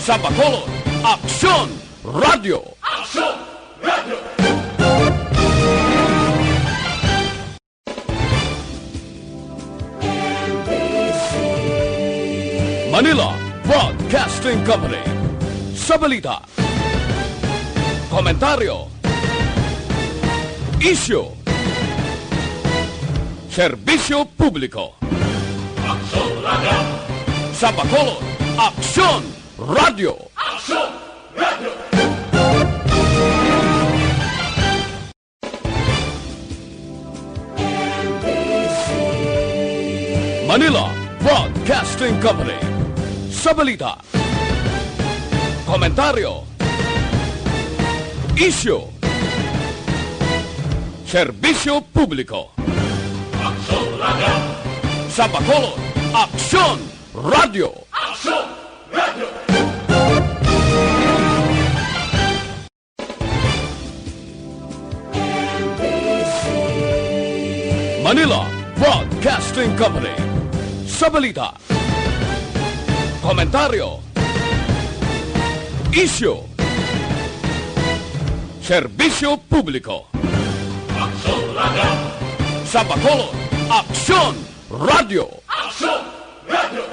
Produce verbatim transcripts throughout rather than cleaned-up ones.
Sa Bacolod, Aksyon Radyo. Manila Broadcasting Company. Sa balita, komentaryo, isyu, serbisyo publiko. Aksyon Radyo. Sa Bacolod, Aksyon Radyo. Aksyon Radyo. Manila Broadcasting Company. Sa balita, komentaryo, isyu, serbisyo publiko. Aksyon Radyo. Sa Bacolod, Aksyon Radyo. Aksyon Radyo. Manila Broadcasting Company. Sa balita, komentaryo, isyu, serbisyo publiko. Aksyon Radyo. Sa Bacolod, Aksyon Radyo. Aksyon Radyo.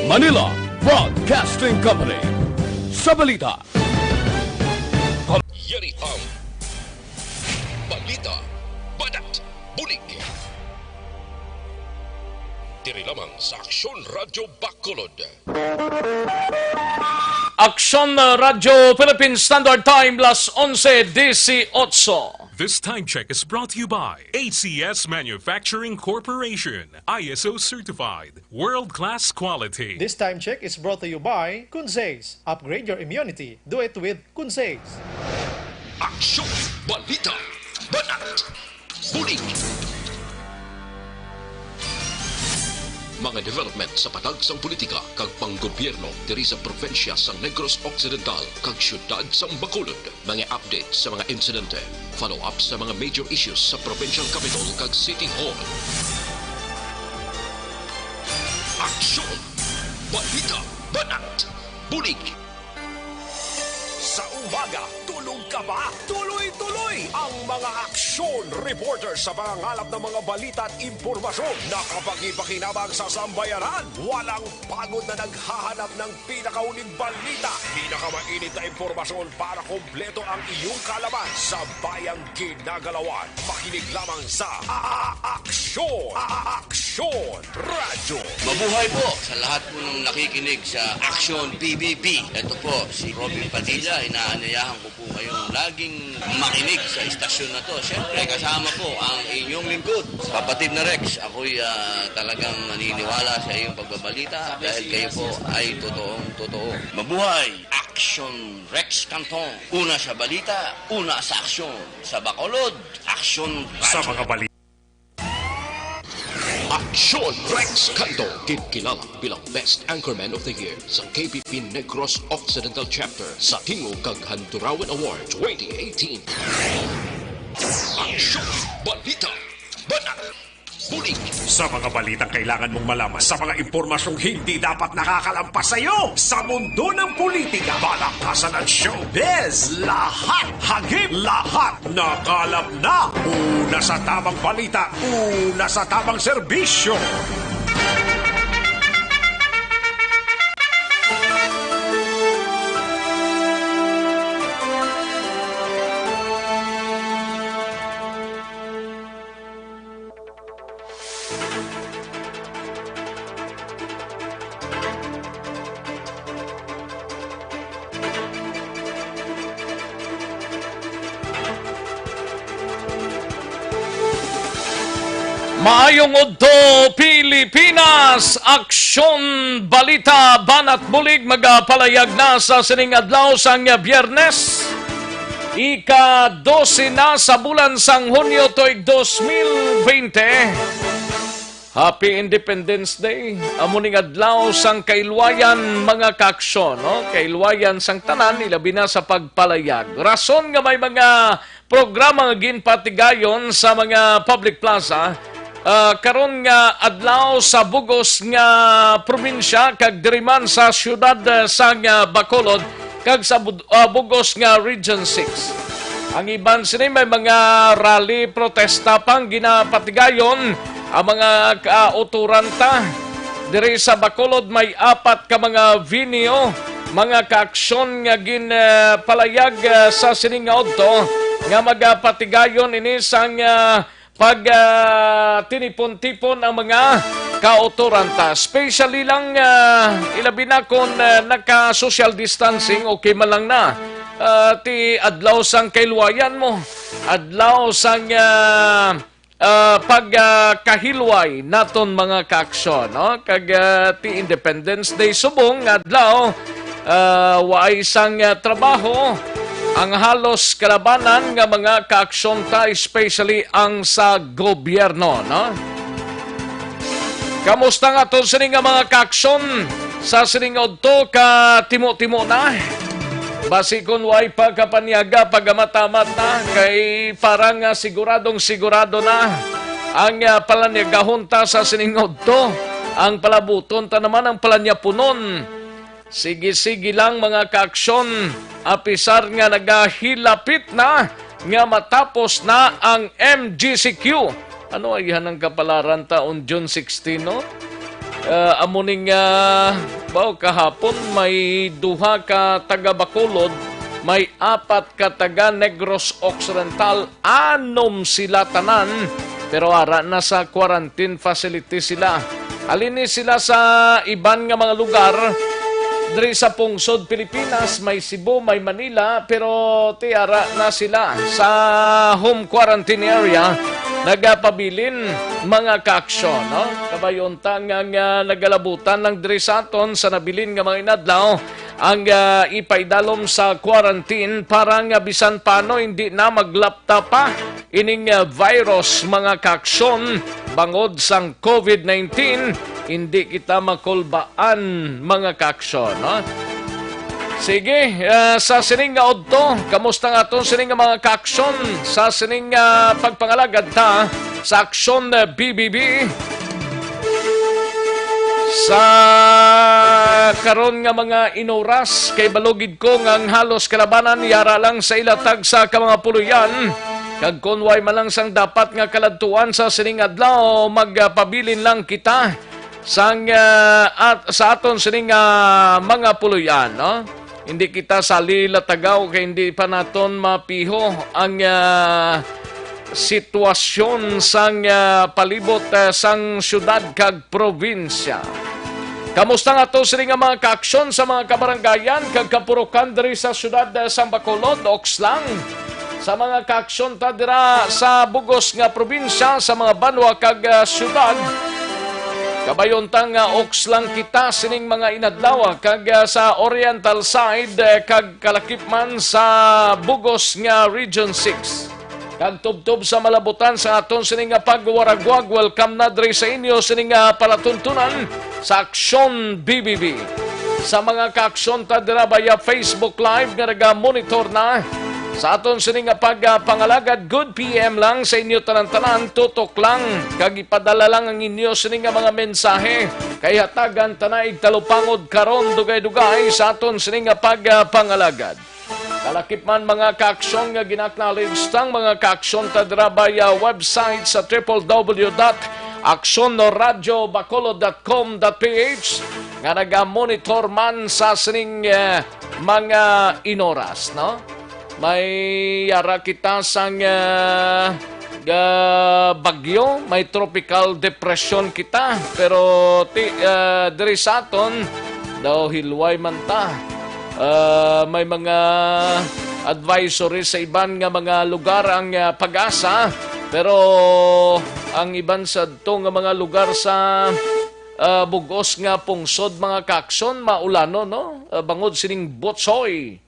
Manila Broadcasting Company. Sa balita, kom- Yari ang balita, banat, bulig. Diri lamang sa Aksyon Radyo Bacolod. Aksyon Radyo Philippine Standard Time, las onse dieciocho. This time check is brought to you by A C S Manufacturing Corporation, I S O certified, world-class quality. This time check is brought to you by Kunzes. Upgrade your immunity. Do it with Kunzes. Aksyon, balita, banat, bulig. Mga development sa patag sang politika kag panggobyerno diri sa probinsya sang Negros Occidental kag siyudad sang Bacolod. Mga update sa mga insidente, follow-up sa mga major issues sa provincial capital kag city hall. Aksyon! Balita! Banat! Bulig! Sa umaga, tulog ka ba? Tuloy-tuloy ang mga aksyon reporter sa pangangalap ng mga balita at impormasyon na kapakipakinabang sa sambayanan. Walang pagod na naghahanap ng pinakauling balita, pinakamainit na impormasyon para kompleto ang iyong kaalaman sa bayang ginagalawan. Makinig lamang sa A-, A-, Aksyon, A-, A-, Aksyon Radyo. Mabuhay po sa lahat po ng nakikinig sa Aksyon P B B. Ito po si Robin Padilla, inaanyayahan ko po kayong laging makinig sa istasyon na to. Siyempre, kasama po ang inyong lingkod, kapatid na Rex. Ako'y, ah, talagang naniniwala sa iyong pagbabalita dahil kayo po ay totoong totoo. Mabuhay! Aksyon Rex Canton. Una sa balita, una sa aksyon. Sa Bacolod, Aksyon Sa Radyo. Mga balita. Aksyon Rex Canto, ginkilala bilang Best Anchorman of the Year sa K B P Negros Occidental Chapter sa Tingog kag Handurawan Award twenty eighteen. Aksyon, balita, banat, bulig. Sa mga balitang kailangan mong malaman, sa mga impormasyong hindi dapat nakakalampas sa iyo, sa mundo ng politika, balakasan at showbiz, lahat, hagip, lahat nakalap na. Una sa tamang balita, una sa tamang serbisyo. Maayong udto, Pilipinas! Aksyon, balita, banat bulig magapalayag na sa sining adlaw sang Biyernes. Ika-dose na sa bulan sang Hunyo tuig dos mil bente. Happy Independence Day. Amo ning adlaw sang kailwayan, mga kaaksyon, no? Kailwayan sang tanan, ilabi na sa pagpalayag. Rason nga may mga programa nga ginpatigayon sa mga public plaza, ah, karon nga adlaw sa bugos nga probinsya kag diri man sa siyudad, ah, sang, ah, Bacolod kag sa bud-, ah, bugos nga Region six. Ang iban sini may mga rally, protesta pang ginapatigayon ang mga kauturan ta. Diri sa Bacolod may apat ka mga venue, mga kaaksyon nga ginpalayag, ah, sa sining nga udto nga magapatigayon ini sang, ah, pag, ah, tinipon-tipon ang mga kauturan ta. Especially lang, ah, ilabi na kung, ah, naka-social distancing, okay man lang na. Ah, ti adlaw sang kailwayan mo, adlaw sang, ah, ah, pag, ah, kahilway naton mga kaaksyon, no? Kag, ah, ti Independence Day subong nga adlaw, ah, waay sang, ah, trabaho ang halos kalabanan nga mga kaaksyon ta, especially ang sa gobyerno, no? Kamusta nga aton sini nga mga kaaksyon sa sining udto ka timo-timo na? Basi kon way pagkapanyaga, pagamat-amat na, kay para nga siguradong sigurado na ang, ah, palanyagahon ta sa sining udto. Ang palabuton ta naman ang palanyapunon. Sige-sige lang, mga kaaksyon, apisar nga nagahilapit na nga matapos na ang M G C Q. Ano ay ang kapalaran ta on June sixteen, no? Ah, amo ning, ah, baw kahapon may duha ka taga Bacolod, may apat ka taga Negros Occidental, anom sila tanan, pero ara na sa quarantine facility sila. Halin ni sila sa iban nga mga lugar diri sa pungsod Pilipinas, may Cebu, may Manila, pero ti ara na sila sa home quarantine area, nagapabilin mga kaaksyon, no? Kabay unta nga, nga nagalabutan lang diri sa aton sa nabilin nga mga inadlaw ang, ah, ipaidalom sa quarantine para nga bisan paano hindi na maglapta pa ining, ah, virus, mga kaaksyon, bangod sang COVID nineteen, hindi kita makulbaan, mga kaaksyon, no? Sige, ah, sa sining nga udto, kamusta nga aton sining nga mga kaaksyon sa sining, ah, pagpangalagad ta sa Aksyon, ah, B B B? Sa karon nga mga inoras, kay balugid ko nga ang halos kalabanan yara lang sa ila tagsa ka mga puloy-an, kag kon way man lang sang dapat nga kaladtuan sa sining adlaw, magpabilin lang kita sang, ah, at, sa aton sining, ah, mga puloy-an, no? Hindi kita sali latagaw kay hindi pa naton mapiho ang, ah, sitwasyon sang, ah, palibot, ah, sang syudad kag probinsya. Kamusta nga to sini nga mga kaaksyon sa mga kabarangayan kag kapurukan diri sa syudad, ah, sang Bacolod, Okslang? Sa mga kaaksyon ta dira sa bugos nga probinsya, sa mga banwa kag, ah, syudad, kabayon ta nga Okslang kita sining mga inadlaw, kag, ah, sa Oriental side, eh, kag kalakip man sa bugos nga Region six. Kag tubtob sa malabutan sa aton sini nga pagwaragwag, welcome na diri sa inyo sini nga palatuntunan sa Aksyon B B B. Sa mga kaaksyon ta dira via Facebook Live nga naga-monitor na sa aton sini nga pagpangalagad, good P M lang sa inyo tanan-tanan, tutok lang kag ipadala lang ang inyo sini nga mga mensahe, kay hatagan ta na igtalupangod karon dugay-dugay sa aton sini nga pagpangalagad. Kalakip man, mga kaaksyon, nga gina-acknowledge tang mga kaaksyon ta dira via website sa triple W dot aksyon radio bacolod dot com dot P H nga naga-monitor man sa sining, eh, mga inoras, no? May yara kita sang, eh, ga-, bagyo, may tropical depression kita, pero ti-, eh, diri sa aton, daw hilway man ta. Ah, may mga advisory sa iban nga mga lugar ang, ah, PAGASA, pero ang iban sadto nga mga lugar sa, ah, bugos nga pungsod, mga kaaksyon, maulanon, no? Ah, bangod sining butsoy.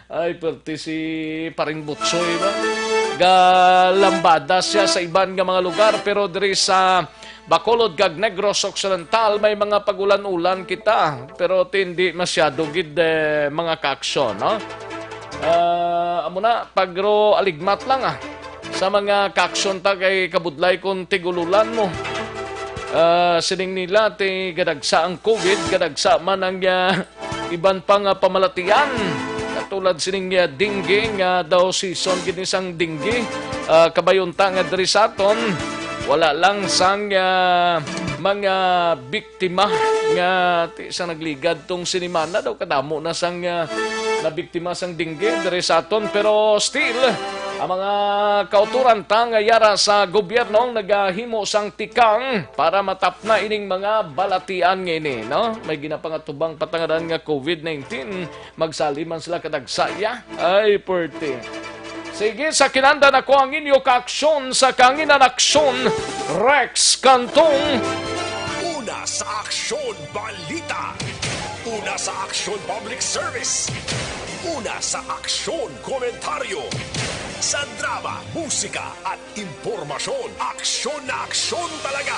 Ay, perti si Paring Butsoy ba? Galambada siya sa iban nga mga lugar, pero diri sa Bacolod kag Negros Occidental, may mga pag-ulan-ulan kita, pero ti hindi masyado gid, eh, mga kaaksyon, no? Ah, amo na, pagro aligmat lang, ah. Sa mga kaaksyon ta kay kabudlay kung tigululan mo. Ah, siling nila, ti gadagsa ang covid, gadagsa man ang, ah, iban pa nga pamalatian. Katulad sining, ah, dengue nga daw season gid ni sang dengue. Ah, kabayon ta nga diri sa aton, wala lang sang, ah, mga biktima nga ti-, sa nagligad tong sinimana daw kadamo na sang, ah, nabiktima sang dengue diri sa aton. Pero still, ang mga kauturan ta nga yara sa gobyerno ang nagahimo sang tikang para matapna ining mga balatian nga ini, no? May ginapangatubang patanganan nga covid nineteen. Magsali man sila kadagsaya. Ay, perte. Sige, sa kinanda na ko ang inyo kaaksyon sa Kanginan Aksyon, Rex Cantong. Una sa Aksyon Balita. Una sa Aksyon Public Service. Una sa Aksyon Komentaryo. Sa drama, musika, at impormasyon. Aksyon na aksyon talaga.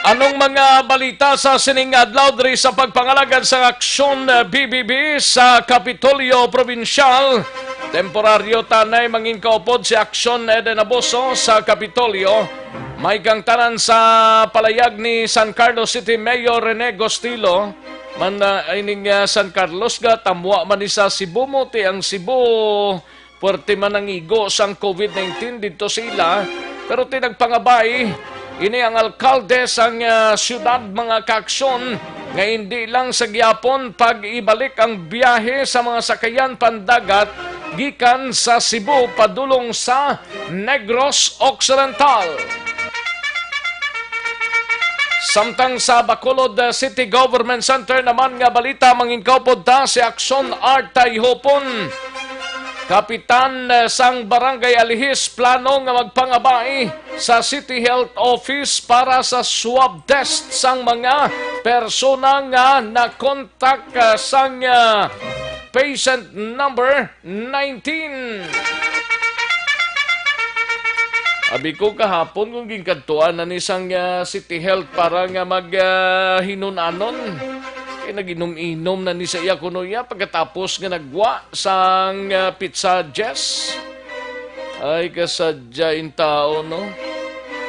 Anong mga balita sa sining adlaw diri sa pagpangalagad sa Aksyon, eh, B B B sa Kapitolyo Probinsyal? Temporaryo tanay mangin kaupod si Aksyon Eden Abuso sa Kapitolyo. May kangtanan sa palayag ni San Carlos City Mayor Rene Gostilo. Man, ah, ining, ah, San Carlos ga, tamwa man ni sa Cebu mo, ti ang Cebu, puwerte man ang igo sang covid nineteen didto sa ila, pero ti nagpangabay ini ang alkalde sang, ah, siyudad, mga kaaksyon, nga indi lang sa gihapon pag-ibalik ang biyahe sa mga sakayan pandagat gikan sa Cebu padulong sa Negros Occidental. Samtang sa Bacolod, uh, City Government Center naman nga balita, mangin kaupod ta si Aksyon Art Tayhopon. Kapitan, uh, sang Barangay Alihis plano nga magpangabay sa City Health Office para sa swab test sang mga persona nga nakontak, uh, sang, uh, patient number nineteen. Abi ko kahapon kung ginkadtuan na ni sang, ah, City Health para nga mag, ah, hinun-anon. Kay nag-inom-inom na ni sa iya kuno iya pagkatapos nga nagwa sang, ah, pizza, Jess. Ay, kasadya in tao, no?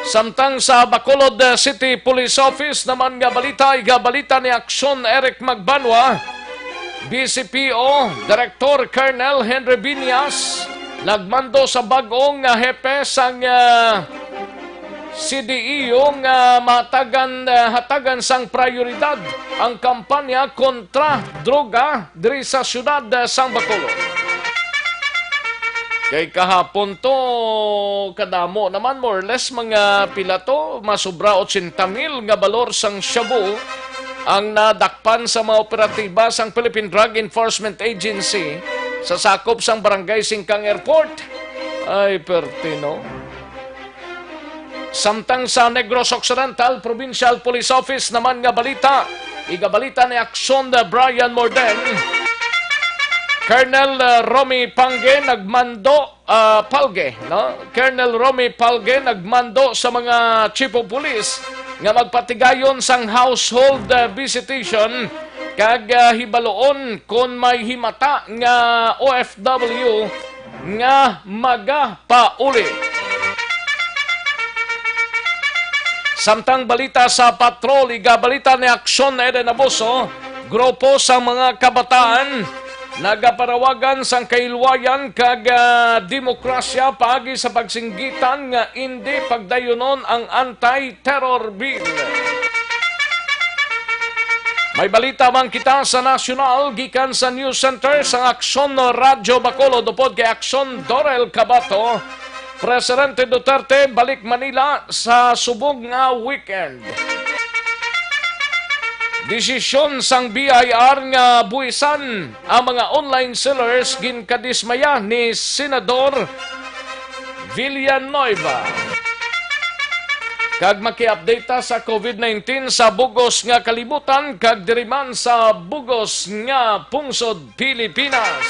Samtang sa Bacolod, uh, City Police Office naman nga balita, igabalita ni Aksyon Eric Magbanwa, B C P O Director Colonel Henry Binyas, nagmando sa bag-ong nga hepe sang, uh, C D E U nga matagan, uh, hatagan sang prioridad ang kampanya kontra droga diri sa siyudad, uh, sang Bacolod. Kay kahapon to, kadamo naman, more or less, mga pila to, masubra ochenta mil nga balor sang shabu ang nadakpan sa mga operatiba sang Philippine Drug Enforcement Agency sa sakop sang Barangay Singkang Airport. Ay, perte, no? Samtang sa Negros Occidental Provincial Police Office naman nga balita, igabalita ni Aksyon Brian Morden, Colonel, uh, Romy Pangge nagmando, uh, Palge, no? Colonel Romy Palge nagmando sa mga chief of police nga magpatigayon sang household, uh, visitation kag, uh, hibaloon kon may himata nga O F W nga magapauli. Samtang balita sa patrol, igabalita ni Aksyon Eden Abuso, grupo sa mga kabataan nagaparawagan sang kahilwayan kag, ah, demokrasya paagi sa pagsinggitan nga indi pagdayunon ang anti-terror bill. May balita man kita sa nasyonal gikan sa News Center sang Aksyon Radyo Bacolod upod kay Aksyon Dorel Cabato. Presidente Duterte balik Manila sa subong nga weekend. Desisyon sang B I R nga buwisan ang mga online sellers ginkadismaya ni Senador Villanueva. Kag maki-update ta sa covid nineteen sa bugos nga kalibutan kag diri man sa bugos nga pungsod Pilipinas.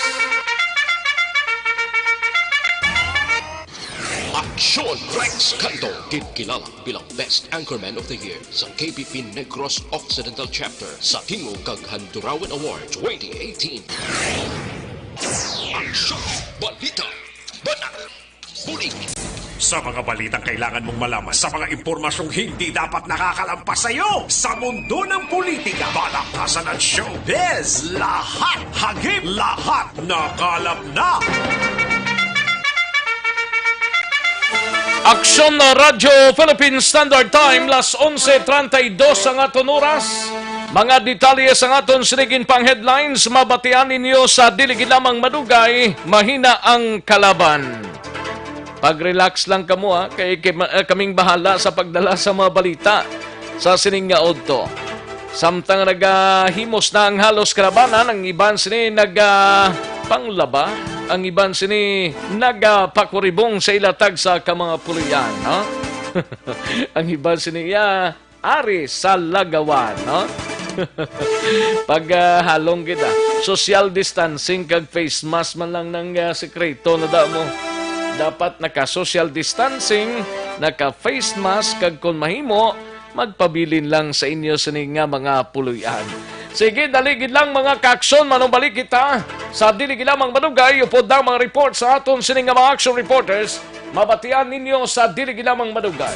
Sean Rex Canto, ginkilala bilang Best Anchorman of the Year sa K P P Negros Occidental Chapter sa Tingog kag Handurawan Award twenty eighteen. Aksyon, balita, banat, bulig. Sa mga balitang kailangan mong malaman, sa mga impormasyong hindi dapat nakakalampas sa iyo, sa mundo ng politika, balaktasan at showbiz, lahat hagip, lahat nakalap na. Aksyon na Radyo Philippine Standard Time, las onse treinta y dos ang aton oras. Mga detalye sang aton sining pang headlines, mabatian ninyo sa dili gid lamang madugay, mahina ang kalaban. Pag-relax lang kamo, ha, kay, kay ma-, eh, kaming bahala sa pagdala sa mga balita sa sining nga udto. Samtang nagahimos na ang halos kalabanan, ang iban sini naga panglaba, ang iban sini nagapakuribong sa ila tagsa ka mga puloy-an, no? Ang iban sini, ya, ari sa lagawan, no? Pag, ah, halong kita, social distancing kag face mask man lang nang, ah, sekreto na da mo. Dapat naka-social distancing, naka-face mask, kag kon mahimo, magpabilin lang sa inyo sini nga mga puloy-an. Sige, dali gid lang, mga kaaksyon, manumbalik kita sa dili gid lamang madugay upod ang mga report sa aton sini nga mga action reporters. Mabatian ninyo sa dili gid lamang madugay.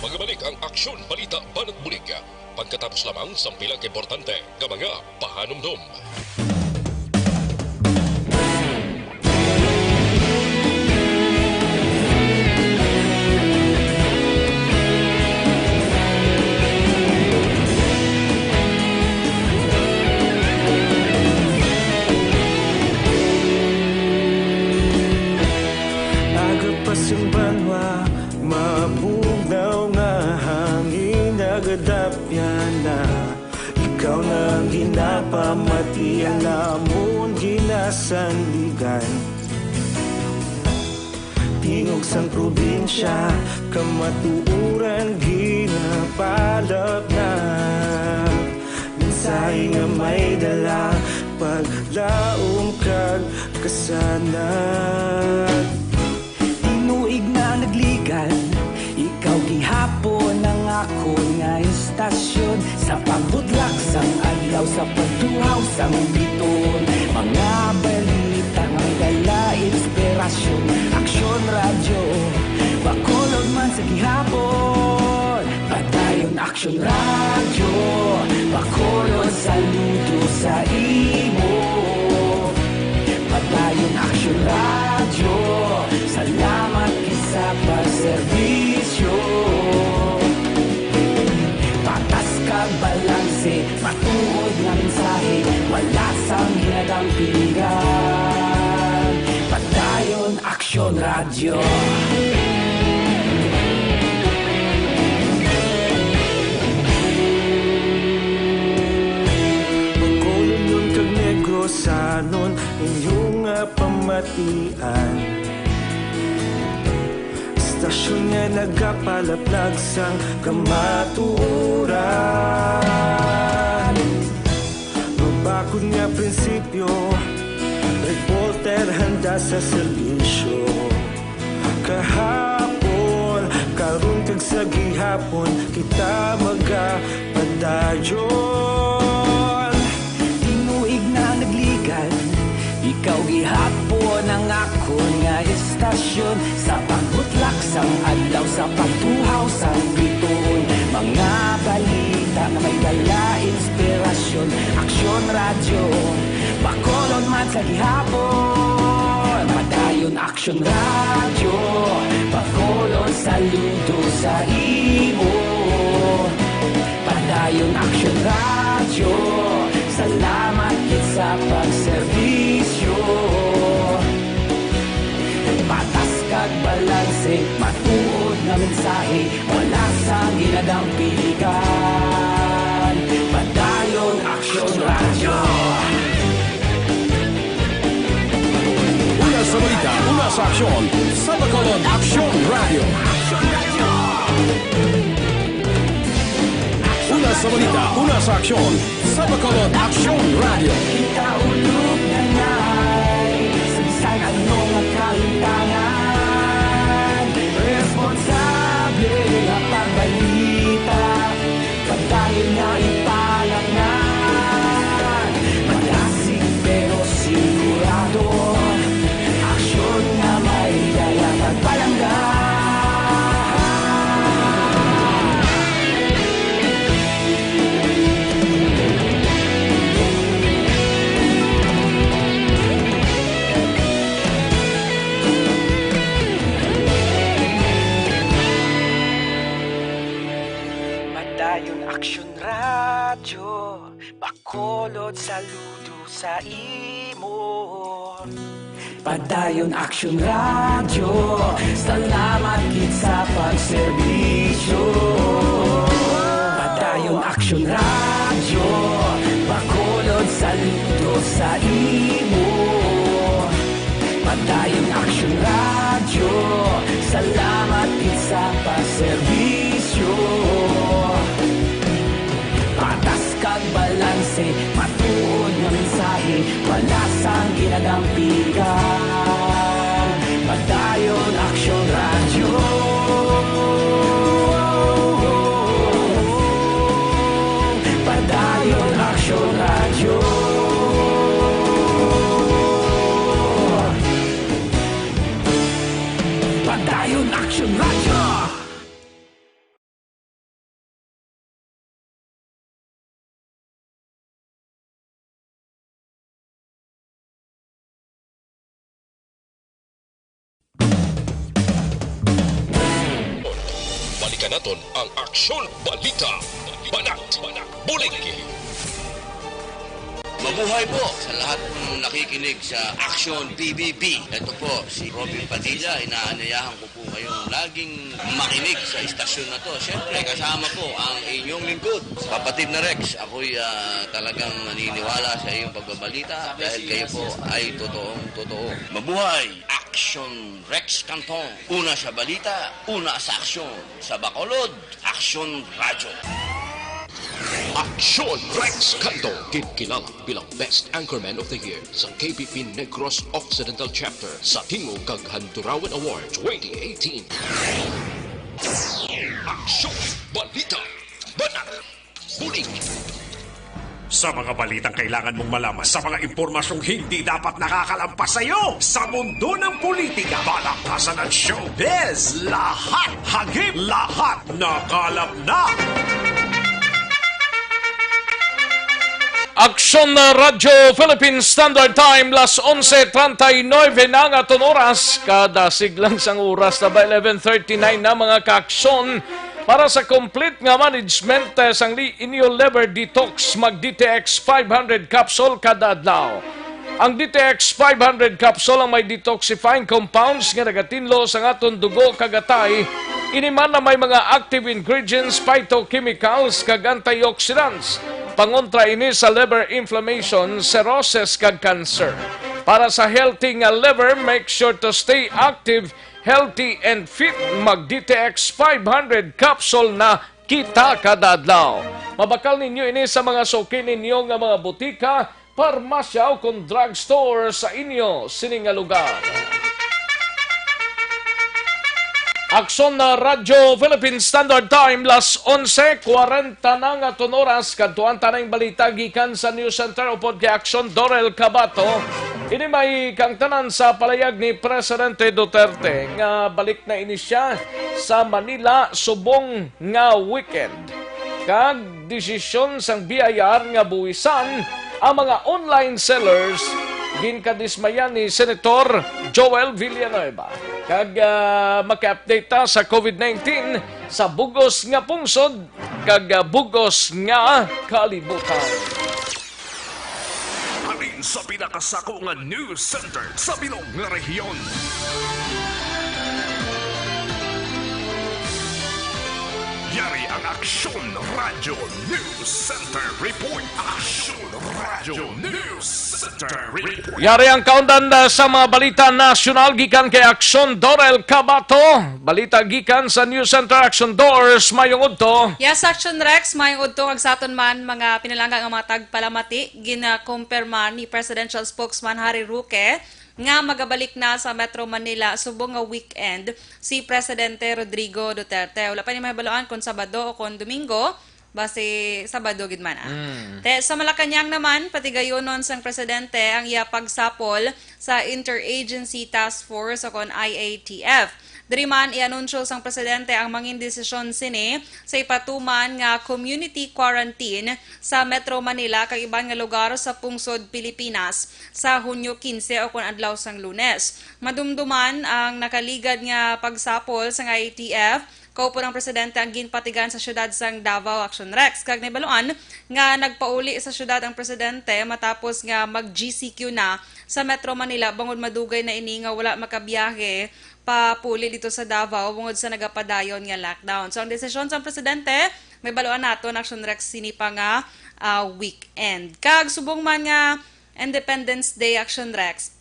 Magabalik ang Aksyon Balita Banat Bulig pagkatapos lamang sang pila ka importante nga mga pahanumdom. Aga pa sing banwa, mabugnaw nga hangin, nagadapyan na. Ikaw na ang ginapamati, ang amon ginasandigan. Tingog sang probinsya, kamatuoran ginapalap na. Mensahe nga may dala, paglaom kag kasanag. Tinuig na nagligan, ikaw gihapon ang akon nga istasyon. Sa pagbutlak sang adlaw, sa pagtuhaw sang biton, mga balita nga may dala inspirasyon. Aksyon Radyo, Bacolod man sa gihapon. Padayon Aksyon Radyo, Bacolod, saludo sa imo. Padayon Aksyon Radyo, salamat gid sa pagserbisyo. Patas kag balanse, matuod nga mensahe, wala sang ginadampigan. Padayon Aksyon Radyo. Bacolodnon kag Negrosanon, inyo nga pamatian. Istasyon nga nagapalaplag sang kamatuoran. Mabakod nga prinsipyo, reporter handa sa serbisyo. Kahapon, karon kag sa gihapon, kita magapadayon. Tinuig na nagligan, ikaw gihapon ang akon nga istasyon. Sa pagbutlak sang adlaw, sa pagtuhaw sang biton, mga balita nga may dala inspirasyon. Aksyon Radyo, Bacolod man sa gihapon. Padayon Aksyon Radyo, Bacolod, saludo sa imo. Padayon Aksyon Radyo, salamat gid sa pagserbisyo. Patas kag balanse, matuod nga mensahe, wala sang ginadampigan. Padayon Aksyon Radyo. Una sa balita, una sa aksyon, sa Bacolod Aksyon Radyo. Una sa balita, una sa aksyon, sa Bacolod Aksyon Radyo. Kita ulog na ngay, sa bisan ano nga kalimtangan. Saludo sa imo. Padayon Action Radio, salamat gid sa pagserbisyo. Padayon Action Radio, Bacolod, saludo sa imo. Padayon Action Radio, salamat gid sa pagserbisyo. Patas kag balanse, matuod nga mensahe, wala sang ginadampigan. Padayon Action Radio. Padayon Action Radio. Padayon Action Radio. Balikan naton ang Aksyon Balita. Banat, Bulig. Mabuhay po sa lahat ng nakikinig sa Aksyon P B B. Ito po si Robin Padilla. Inaanyayahan ko po kayong laging makinig sa istasyon na to. Siyempre, kasama po ang inyong lingkod, kapatid na Rex. Ako'y, ah, talagang naniniwala sa iyong pagbabalita dahil kayo po ay totoong totoo. Mabuhay! Action Rex Canton. Una sa balita, una sa aksyon. Sa Bacolod, Aksyon Radyo. Aksyon Rex Canton, ginkilala bilang Best Anchorman of the Year sa K P P Negros Occidental Chapter sa Tingog kag Handurawan Award twenty eighteen. Aksyon, balita, banat, bulig. Sa mga balitang kailangan mong malaman, sa mga impormasyong hindi dapat nakakalampas sa iyo, sa mundo ng politika, palakpasan at showbiz, lahat hagip, lahat nakalap na. Aksyon na Radyo Philippine Standard Time, las onse treinta y nueve na nga aton oras. Kada siglang sang oras na ba, eleven thirty-nine na, mga kaaksyon. Para sa complete nga management, eh, sang li-, inyo liver detox, mag D T X five hundred capsule kada adlaw. Ang D T X five hundred capsule ang may detoxifying compounds nga nagatinlo sa aton dugo kag atay. Ini man na may mga active ingredients, phytochemicals, kag antioxidants. Pangontra ini sa liver inflammation, cirrhosis, kag cancer. Para sa healthy nga liver, make sure to stay active, healthy, and fit. Mag D T X five hundred capsule na kita kada adlaw. Mabakal ninyo ini sa mga suki ninyo nga mga butika, parmasya, o kon drugstore sa inyo sini nga lugar. Aksyon na Radyo Philippine Standard Time, las onse kwarenta na nga aton oras. Kadtuan ta na ang balita gikan sa News Center upod kay Aksyon Dorel Cabato. Ini may kaangtanan sa palayag ni Presidente Duterte nga balik na ini siya sa Manila subong nga weekend, kag desisyon sang B I R nga buwisan ang mga online sellers ginkadismayan ni Senator Joel Villanueva. Kag, ah, maki-update ta sa COVID nineteen sa bug-os nga pungsod kag, ah, bug-os nga kalibutan. Halin sa pinakasako nga news center sa bilog nga rehiyon. Yari ang Aksyon Radyo News Center Report. Aksyon Radyo News Center Report. Yari ang kaundan, uh, sa mga balita nasyonal gikan kay Aksyon Dorel Cabato. Balita gikan sa News Center, Aksyon Dors. Mayong udto. Yes, Aksyon Rex, mayong udto kag sa aton man mga pinalangga nga mga tagpalamati. Ginakumpirma ni Presidential Spokesman Harry Roque nga magabalik na sa Metro Manila subong nga weekend si Presidente Rodrigo Duterte. Wala pa ni mahibaluan kung Sabado o kung Domingo, basi Sabado gid man, ah. Mm. Te, sa Malacañang naman, patigayunon sang presidente ang iya pagsapol sa Interagency Task Force o kon I A T F. Diri man, ianunsyo sang presidente ang mangin desisyon sini sa ipatuman nga community quarantine sa Metro Manila kag iban nga lugar sa pungsod Pilipinas sa Hunyo kinse o kon adlaw sang Lunes. Madumduman ang nakaligad nga pagsapol sang I A T F Kaupo ng presidente ang ginpatigan sa siyudad sang Davao, Action Rex. Kag nahibaluan nga nagpauli sa siyudad ang presidente matapos nga mag-G C Q na sa Metro Manila bangod madugay na ini nga wala makabiyahe papuli dito sa Davao bangod sa nagapadayon nga lockdown. So, ang desisyon sang presidente, mahibaluan naton, Action Rex, sini pa nga, ah, weekend. Kag subong man nga Independence Day, Action Rex,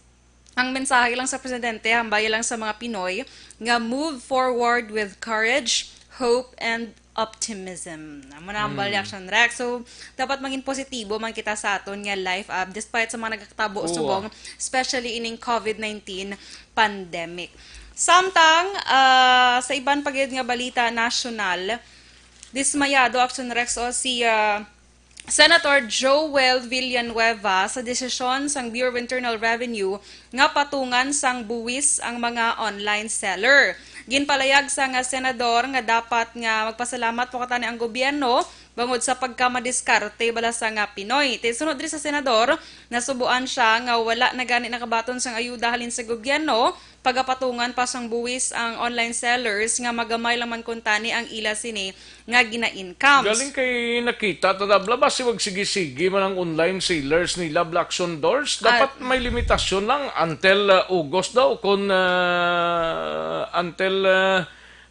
ang mensahe lang sa presidente, hambal lang sa mga Pinoy nga move forward with courage, hope, and optimism. Amo na ang Mm. Action Rex. So, dapat maging positibo man kita sa aton nga life, ah, despite sa mga nagakatabo Oo. subong, especially ining covid nineteen pandemic. Samtang, ah, sa iban pa gyud nga balita nasyonal, dismayado, Action Rex, o si, ah, Senator Joel Villanueva sa desisyon sang Bureau of Internal Revenue nga patungan sang buwis ang mga online seller. Ginpalayag sang senador nga dapat nga magpasalamat pa kuntani ang gobyerno bangod sa pagkamadiskarte bala sang Pinoy. Ti sunod diri sa senador, nasubuan siya nga wala na gani nakabaton sang ayuda halin sa gobyerno, pagapatungan pa sang buwis ang online sellers nga magamay lang man kuntani ang ila sini nga gina-incomes. Galing kay nakita ta dabla ba si magsigi-sigi man ang online sellers nila, Black Sun Doors. Ah. Dapat may limitasyon lang until, uh, August daw, kung, uh, until, uh,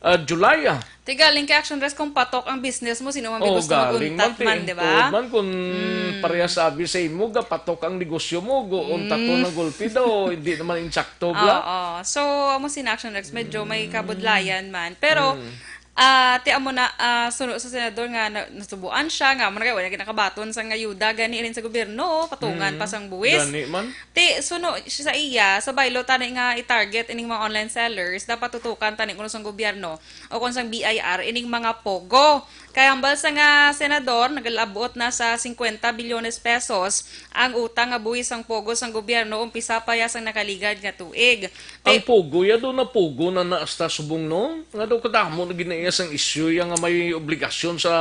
uh, July, ah. Ti galing kay Action Rex, kung patok ang business mo, sino man may Oh, gusto galing maguntat man, ti-, man, di ba? Tuod man kung Mm. parehas abi sa imo, gapatok ang negosyo mo, go, untat mo Mm. ng gulpi daw, hindi naman insakto, bla? Oo. So, amo si Action Rex, medyo may Mm. kabudlayan man. Pero, Mm. ah, ti amo na, ah, suno sa senador nga na-, nasubuan siya, nga amo na kay wala ginakabaton sang ayuda, gani rin sa gobyerno, patungan Mm. pa sang buwis. Gani man. Ti, suno siya sa iya, sa baylo tani nga i-target ining mga online sellers, dapat tutukan tani kuno sang gobyerno o kung sang B I R ining mga pogo. Kay hambal sa nga senador, nagalabot na sa singkwenta bilyones pesos ang utang nga buhis sang pogo sang gobyerno umpisa pa ya sang nakaligad nga tuig. Ang Ti- pogo ya do na pogo na na hasta subong, no? Nga daw kadamo na ginaiya sang isyu ya nga may obligasyon sa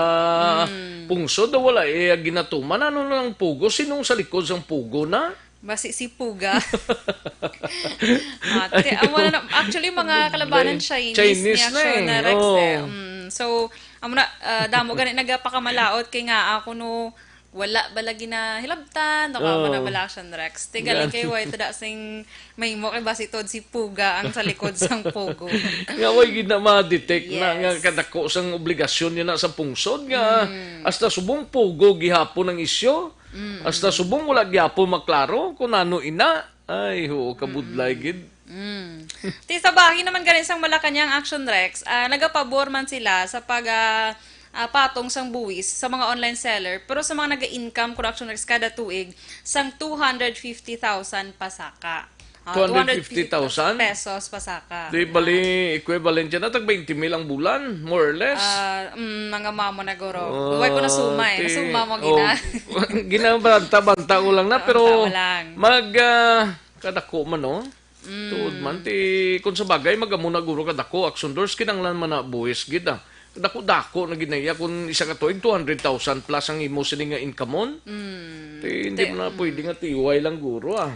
Hmm. pungsod, daw wala iya ginatuman. Ano na ang pogo? Sinong sa likod sang pogo na? Basi si Puga. Ah, te-, amo na, actually, mga kalabanan Chinese Chinese ni na Action eh. na Rex Oo. eh. Mm, so, amo na, ah, damo gani nagapakamalaot kay nga ako no, wala bala ginahilabtan, no, kamo na Oo. bala Action Rex. Tiga lang Gani. kay way tada sing may mo kay basi tod si Puga ang sa likod sang Pogo. Nga way gid na ma-detect na nga Yes. kadako sang obligasyon niya na sa pungsod nga Mm. hasta subong Pogo gihapon ang isyu. Mm. Hasta subong wala gyapon maklaro kung ano ina. Ay, oo, kabudlay Mm. gid. Mm. Ti sa bahin naman gani sang Malacañang Action Rex, ah, nagapabor man sila sa pag, ah, ah, patong sang buwis sa mga online seller, pero sa mga naga-income, kuno Action Rex, kada tuig sang two hundred fifty thousand pasaka. Ah, Two hundred fifty thousand? two hundred fifty pesos pasaka. Di bali, equivalent yan na tag twenty mil ang bulan, more or less. Ah, mm, mga mamo na guro. Oh, Huwag ko na suma eh. ti-, Nasuma mo oh, gina. Ginabanta-banta ko lang na, Banta pero ko lang. mag, ah, kadako man, no? Mm. Tuod man, ti, kung sa bagay, magamo na guro kadako, Action Doors, kinanglan man na buhis gid, ah. Dako-dako na gid na iya, kung isa ka tuig, two hundred thousand plus ang imo sini nga income-on. Mm. Ti, hindi Ti-, mo na mm. pwede nga tiway lang guro, ah.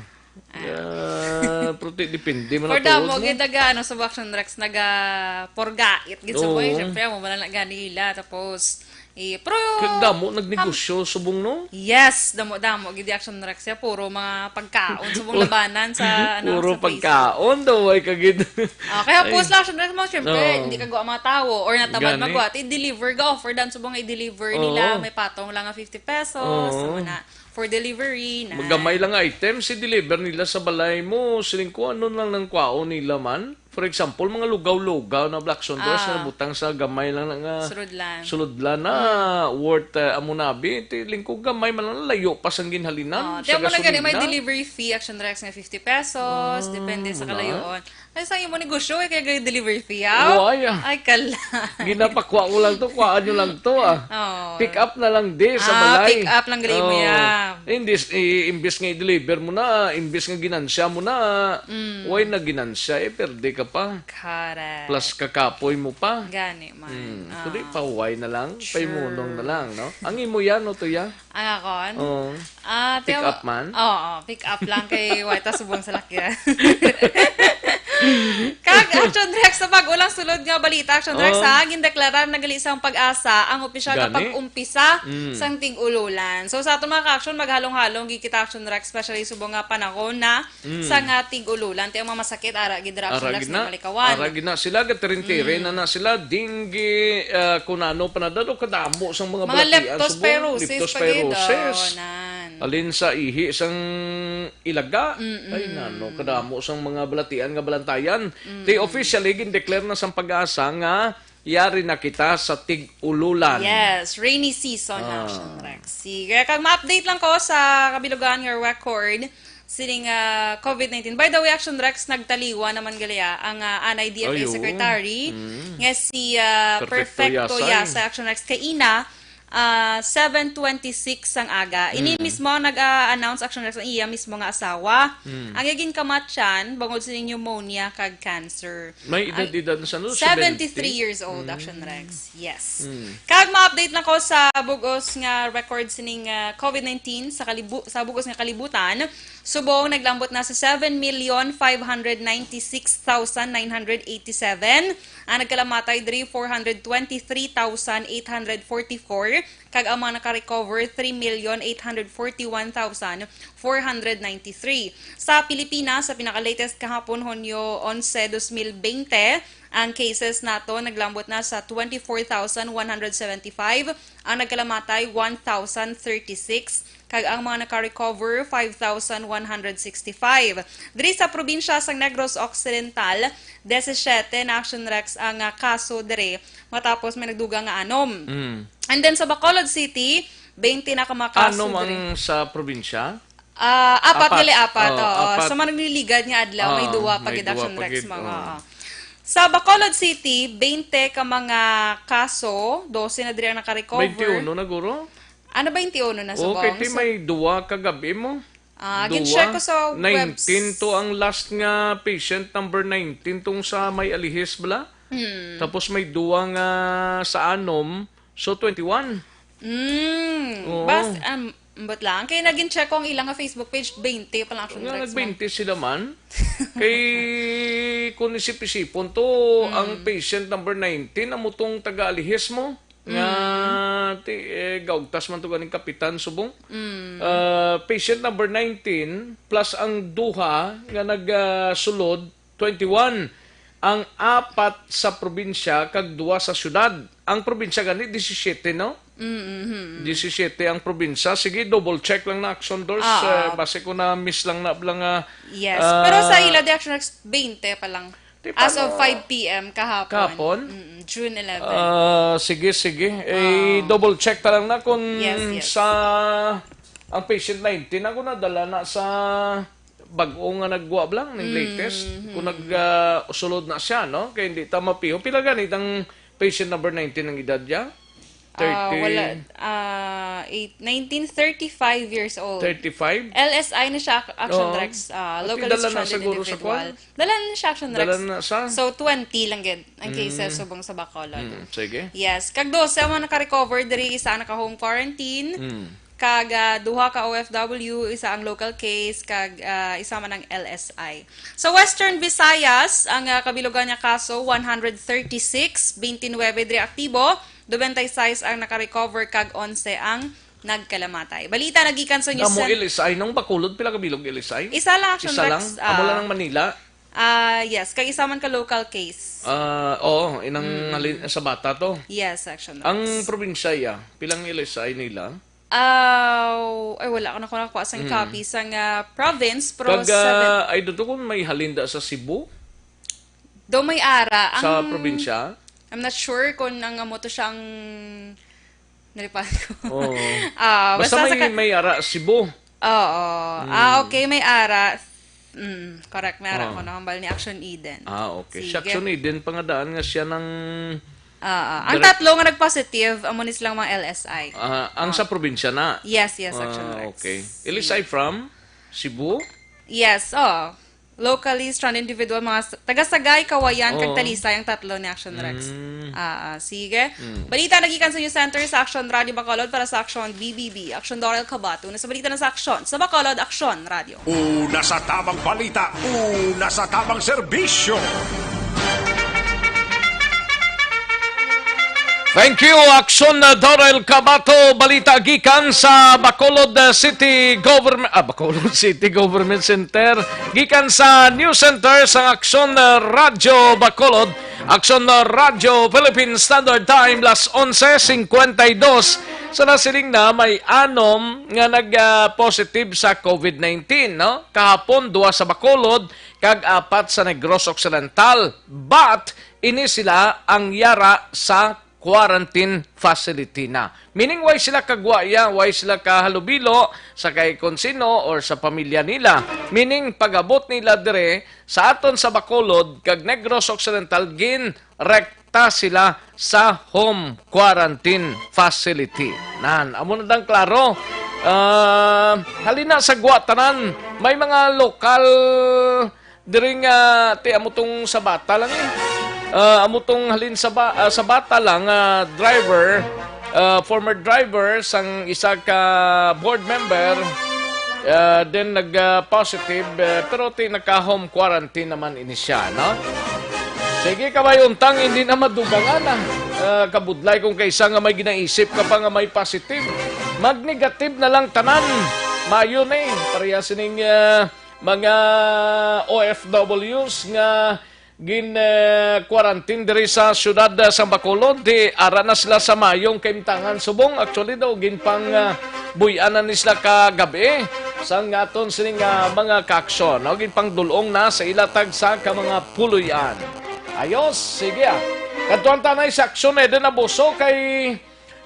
Ah. Yeah, pero ti-, depende man For na tuod damo, mo. gid naga, ano, sa Action Rex, naga-porgait, gid sa Oo. buhay. Siyempre, amo man na ganila. Tapos, eh, pero, Kag damo nagnegosyo, subong, no? Yes, damo-damo, gid Action Rex, ya. Puro mga pagkaon, subong labanan sa, ano, Puro sa Facebook. pagkaon daw, ay kagid. Ah, kaya Ay. post lang, Action Rex mo, siyempre, Oo. hindi ka gawa mga tao, or natamad Gani. magwa, ti-deliver, ga-offer dan, subong nga i-deliver nila, Oo. may patong lang nga fifty pesos, Oo. sama na. For delivery na. Magamay lang nga items, i-deliver nila sa balay mo. Siling ko, ano lang nang kwaon nila man. For example, mga lugaw-lugaw na Black Sundays Ah. na butang sa gamay lang na nga Sulod lang. sulod lang na Mm. worth, uh, amo na, abi. Ti, lingkod gamay man lang, layo pa sang ginhalinan, Oh, sa tiyan mo na gani, may gasolina. delivery fee, Action Rex nga fifty pesos, Ah, depende sa na. kalayoon. Ay, sa imo negosyo, eh, kaya gaya delivery fee, ah? Why, ah? Ay, kala. Ginapakwa ko lang to, kwaan nyo lang to, ah. Oh. Pick up na lang di sa Ah, balay. pick up lang gali mo, Oh. yeah. Imbis, i-, imbis nga i-deliver mo na, imbis nga ginansya mo na, Mm. why na ginansya, eh, perde ka pa. Correct. Plus kakapoy mo pa. Gani man. Hmm. Ah. Kundi pahuway na lang, True. paimunong na lang, no? Ang imo yan, no, to ya? Ang akon? Oo. Ah, Pick tiyaw-, up man? Oo, pick up lang kay wala ta subong sa lakyan. Kag, Action Rex, sa bag-o lang sulod nga balita, Action Rex, Oh. ha, gindeklarar na gali sang PAGASA ang opisyal nga Gani? pag-umpisa Mm. sang tig-ululan. So, sa aton mga ka-action, maghalong-halong gid kita, Action Rex, especially subong nga panahon na Mm. sa nga tig-ululan. Ti ang mga masakit, ara gid ra, Action Ara Rex, gid nga na. malikawan. Ara gid na sila, gatirintiri Mm. na na sila, dengue, ah, kung ano pa na, dado kadamo sang mga Mga balatian, subong leptospirosis pa gid, leptospirosis. oh, nan. Alin sa ihi sang ilaga. Mm-mm. Ay, nano, kadamo sang mga balatian nga balantayan. Mm. Ti officially gindeclare na sang PAGASA nga yari na kita sa tig-ululan. Yes, rainy season na, Ah. Action Rex. Sige, kag ma-update lang ko sa kabilugan nga record sining, ah, COVID nineteen. By the way, Action Rex, nagtaliwan naman gali, ah, ang, ah, anay D F A Ay, oo. Secretary Mm. nga si, ah, Perfecto Perfecto Yasay. Yasay, Action Rex, kaina, ah, seven twenty-six sang aga. Ini Mm. mismo ang nag-a-announce, Action Rex, ang iya mismo nga asawa. Mm. Ang iya ginkamatyan bangod sa pneumonia kag cancer. May Ang edad-edad na sa, no? seventy-three Seventy? years old, Mm. Action Rex. Yes. Mm. Kag ma-update lang ko sa bugos nga record sining, ah, COVID nineteen sa kalibu-, sa bugos nga kalibutan. Subong naglambot na sa seven million five hundred ninety-six thousand nine hundred eighty-seven. Ang nagkalamatay diri, four hundred twenty-three thousand eight hundred forty-four, kag ang mga naka-recover, three million eight hundred forty-one thousand four hundred ninety-three. Sa Pilipinas, sa pinaka-latest kahapon, Hunyo onse, dos mil bente, ang cases nato naglambot na sa twenty-four thousand one hundred seventy-five, ang nagkalamatay, one thousand thirty-six, kag ang mga naka-recover, five thousand one hundred sixty-five. Diri sa probinsya sang Negros Occidental, disisiete na, Action Rex, ang, ah, kaso diri, matapos may nagdugang nga anom. Mm. And then sa Bacolod City, bente na ka mga kaso Anom diri. ang sa probinsya? Ah, apat Apat. gali, apat, Oh, oo. apat. Sa mga nagliligad nga adlaw, may Ah, duwa pa may gid, duwa Action pa Rex, gid, mga, oh. oo. Sa Bacolod City, bente ka mga kaso, dose na diri ang naka-recover. Twenty-one na, guro? Ano, twenty-one na, Okay, subong? ti So, may duwa ka gabi mo. Ah, Duwa. gin-check ko sa webs- Nineteen to ang last nga patient, number nineteen, tong sa may Alihis bala. Hmm. Tapos may duwa nga sa anom, so twenty-one. Mm. Oo. Bas-, um, ambot lang. Kaya naging check ko ang ilang nga Facebook page, twenty pa lang, Action Nga Rex, nag-twenty sila man. Kay kung isip-isipon to, Mm. ang patient number nineteen, amo tong taga-Alihis mo. Nga, Mm. ti-, eh, gaugtas man to ganing kapitan, subong. Mm. Ah, patient number nineteen plus ang duha nga nag, ah, sulod, twenty-one. Ang apat sa probinsya kag duha sa syudad. Ang probinsya gani, disisiete, no? Mm, mhm. Disisiete ang probinsya. Sige, double check lang na, Action Doors. Oo. Eh, basi ko na-miss lang na, lang, ah, Yes. ah, Pero sa ila, di, Action Doors, twenty pa lang. Di As of paano? five P M kahapon. Kahapon? Mm, June eleven. Ah, sige, sige. Eh, Ah. double check ta lang na kung Yes, yes. sa ang patient nineteen, ako nadala na sa bag-o nga nagwa lang, ning Mm, latest. Kung mm. nag, ah, sulod na siya, no? Kaya hindi ta mapiho. Pila ganit ang patient number nineteen ang edad niya? Ah, Thirty? wala. Ah, eight, nineteen, thirty-five years old. Thirty-five? L S I na siya, Action Oo. Rex. Ah, At locally dala na stranded siguro sa individual. kwan? Dala na siya, Action Rex. Dala na sa? So, twenty lang gid ang cases Mm. subong sa Bacolod. Mm, sige. Yes. Kag dose ang mga naka-recover diri, isa naka-home quarantine. Mm. Kag, ah, duha ka O F W, isa ang local case, kag, ah, isa man ang L S I. Sa Western Visayas, ang, ah, kabilugan nga kaso, one hundred thirty-six, twenty-nine diri aktibo, twenty-six ang naka-recover, kag onse ang nagkalamatay. Balita nagikan sa News Amo Cen- L S I, nung Bacolod, pila ka bilog L S I? Isa lang, Action Isa Rex, lang? Amo ah, lang ang Manila? Ah, yes, kag isa man ka local case. Ah, oo, inang Mm. halin-, sa bata to. Yes, Action Rex. Ang probinsya, ya, pilang L S I nila? Ah, ay, wala ko na, ko nakuha sang Mm. copy sang, ah, province, pero Kag, seven ah, ay, dito kung may halinda sa Cebu? Do may ara. Sa Ang probinsya? I'm not sure kung ang amo to siya ang nalipan ko. Oo. Ah, Basta basta sa may, ka- may ara Cebu. Oo. Mm. Ah, okay, may ara. Mm, correct, may ara Ah. ko na, hambal ni Action Eden. Ah, okay. Si Sige. Action Eden, pangadaan nga siya ng Ah, ah. Ang Direct- tatlo nga nag-positive, amo ni silang mga L S I. Ah, ang Ah. sa probinsya na? Yes, yes, Action Ah, Rex. okay. Sige. L S I from Cebu? Yes, oh. Locally stranded individual, mga s-, taga Sagay, Cauayan, kag Oo. Talisay ang tatlo ni Action Rex. Mm. Ah, ah, sige. Mm. Balita nagikan sa News Center sa Action Radio Bacolod para sa Action B B B. Action Doral Cabato. Una sa balita na sa Action. Sa Bacolod, Action Radio. Una sa tamang balita, una sa tamang serbisyo. Thank you, Aksyon, uh, Dorel Cabato. Balita gikan sa Bacolod, uh, City Government, ah, Bacolod City Government Center. Gikan sa News Center sa Aksyon, uh, Radyo Bacolod, Aksyon, uh, Radyo Philippine Standard Time, las onse cincuenta y dos. Sa nasiling na may anom nga nag, uh, positive sa COVID nineteen, no? Kahapon, duwa sa Bacolod, kag apat sa Negros Occidental. But, ini sila ang yara sa quarantine facility na. Meaning, way sila kagwaya, way sila kahalubilo sa kay konsino or sa pamilya nila. Meaning, pag-abot nila dire sa aton sa Bacolod kag Negros Occidental, ginrekta sila sa home quarantine facility. Nan, amo na dang klaro. Ah, halina sa gwa tanan, may mga lokal diri nga, ti, amo tong Sabata lang, eh. Ah, amo tong halin sa ba-, ah, Sabata lang, ah, driver, ah, former driver sang isa ka board member, ah, then nag, ah, positive, eh, pero ti naka-home quarantine naman ini siya, no? Sige, Kaway Untang, hindi na madugangan, ah. Ah, kabudlay kung kaisa nga may ginaisip ka pa nga may positive. Mag-negative na lang tanan. Mayo ni, pareha sining, ah, mga O F Ws nga gin, eh, quarantine diri sa siyudad, eh, sa Bacolod. Di ara na sila sa mayong kaimtangan subong. Actually daw, ginpang, ah, buy-an na ni sila kagabi sang aton sining, ah, mga kaaksyon, no? Ginpangdul-ong na sa ila tagsa ka mga puloy-an. Ayos, sige, ah. Kadtuan tanay sa aksyon, Eden Abuso, kay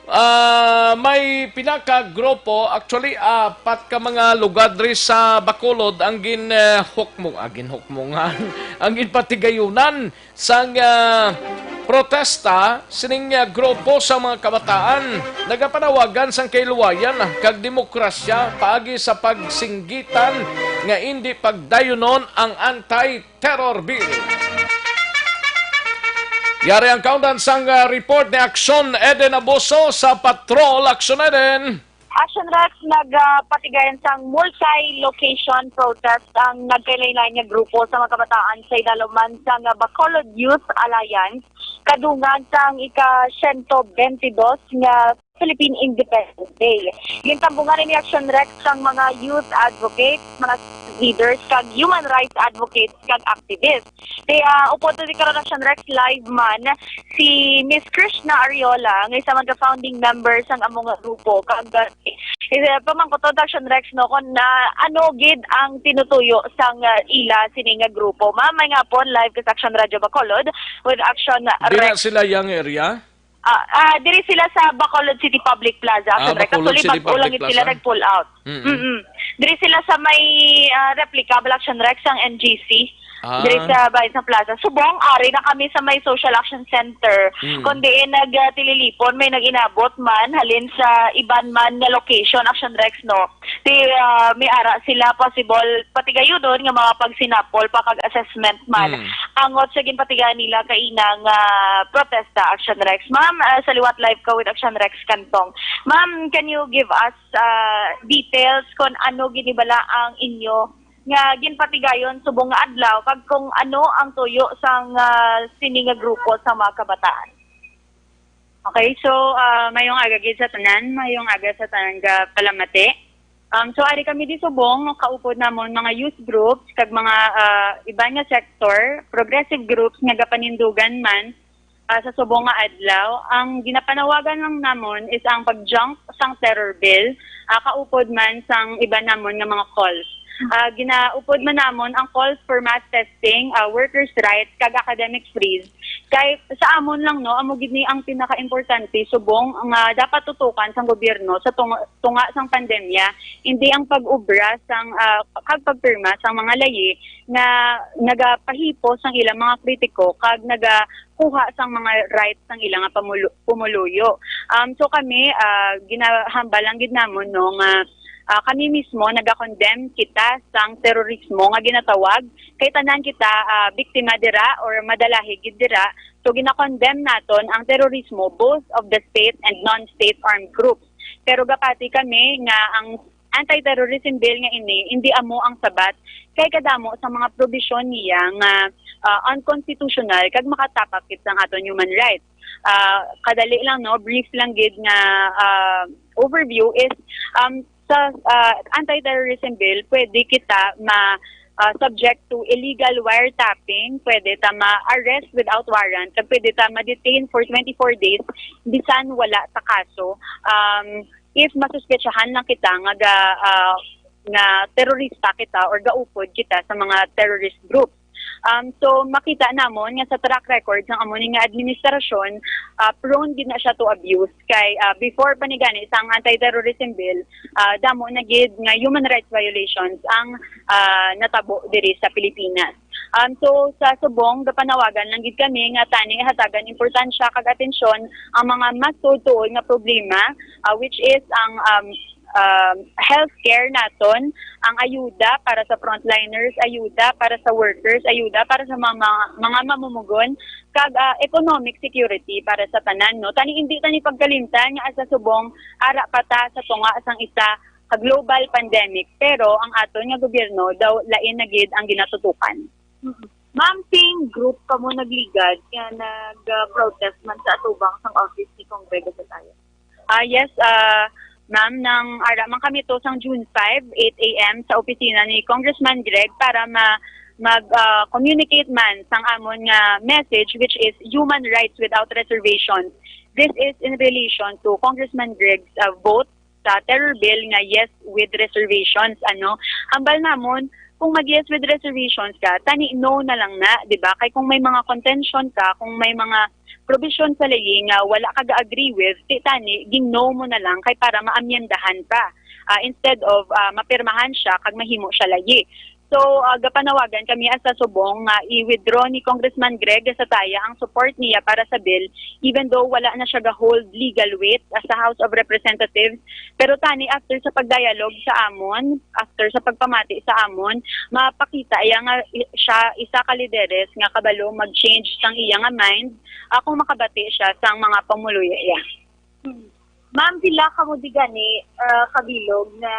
Ah, may pila ka grupo, actually, apat ka mga lugar diri sa Bacolod ang gin, eh, hukmong, ah, ginhukmongan, ang ginpatigayunan sang, ah, protesta sining, ah, grupo sa mga kabataan. Nagapanawagan sang kailuwayan kag demokrasya paagi sa pagsinggitan nga indi pagdayunon ang anti Terror Bill. Yari ang kaundan sang, ah, report ni Aksyon Eden Abuso sa Patrol. Aksyon Eden. Action Rex, nagpatigayan sang multi-location protest ang nagkalain-lain nga grupo sa mga kabataan sa idalom man sang Bacolod Youth Alliance, kadungan sang ika siyento bentidós nga Philippine Independence Day. Gintambungan ini Action Rex sang mga youth advocates, mga leaders, kag human rights advocates, kag activists. Kaya upod sa karon Action Rex, live man si Miss Krishna Ariola, nga isa man ka founding member sang amo nga grupo. Kag, uh, isa pa man ko to, Action Rex, no, kung na, ano gid ang tinutuyo sang, uh, ila sini nga grupo. Ma'am, may nga po, live ka sa Action Radio Bacolod with Action Rex. Di na sila yang area? Ah, ah, diri sila sa Bacolod City Public Plaza. Ah, Actually, Bacolod City Public Plaza. Actually, bag-o lang gid sila nag-pull out. Mm-mm. Mm-mm. Diri sila sa may, ah, replica, Action Rex, ang N G C. Ah. Diri sa Bayan sa Plaza. Subong, ari na kami sa may Social Action Center. Mm. Kundi, eh, nag, ah, tililipon, may nag-inabot man, halin sa iban man nga location, Action Rex, no? Ti, ah, may ara sila possible patigayunon nga mga pagsinapol pa kag assessment man. Mm. Angot sa ginpatigayan nila kaina nga protesta, Action Rex. Ma'am, ah, sa liwat live ka with Action Rex Cantong. Ma'am, can you give us, ah, details kung ano gid ni bala ang inyo nga ginpatigayon subong nga adlaw kag kung ano ang tuyo sang, ah, sini nga grupo sa mga kabataan? Okay, so, ah, mayong aga gid sa tanan, mayong aga sa tanan nga palamati. Um, so, ari kami di subong, kaupod namon mga youth groups, kag mga, ah, iban nga sector, progressive groups nga gapanindugan man, ah, sa subong nga adlaw. Ang ginapanawagan lang namon is ang pag-junk sang terror bill, ah, kaupod man sang iban namon nga mga calls. Ah, ginaupod man namon ang calls for mass testing, ah, workers' rights, kag academic freeze. Kay sa amon lang, no, amo gid ni ang pinakaimportante, subong nga dapat tutukan sang gobyerno sa tunga, tunga sang pandemya, hindi ang pag-obra sang, ah, kag pagpirma sang mga layi nga nagapahipo sang ilang mga kritiko kag nagakuha sang mga rights sang ilang nga pamulo-, pumuluyo. Um, so kami, ah, ginahambal lang gid namon, no, nga, ah, kami mismo naga-condemn kita sang terorismo nga ginatawag, kay tanan kita, ah, biktima dira or madalahi gid dira. So, gina-condemn naton ang terorismo, both of the state and non-state armed groups. Pero gapati kami nga ang anti-terrorism bill nga ini hindi amo ang sabat, kay kadamo sa mga probisyon niya nga, ah, unconstitutional kag makatapak gid sang aton human rights. Ah, kadali lang, no, brief lang gid nga, ah, overview is, um, sa, ah, anti-terrorism bill, pwede kita ma, ah, subject to illegal wiretapping, pwede ta ma-arrest without warrant, kag pwede ta ma-detain for twenty-four days bisan wala ta kaso. Um, if masuspetsahan lang kita nga ga, ah, nga terorista kita or gaupod kita sa mga terrorist groups. Um, so, makita namon nga sa track record sang amo ni nga administrasyon, ah, prone gid na siya to abuse. Kay, ah, before pa ni gani sang anti-terrorism bill, ah, damo na gid nga human rights violations ang, ah, natabo diri sa Pilipinas. Um, so, sa subong, gapanawagan lang gid kami nga tani hatagan importansya kag atensyon ang mga mas tuod-tuod nga problema, ah, which is ang, um, um, healthcare naton, ang ayuda para sa frontliners, ayuda para sa workers, ayuda para sa mga, mga, mga mamumugon, kag, ah, economic security para sa tanan, no? Tani, hindi tani pagkalimtan nga sa subong ara pa ta sa tunga sang isa ka global pandemic, pero ang aton nga gobyerno daw lain na gid ang ginatutukan. Mm. Ma'am, same group kamo nagligad nga nag-protest man sa atubang sang office ni Congressman Gataya? Ah, yes, ah, ma'am, nang ara man kami to sang June five, eight a m sa opisina ni Congressman Greg para ma-, mag, ah, communicate man sang amon nga message, which is human rights without reservations. This is in relation to Congressman Greg's, ah, vote sa terror bill nga yes with reservations, ano. Hambal namon, kung mag-yes with reservations ka, tani no na lang na, di ba? Kay kung may mga contention ka, kung may mga provision sa layi nga wala ka ga-agree with, ti tani, gin-no mo na lang kay para maamyendahan pa. Ah, instead of, ah, mapirmahan siya kag mahimo siya layi. So, ah, gapanawagan kami as sa subong nga i-withdraw ni Congressman Greg Gataya ang support niya para sa bill, even though wala na siya ga-hold legal weight as sa House of Representatives. Pero tani, after sa pagdialogue sa amon, after sa pagpamati sa amon, mapakita iya nga i-, siya isa ka lideres nga kabalo mag-change sang iya nga mind, ah, kung makabati siya sang mga pamuluya iya. Hmm. Ma'am, pila kamo di gani, ah, kabilog nga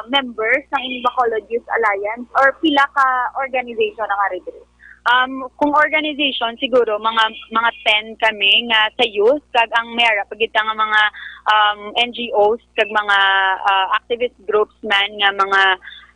members sang inyong Bacolod Youth Alliance, or pila ka organization ang ari diri? Um, kung organization, siguro mga, mga ten kami nga sa youth, kag ang may ara pa gid ta nga mga, um, N G Os kag mga, ah, activist groups man nga mga,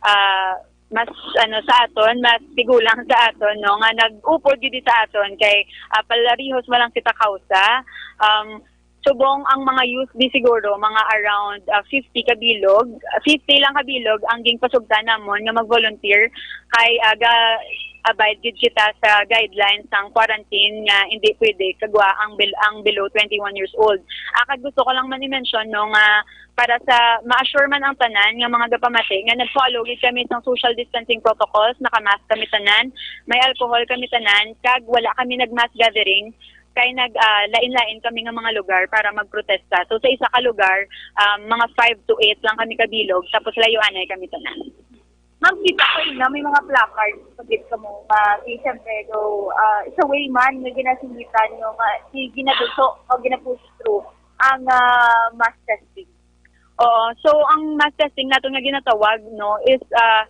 ah, mas, ano, sa aton, mas tigulang sa aton, no, nga nag-upod gid sa aton kay, ah, palarihos man lang kita kausa. Um, subong ang mga youth di siguro mga around, ah, fifty kabilog, fifty lang kabilog ang ginpasugtan namon nga mag-volunteer kay, ah, ga-abide gid kita sa guidelines sang quarantine nga hindi pwede kagwa ang bil-, ang below twenty-one years old. Ah, kag gusto ko lang man i-mention, no, nga para sa ma-assure man ang tanan nga mga gapamati nga nag-follow gid kami sang social distancing protocols, naka-mask kami tanan, may alcohol kami tanan, kag wala kami nag-mass gathering, kay nag, ah, lain-lain kami nga mga lugar para magprotesta. So, sa isa ka lugar, um, mga five to eight lang kami kabilog, tapos layuanay kami tanan. Ma'am, kita ko ina, may mga placards pa gid kamo nga, di, siyempre, do, ah, sa way man nga ginasingitan nyo nga di ginaduso o ginapush through ang, ah, mass testing. Oo. So, ang mass testing nato nga ginatawag, no, is, ah,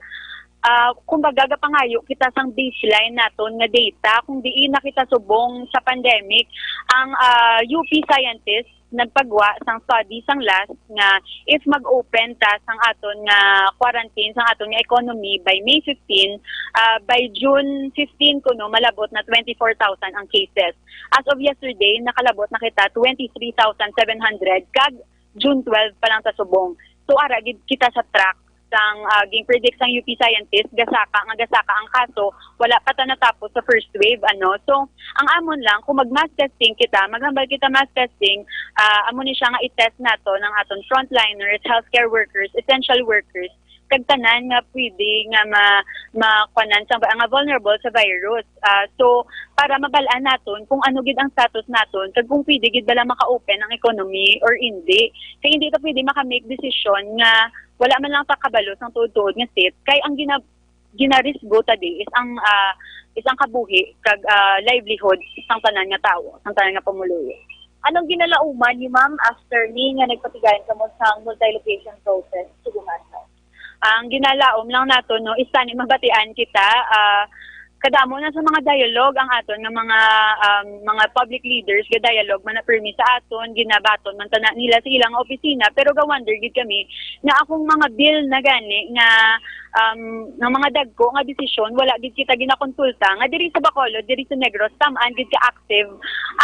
ah, kumbaga, gapangayo kita sang baseline naton nga data kung diin na kita subong sa pandemic. Ang, ah, U P scientists nagpagwa sang study sang last nga if mag-open ta sang aton nga quarantine, sang aton nga economy by May fifteen, ah, by June fifteen kuno malabot na twenty-four thousand ang cases. As of yesterday, nakalabot na kita twenty-three thousand seven hundred, kag June twelve pa lang ta subong. So, ara gid kita sa track sang, ah, ging-predict sang U P scientist, gasaka nga gasaka ang kaso, wala pa ta natapos sa first wave, ano. So, ang amon lang, kung mag-mass testing kita, maghambal kita mass testing, ah, amo ni siya nga i-test nato ng aton frontliners, healthcare workers, essential workers, kag tanan nga pwede nga ma-, makuanan sa, nga vulnerable sa virus. Ah, so, para mabal-an naton kung ano gid ang status naton, kag kung pwede gid bala maka-open ang economy or hindi. Kay hindi ta pwede maka-make decision nga wala man lang ta kabalo sang tuod-tuod nga state, kay ang gina-, ginarisgo ta di is ang, ah, is ang kabuhi kag, ah, livelihood sang tanan nga tawo, sang tanan nga pumuluyo. Anong ginalauman ni ma'am after ni nga nagpatigayon kamo sang multi-location protest subong adlaw? Ang ginalaom lang nato, no, is tani mabatian kita, ah, kadamo na sa mga dialogue ang aton nga mga, um, mga public leaders, ga-dialogue man na pirmi sa aton, ginabaton man tana nila sa ilang opisina, pero ga-wonder gid kami nga akong mga bill na gani nga, um, nga mga dagko nga desisyon, wala gid kita ginakonsulta, nga diri sa Bacolod, diri sa Negros, tam-an gid ka active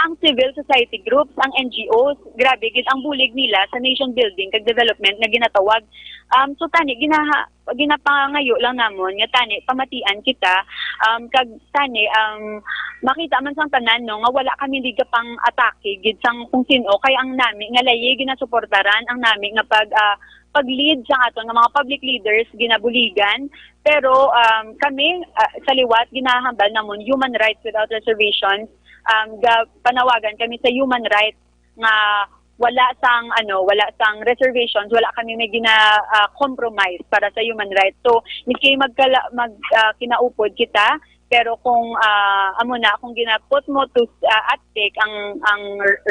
ang civil society groups, ang N G Os. Grabe gid ang bulig nila sa nation building kag development nga ginatawag. Um, so tani, ginaha-, ginapangayo lang namon nga tani pamatian kita, um, kag tani, um, makita man sang tanan, no, nga wala kami di pang atake gid sang kung sino, kay ang nami nga layi ginasuportaran, ang nami nga pag, ah, pag-lead sang aton nga mga public leaders ginabuligan. Pero, um, kami, ah, sa liwat, ginahambal namon human rights without reservations. Um, ga-, panawagan kami sa human rights nga wala sang, ano, wala sang reservations, wala kami may gina, ah, compromise para sa human rights. So, miski magkala-, mag, ah, kinaupod kita, pero kung, ah, amo na, kung gina-put mo to, ah, at stake ang, ang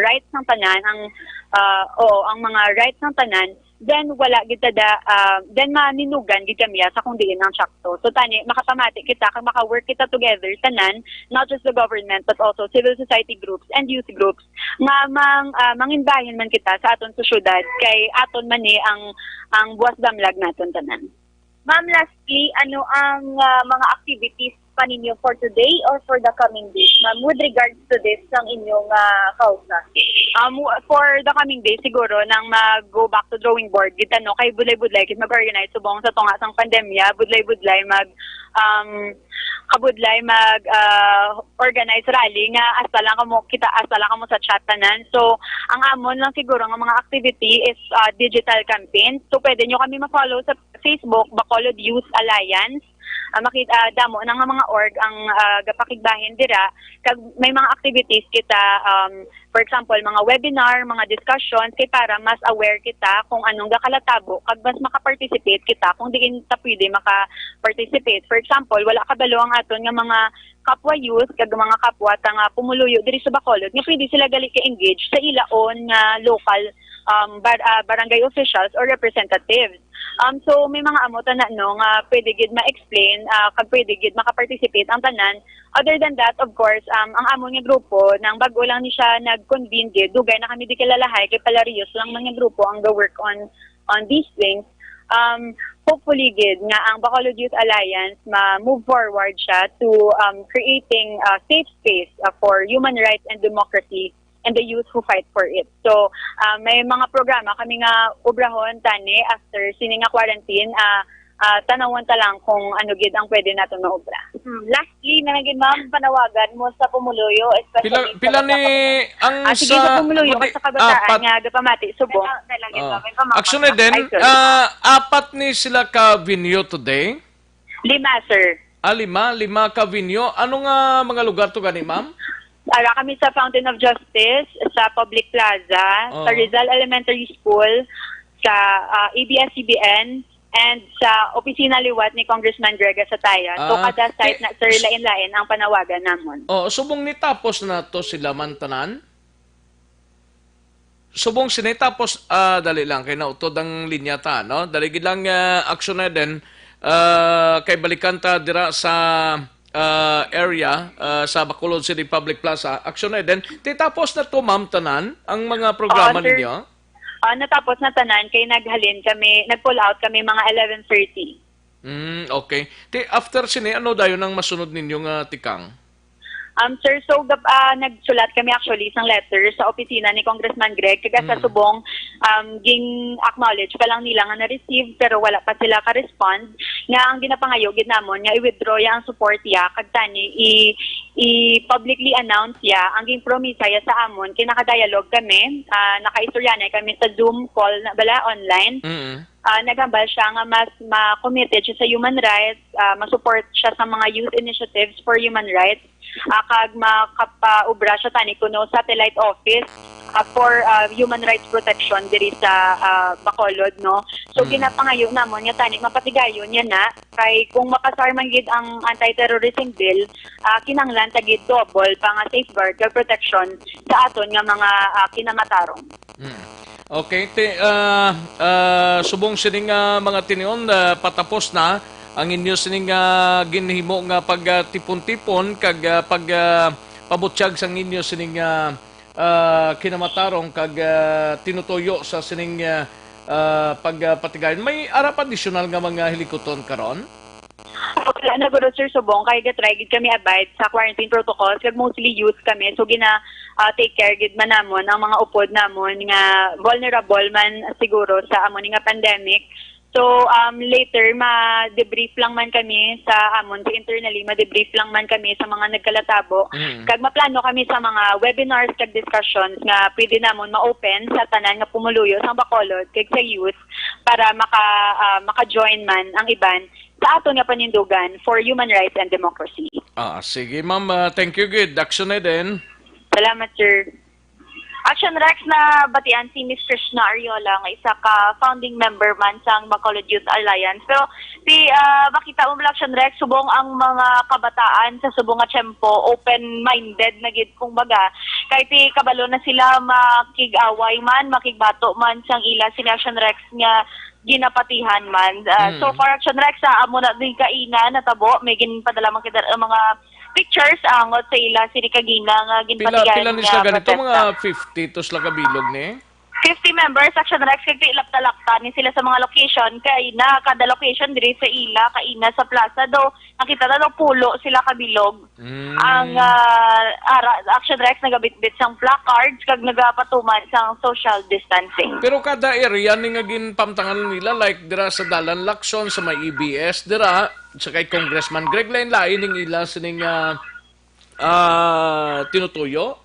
rights ng tanan, ang, ah, oo, ang mga rights ng tanan, then wala gid ta da, ah, then maninugan gid kami sa kung diin ang sakto. So tani, makapamati kita kag maka-work kita together tanan, not just the government but also civil society groups and youth groups nga mang, ah, manginbahin man kita sa aton sa syudad, kay aton man ni ang, ang buwas damlag naton tanan. Ma'am, lastly, ano ang, ah, mga activities pa ninyo for today or for the coming days, ma'am, with regards to this sang inyong, ah, kausa? Um, w-, for the coming days, siguro, nang mag-go back to drawing board, kita, no, kay budlay-budlay, kit mag-organize subong sa tunga sang pandemya, budlay-budlay mag, um, kabudlay mag, ah, organize rally nga hasta lang kamo kita, hasta lang kamo sa chat tanan. So, ang amon lang siguro nga mga activity is, ah, digital campaign. So, pwede nyo kami ma-follow sa Facebook, Bacolod Youth Alliance. Ah, makit-, ah, damo na nga mga org ang, ah, gapakigbahin dira. Kag may mga activities kita, um, for example, mga webinar, mga discussions, kay para mas aware kita kung anong gakalatabo, kag mas maka-participate kita kung diin ta pwede maka-participate. For example, wala kabalo ang aton nga mga kapwa youth, kag mga kapwa ta nga pumuluyo diri sa Bacolod, nga pwede sila gali ka-engage sa ilaon nga local, um, bar-, ah, barangay officials or representatives. Um, so, may mga amo tana, no, nga pwede gid ma-explain, ah, kag pwede gid maka-participate ang tanan. Other than that, of course, um, ang amon nga grupo, nang bag-o lang ni siya nag-convene gid, dugay na kami di kilalahay, kay palariyos lang man nga grupo ang ga-work on, on these things. Um, hopefully gid nga ang Bacolod Youth Alliance ma-move forward siya to, um, creating a safe space, uh, for human rights and democracy and the youth who fight for it. So, ah, may mga programa kami nga obrahon tani after sini nga quarantine, ah, ah, tanawon ta lang kung ano gid ang pwede naton maobra. Hmm, lastly, na gid, ma'am, panawagan mo sa pumuluyo, especially Pila, sa pila bata ni ka-, ang ah, sige, sa sa pumuluyo, pati-, sa kabataan apat. Nga gapamati subong. Dala, dala gid, Oh. ma'am, may pamangkot Action na. Eden, Ay, sir. Ah, apat ni sila ka venue today? Lima, sir. Ah, lima, lima ka venue. Ano nga mga lugar to gani, ma'am? Ara kami sa Fountain of Justice, sa Public Plaza, sa Oh. Rizal Elementary School, sa, ah, A B S C B N, and sa opisina liwat ni Congressman Greg Asataya. So, Ah, kada site ti-, na, sir, lain-lain ang panawagan namon. Oh, subong nitapos na to sila man tanan? Subong sini, tapos, ah, dali lang, kay nautod ang linya ta, no? Dali gid lang, ah, Action Eden, ah, kay balikan ta dira sa, ah, area, ah, sa Bacolod City Public Plaza. Action Eden, ti tapos na to, ma'am, tanan, ang mga programa Oo, sir. ninyo? Ah, natapos na tanan, kay naghalin kami, nag-pull out kami mga eleven thirty. Mm, okay. Ti, after sini, ano dayon ang masunod ninyo nga tikang? Um, sir, so, gap-, ah, nagsulat kami actually isang letter sa opisina ni Congressman Greg, kag sa Mm. subong, um, ging-acknowledge pa lang nila nga na-receive, pero wala pa sila ka-respond. Nga ang ginapangayo gid namon nga i-withdraw ya ang support ya, kag tani i-, i-publicly announce ya ang ginpromisa ya sa amon, kay naka-dialogue kami, ah, nakaistoryanay kami sa Zoom call na bala, online. Mm. Ah, naghambal siya nga mas ma-committed siya sa human rights, ah, ma-support siya sa mga youth initiatives for human rights, ah, kag makapaubra siya tani kuno satellite office, ah, for, ah, human rights protection diri sa, ah, Bacolod, no? So, Mm. ginapangayo namon nga tani mapatigayon niya na, kay kung mapasar man gid ang anti-terrorism bill, ah, kinahanglan ta gid double pa nga safeguard kag protection sa aton nga mga, ah, kinamatarong. Mm. Okay, ti-, ah, ah, subong sining, ah, mga tinion, ah, patapos na, ang inyo sining, ah, ginhimo nga pagtipon-tipon kag, ah, pag, ah, pabutyag sang inyo sining, ah, ah, kinamatarong kag, ah, tinutuyo sa sining, ah, ah, pagpatigayon. May ara pa additional nga mga hilikuton karon? Wala na guro, Sir Subong, kay gatry gid kami abide sa quarantine protocols, kag mostly youth kami, so gina, ah, take care gid man namon ang mga upod namon nga vulnerable man siguro sa amo ni nga pandemic. So, um, later, ma-debrief lang man kami sa amon, sa internally, ma-debrief lang man kami sa mga nagkalatabo. Mm. Kag maplano kami sa mga webinars kag discussions nga pwede namon ma-open sa tanan nga pumuluyo sa Bacolod kag sa youth para maka, ah, maka-join man ang iban sa aton nga panindugan for human rights and democracy. Ah, sige, ma'am. Ah, thank you gid. Action na din. Salamat, sir. Action Rex, nabatian si Miss Krishna Ariola nga isa ka founding member man sang Bacolod Youth Alliance. Pero ti, ah, makita mo bala, Action Rex, subong ang mga kabataan sa subong nga tiyempo, open-minded na gid, kumbaga. Kay ti kabalo na sila makig-away man, makigbato man sang ila sini, Action Rex, nga ginapatihan man. Ah, Mm. So far, Action Rex, sa amo na din kaina natabo, may ginpadala man kita ang mga pictures angot sa ila sini kagina nga Pila, ginpatihan pila ni nga sila ganito? Protesta. Mga fifty to sila kabilog ni? Fifty members, Action Rex, kag ti lapta-lapta ni sila sa mga location, kay na kada location diri sa ila, kaina sa plaza, do nakita na do pulo sila kabilog. Mm. Ang, ah, ara, Action Rex nagabitbit sang placards kag nagapatuman sang social distancing. Pero kada area ni nga ginpamtangan nila, like dira sa Dalan Lacson, sa may E B S, dira, sa kay Congressman Greg, lain-lain ning ila sining, ah, ah, tinutuyo?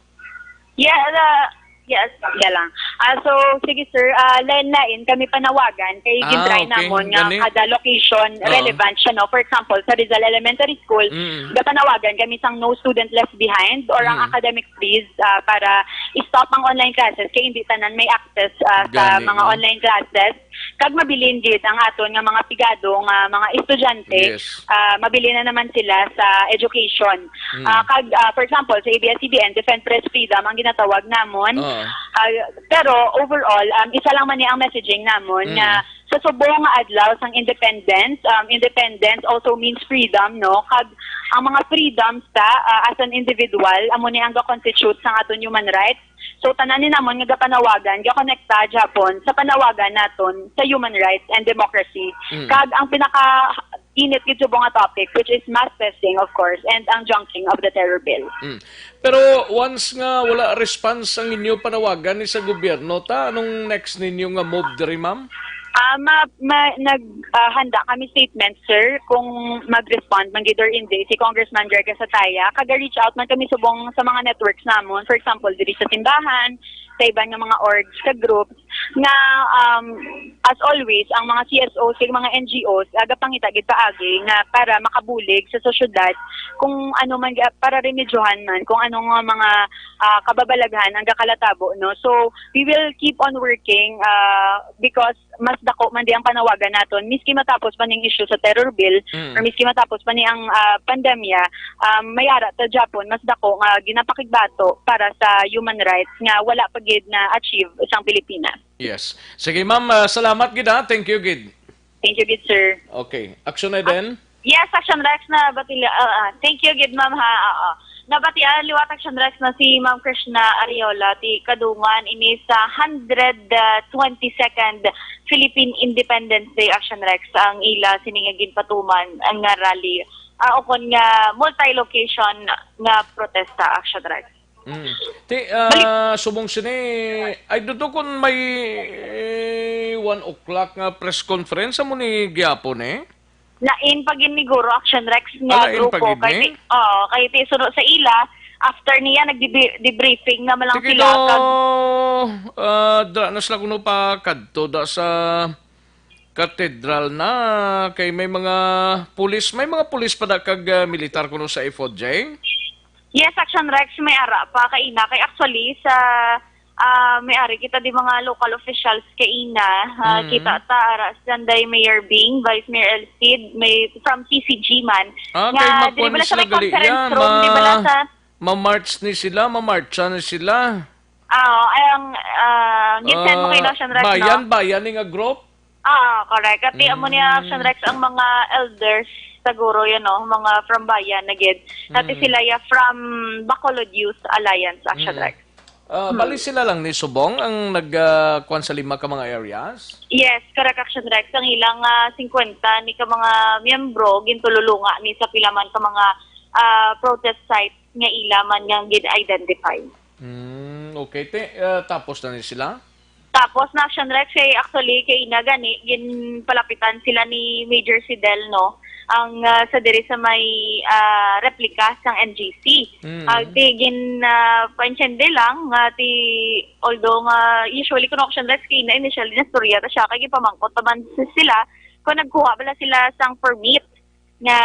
Yeah, uh, yes, yeah lang. Ah, so, sige, sir, ah, lain-lain kami panawagan kay Ah, gintry okay. Namon nga Gani? Kada location Ah. Relevant siya, no? For example, sa Rizal Elementary School, Mm. gapanawagan kami sang no student left behind or ang Mm. academic freeze, ah, para i-stop ang online classes kay hindi tanan may access, ah, sa Gani, mga no? Online classes. Kag mabilin gid ang aton nga mga pigado nga mga estudyante, Yes. ah, mabilin na naman sila sa education. Mm. Ah, kag, ah, for example, sa A B S C B N, Defend Press Freedom ang ginatawag namon. Oo. Ah, pero overall, um, isa lang man ni ang messaging namon Mm. nga sa subong nga adlaw sang independence, um, independence also means freedom, no? Kag ang mga freedoms ta, ah, as an individual, amo ni ang ga-constitute sang aton human rights. So, tanan ni namon nga gapanawagan, gakonekta gyapon sa panawagan naton sa human rights and democracy. Mm. Kag ang pinaka init gid subong nga topic, which is mass testing, of course, and ang junking of the terror bill. Mm. Pero once nga wala response ang inyo panawagan ni sa gobyerno, ta, anong next ninyo nga move diri, ma'am? Ah, ma-, ma-, nag, ah, handa kami statement, sir, kung mag-respond man gid or hindi si Congressman Greg Gasataya. Kaga-reach out man kami subong sa mga networks namon, for example, diri sa simbahan, sa iban nga mga orgs kag groups, nga, um, as always, ang mga C S Os kag mga N G Os, ah, gapangita gid paagi nga para makabulig sa sosyedad kung ano man, ah, para remedyohan man kung ano nga mga, ah, kababalaghan ang gakalatabo, no? So, we will keep on working, ah, because mas dako man di ang panawagan naton, miski matapos pa ning issue sa terror bill, Mm. or miski matapos pa ni ang, ah, pandemya, um, may ara ta gyapon mas dako nga ginapakigbato para sa human rights nga wala pa gid na-achieve sang Pilipinas. Yes. Sige, ma'am, ah, salamat gid, ha. Thank you gid. Thank you gid, sir. Okay. Action na din? Yes, Action Rex, na batila, ah, ah, thank you gid, ma'am, ha. Oo. Nabatian liwat, Action Rex, na si Ma'am Krishna Ariola ti kadungan ini sa hundred twenty-second Philippine Independence Day, Action Rex, ang ila sini nga ginpatuman ang nga rally, ah, ukon nga multi-location nga protesta, Action Rex. Mm. Ti, ah, Balik- subong sini, ay, dudo kun may, eh, one o'clock nga press conference, amo ni gihapon, eh? Lain pa gid ni guro, Action Rex, nga Ah, lain pa grupo. Gid kay ni? Ti-, oo, kay ti suno sa ila, after niya, nag-debriefing naman lang Ti sila. Kag ah, dra na sila kuno pa kadto da sa katedral na, kay may mga pulis, may mga pulis pa da kag, ah, militar kuno sa F O J? Yes, Action Rex, may ara pa kaina. Kay actually, sa, ah, may ari kita di mga local officials kaina. Ah, Mm. Kita ta, ara, sanday Mayor Bing, Vice Mayor Elcid, may from C C G man. Ah, nga kay makuha diri bala ni sa sila may gali conference yan, room, di bala ma-, sa ma-march ni sila, ma-marcha ni sila. Ah, ay, ang, ah, gid-send mo kay Ah, Notion Rex, no? Bayan, Bayan ni nga group? Ah, correct. Ati amo niya, Mm. Action Rex, ang mga elders, siguro, you know, mga from bayan na gid. Ati Mm. sila ya from Bacolod Youth Alliance, Action Mm. Rex. Ah, Hmm. bali sila lang ni subong ang nag, ah, kuwan sa lima ka mga areas? Yes, correct, Action Rex. Ang ilang, ah, singkwenta ni ka mga miyembro, gintululunga ni sa pila man ka mga, ah, protest site nga ila man nga gin-identify. Hmm, okay. Te, ah, tapos na ni sila? Tapos na, Action Rex, kay actually, kay ina gani, ginpalapitan sila ni Major Sidel, no? Ang, ah, sa diri sa may, ah, replika sang N G C. Mm. Ah, di gin, ah, paintindi lang, nga ti, although nga, usually, kuno, Action Rex, kay ina, initially, nastorya ta siya, kay gipamangkot naman si-, sila, kung nagkuha bala sila sang permit nga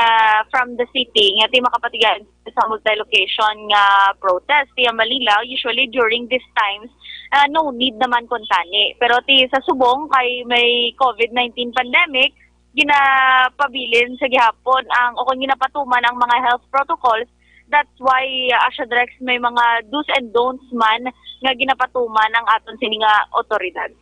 from the city, nga ti makapatigayon sa multi-location nga protest. Ti ang Manila, usually during these times, ah, no need naman kuntani. Pero ti sa subong kay may covid nineteen pandemic, ginapabilin sa gihapon ang, o kung ginapatuman ang mga health protocols. That's why, ah, Action Rex, may mga do's and don'ts man nga ginapatuman ang aton sini nga otoridad.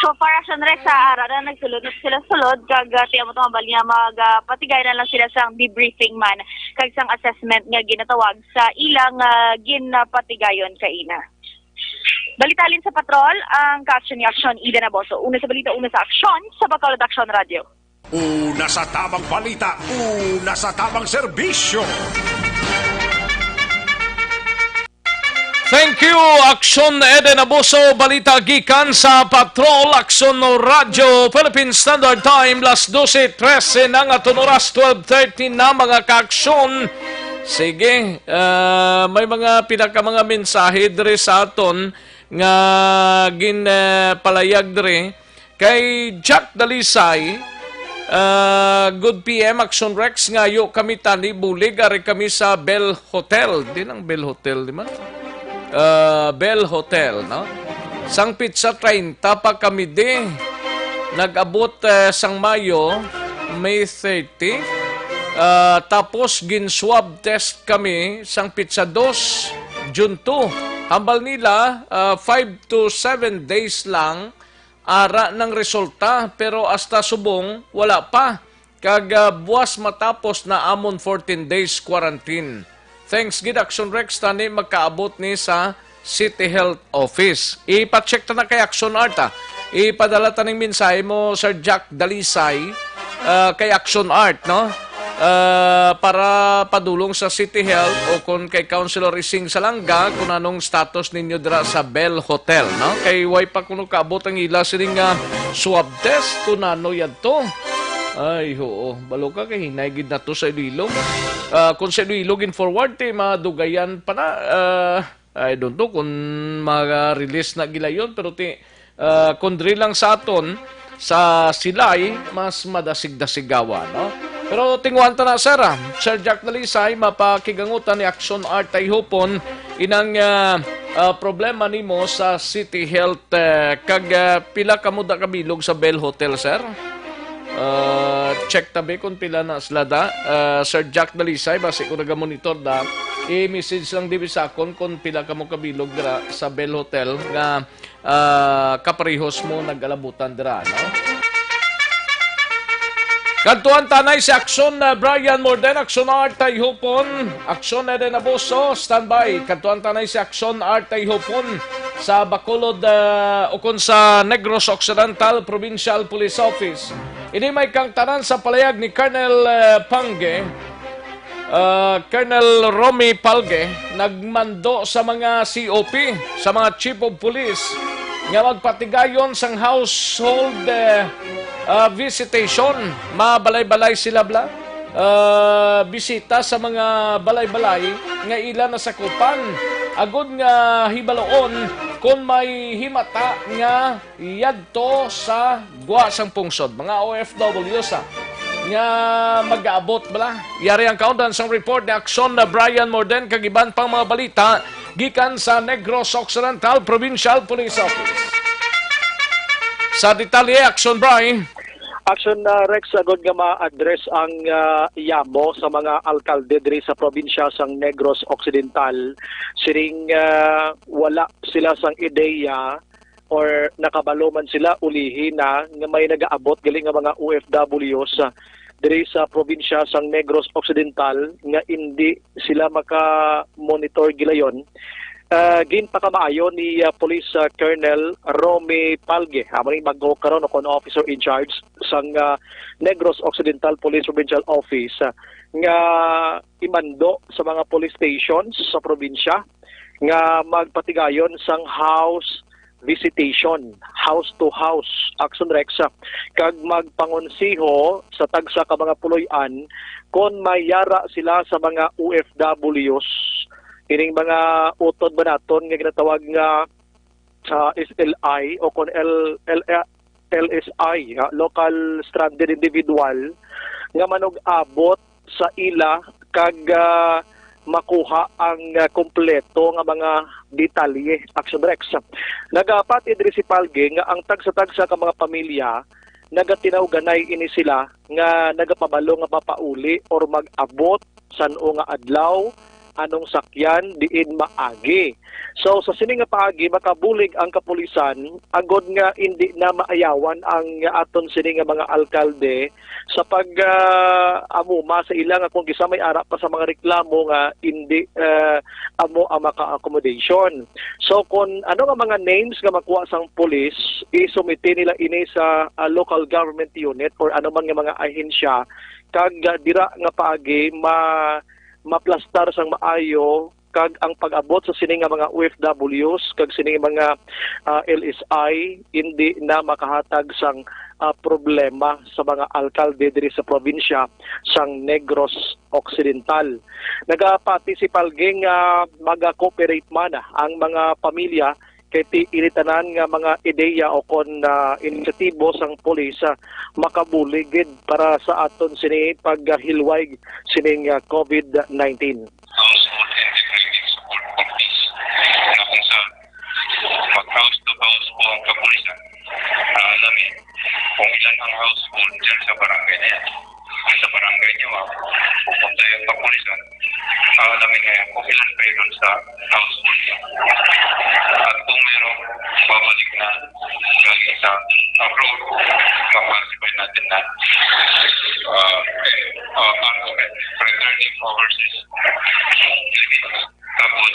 So far, Action Rex, sa ara na nagsulod na sila sulod, kag, ah, ti amo to nga bali nga mag, ah, patigay na lang sila sang debriefing man, kag sang assessment nga ginatawag sa ilang, ah, ginapatigayon kaina. Balita halin sa patrol, ang ka-action ni Action, Eden Aboso. Una sa balita, una sa aksyon, sa Bacolod Action Radio. Una sa tamang balita, una sa tamang serbisyo. Thank you, Action Eden Abuso. Balita gikan sa Patrol, Action Radyo, Philippine Standard Time, las dose trese na nga aton oras, twelve thirty na, mga ka-aksyon. Sige, ah, may mga pila ka mga mensahe diri sa aton nga gin, ah, palayag diri. Kay Jack Dalisay, ah, good P M, Action Rex, ngayo kami tani bulig, ari kami sa Bell Hotel. Di nang Bell Hotel, di man? Ah, Bell Hotel, no? Sang pitsa treinta pa kami di. Nag-abot, eh, sang Mayo, May thirty. Ah, tapos gin-swab test kami sang pitsa dos, June two. Hambal nila, ah, five to seven days lang ara nang resulta, pero hasta subong wala pa. Kag, ah, buwas matapos na amon fourteen days quarantine. Thanks gid, Action Rex, tani makaabot ni sa City Health Office. Ipa-check ta na kay Action Art, ah. Ipadala ta ning mensahe mo, Sir Jack Dalisay, ah, kay Action Art, no? Ah, para padulong sa City Health o kon kay Councilor Ising Salanga kung anong status ninyo dira sa Bell Hotel, no? Kay way pa kuno kaabot ang ila sining, ah, swab test kung ano yadto. Ay, oo. Balo ka kay hinay gid na to sa Iloilo. Ah, kung sa Iloilo gin-forward, ti madugayan pa na, ah, I don't know kung ma-release na gilayon, pero ti, ah, kung diri lang sa aton, sa Silay, mas madasig-dasigawa, no? Pero tinguhan ta na, sir, ah. Sir Jack Dalisay, mapakigangutan ni Action Art Tayhupon, inang, ah, ah, problema nimo sa City Health, eh, kag, ah, pila kamo da kabilog sa Bell Hotel, sir? Ah, check tabi kung pila na sila da. Ah, Sir Jack Dalisay, basi ko nagamonitor da. I-message lang dibi sa akon kung pila kamo kabilog dira sa Bell Hotel nga, ah, kaparehos mo nag-alabutan dira, no? Kadtuan tanay si Action, ah, Brian Morden, Action Art Tayhupon, Action Eden Abuso, standby. Kadtuan tanay si Action Art Tayhupon sa Bacolod, ah, ukon sa Negros Occidental Provincial Police Office. Ini may kangtanan sa palayag ni Colonel, ah, Pangge, ah, Colonel Romy Palge, nagmando sa mga C O P, sa mga Chief of Police, nga magpatigayon sang household, eh, ah, visitation, mabalay-balay sila bla, ah, bisita sa mga balay-balay nga ila nasakupan, agod nga hibaloon kon may himata nga yadto sa gwa sang pungsod, mga O F W sa nga mag-aabot bala. Yari ang kaundan sang report ni Action na Brian Morden kag iban pang mga balita gikan sa Negros Occidental Provincial Police Office. Sa detalye, Action Brian. Action, uh, Rex, agod nga ma-address ang, uh, yamo sa mga alkalde diri sa probinsya sang Negros Occidental, siring, uh, wala sila sang ideya or nakabalo man sila ulihi na nga may nagaabot gali nga mga O F Ws, ah, diri sa probinsya sang Negros Occidental nga indi sila maka-monitor gilayon. Ah, ginpakamaayo ni, ah, Police, ah, Colonel Romy Palge, amo ni bag-o karon o kon officer in charge sang, ah, Negros Occidental Police Provincial Office, ah, nga imando sa mga police stations sa probinsya nga magpatigayon sang house visitation, house to house, Action Rex, ah, kag magpangonsiho sa tagsa ka mga puloy-an kon may yara sila sa mga O F Ws, ining mga utod ba naton nga ginatawag nga, ah, S L I o kon L-, L-, L S I, ah, local stranded individual, nga manug-abot sa ila kag, ah, makuha ang, ah, kompleto nga mga detalye, Action Rex. Nagapati diri si Palge nga ang tagsa-tagsa ka mga pamilya nagatinawganay ini sila nga nagapabalo nga mapauli or mag-abot san-o nga adlaw, anong sakyan, diin maagi. So, sa sini nga paagi, makabulig ang kapulisan agod nga indi na maayawan ang aton sini nga mga alkalde sa pag, ah, amuma sa ila nga kung kisa may ara pa sa mga reklamo nga indi, ah, amo ang maka-accommodation. So, kung ano nga mga names nga makuha sang pulis, isumite nila ini sa, ah, local government unit or ano man nga mga ahensya, kag, ah, dira nga paagi ma-, maplastar sang maayo kag ang pag-abot sa sini nga mga O F Ws kag sini nga mga, ah, L S I hindi na makahatag sang, ah, problema sa mga alkalde diri sa probinsya sang Negros Occidental. Nagapati si Palge nga maga-cooperate man ang mga pamilya kay ti-, ini tanan nga mga ideya o kon, ah, inisyatibo sang pulis, ah, makabulig gid para sa aton sini paghilway sining, ah, COVID nineteen. Household and the cleaning support committees na kung saan mag-house to house po ang kapulisan. Ah, alam eh, kung ilan ang household dyan sa barangay na yan. Sa barangay niyo, ah, pupunta yung kapulisan. Ah, alam eh, ngayon, kung ilan kayo dun sa household niyo. At kung meron, babalik na galing sa abroad, ma-classify natin na, ah, eh, ah, ano, eh, returning overseas. Tapos,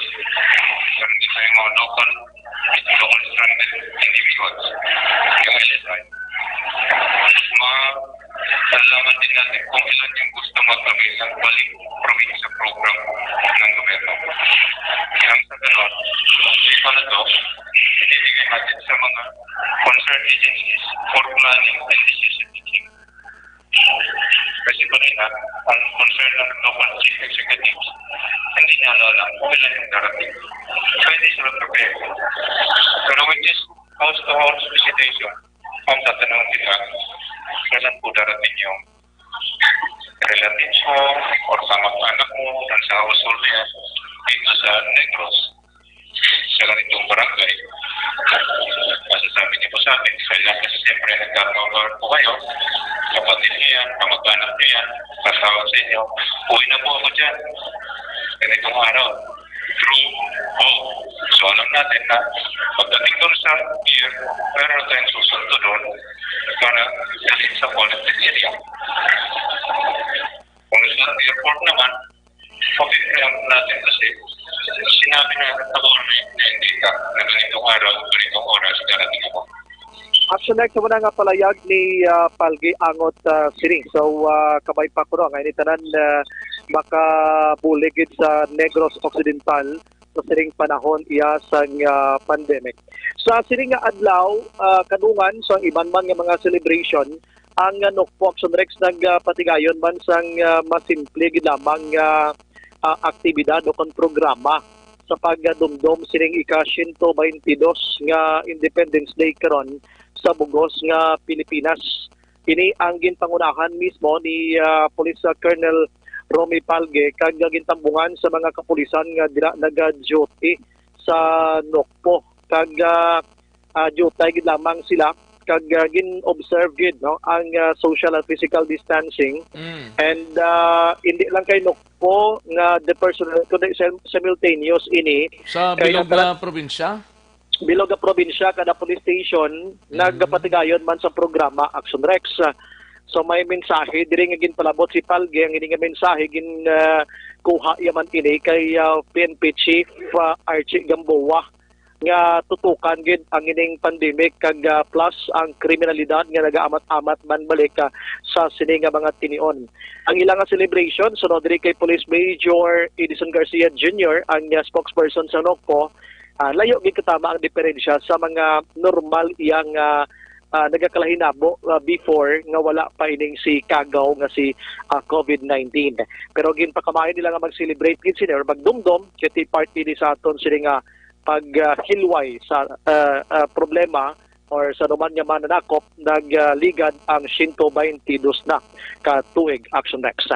meron din tayong mga local, local stranded individuals, yung L S I. Ma-, nalaman din natin kung ilan yung gusto mag-avail ng balik probinsya program ng gobyerno. Nang sa ganon, yung pala to, ibibigay natin sa mga concerned agencies for planning and decision making. Kasi kanina, ang concern ng local chief executives, hindi niya alam kung ilan yung darating. Pwede sila prepare. Pero with this house-to-house visitation, ang tatanungin kita, kailan po darating yung relatives mo or kamag-anak mo dun sa household niya dito sa Negros, sa ganitong barangay? Masasabi niyo po sa amin, kailan kasi siyempre nagkakaroon po kayo, kapatid niyo yan, kamag-anak niyo yan, kasama sa inyo, uwi na po ako dyan. Ganitong araw, through home. So alam natin na pagdating doon sa pier, meron na tayong susundo doon para dalhin sa quarantine area. Kung sa airport naman, okay, kaya natin kasi sinabi na nag-warning na hindi ka na ganitong araw, ganitong oras, darating ako. Actually, sa una nga palayag ni, ah, Palgi angot, ah, sini. So, ah, kabay pa kuno nga ini tanan, ah, makabulig gid sa Negros Occidental sa sining panahon iya sang, ah, pandemic. Sa sini nga adlaw, ah, kadungan sa iban man nga mga celebration, ang, ah, Nokpo Action Rex nagpatigayon man sang, ah, masimple gid lamang nga, ah, aktibidad o kon programa sa pagdumdom sining ika-siyento baynte dos nga Independence Day karon sa bug-os nga Pilipinas. Ini ang ginpangunahan mismo ni, ah, Police, ah, Colonel Romy Palge kag gintambungan sa mga kapulisan nga dira naga-duty sa Nokpo kag, ah, ah, diutay gid lamang sila kag, ah, gin-observe gid, no, ang, ah, social and physical distancing. Mm. And, ah, hindi lang kay Nokpo nga the personnel, kundi sim-, simultaneous ini sa kay bilog ang nga probinsya? Bilog nga probinsya, kada police station nagapatigayon man sa programa Action Rex. So, may mensahe diri nga ginpalabot si Palge. Ang ini nga mensahe gin, ah, kuha yaman ini kay, ah, P N P Chief, ah, Archie Gamboa, nga tutukan gid ang ining pandemic kag, ah, plus ang kriminalidad nga nagaamat-amat man balik, ah, sa sini nga mga tinion. Ang ila nga celebration, sunod diri kay Police Major Edison Garcia Junior, ang, ah, spokesperson sa NOCPO, ah, layo gid katama ang diferensya sa mga normal iyang, ah, ah, nagakalahinabo, ah, before nga wala pa ining si kagaw nga si, ah, COVID nineteen. Pero ginpakamayo nila nga mag-celebrate gid sini or magdumdom kay ti part ini sa aton sini nga pag, ah, hilway sa, ah, ah, problema or sa anuman nga mananakop, nagligad ang siyento baynte dos na ka tuig, Action Rex.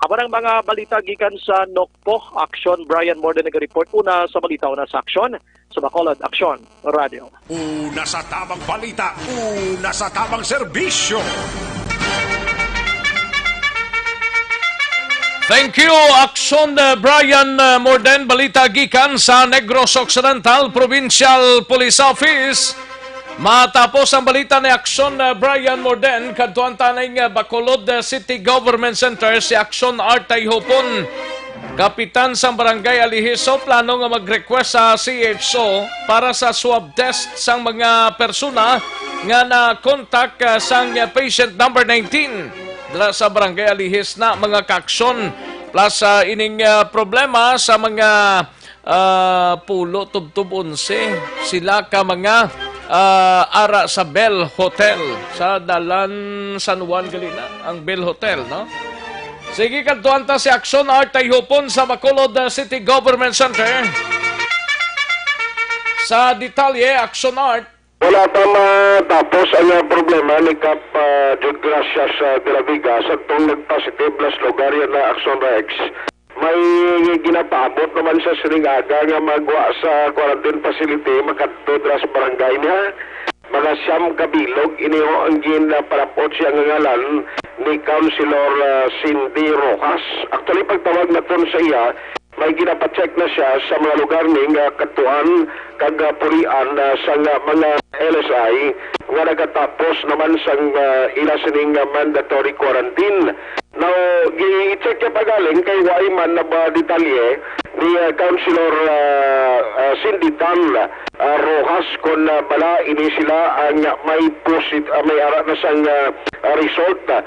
Amo ang mga balita gikan sa NOCPO. Action, Brian Morden naga-report una sa balita, una sa aksyon, sa Bacolod, Action Radio. Una sa tamang balita, una sa tamang serbisyo. Thank you, Action, uh, Brian, uh, Morden. Balita gikan sa Negros Occidental Provincial Police Office. Matapos ang balita ni Action, uh, Brian Morden, kadtuan ta ning, uh, Bacolod, uh, City Government Center si Action Artay Hopon. Kapitan sang Barangay Alihiso plano nga mag-request sa C H O para sa swab test sang mga persona nga na-contact, ah, sang patient number nineteen dira sa Barangay Alihis na, mga kaaksyon. Plus, ah, ining, ah, problema sa mga, ah, pulo tubtob onse, sila ka mga, ah, ara sa Bell Hotel sa Dalan San Juan gali na ang Bell Hotel, no? Sige, kadtuan ta si Action Art Tayhupon sa Bacolod, uh, City Government Center. Sa detalye, Action Art. Wala pa matapos ang, ah, problema ni Kap, ah, Jude Gracias, ah, de la Vega, sa tong nagpositive na sa lugar yan na Action Rex. May ginapaabot naman sa sining aga nga magwa sa quarantine facility, makadto dira sa barangay niya. Mga siyam ka bilog iniho ang ginapalapot siya nga ngalan ni Councilor, ah, Cindy Rojas. Actually, pagtawag naton sa iya, may ginapacheck na siya sa mga lugar ni nga katuan kag, ah, pulian, ah, sang, ah, mga L S I nga nagatapos naman sang, ah, ila sining, ah, mandatory quarantine. Now, gi-check niya pa galing kay wa man na ba detalye ni, ah, Councilor, ah, ah, Cindy Tan, ah, Rojas kon, ah, bala ini sila ang may posit-, ah, may ara na sang, ah, ah, result, ah,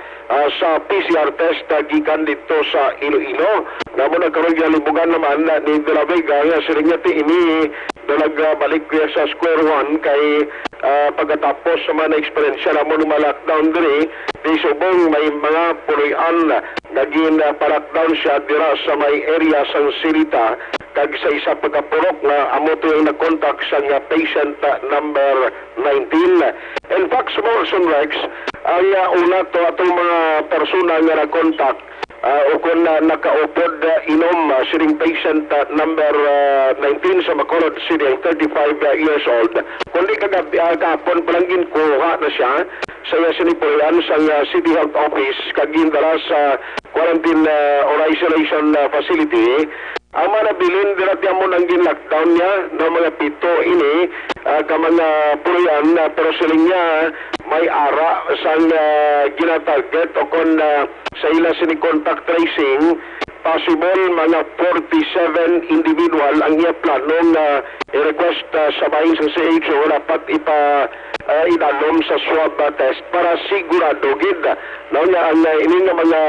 sa P C R test, ah, gikan dito sa Iloilo. Namo na karon galibugan naman, ah, ni De La Vega nga siling niya ti ini dalag, ah, balik niya sa square one kay, ah, pagkatapos sa mga na-eksperyensya namon nga lockdown diri, di subong may mga puloy-an nga gin, ah, pa-lockdown siya dira sa may area sang Silita kag sa isa pa ka purok nga amo to ang nag-contact sa nga patient, ah, number nineteen. In fact, sa mga Action Rex, ang, ah, una to atong mga persona nga nag-contact, ah, ukon na nakaupod, ah, inom, ah, sining patient, ah, number, ah, nineteen sa Bacolod City, ang thirty-five, ah, years old. Kundi kagabi, ah, kahapon pa lang ginkuha na siya sa iya sinipulian sa, ah, City Health Office kag gindala sa quarantine, ah, or isolation, ah, facility. Ang mga nabilin dira ti amo nang gin-lockdown niya, no, mga pito ini, ah, ka mga puloy-an, ah, pero siling niya may ara sang, ah, gina-target o kon, ah, sa ila sini contact tracing, possible mga forty-seven individual ang iya plano nga i-request, ah, sa bahin sa C H O dapat ipa, ah, idalom sa swab, ah, test para sigurado gid, no, nga ang, ah, ini nga mga,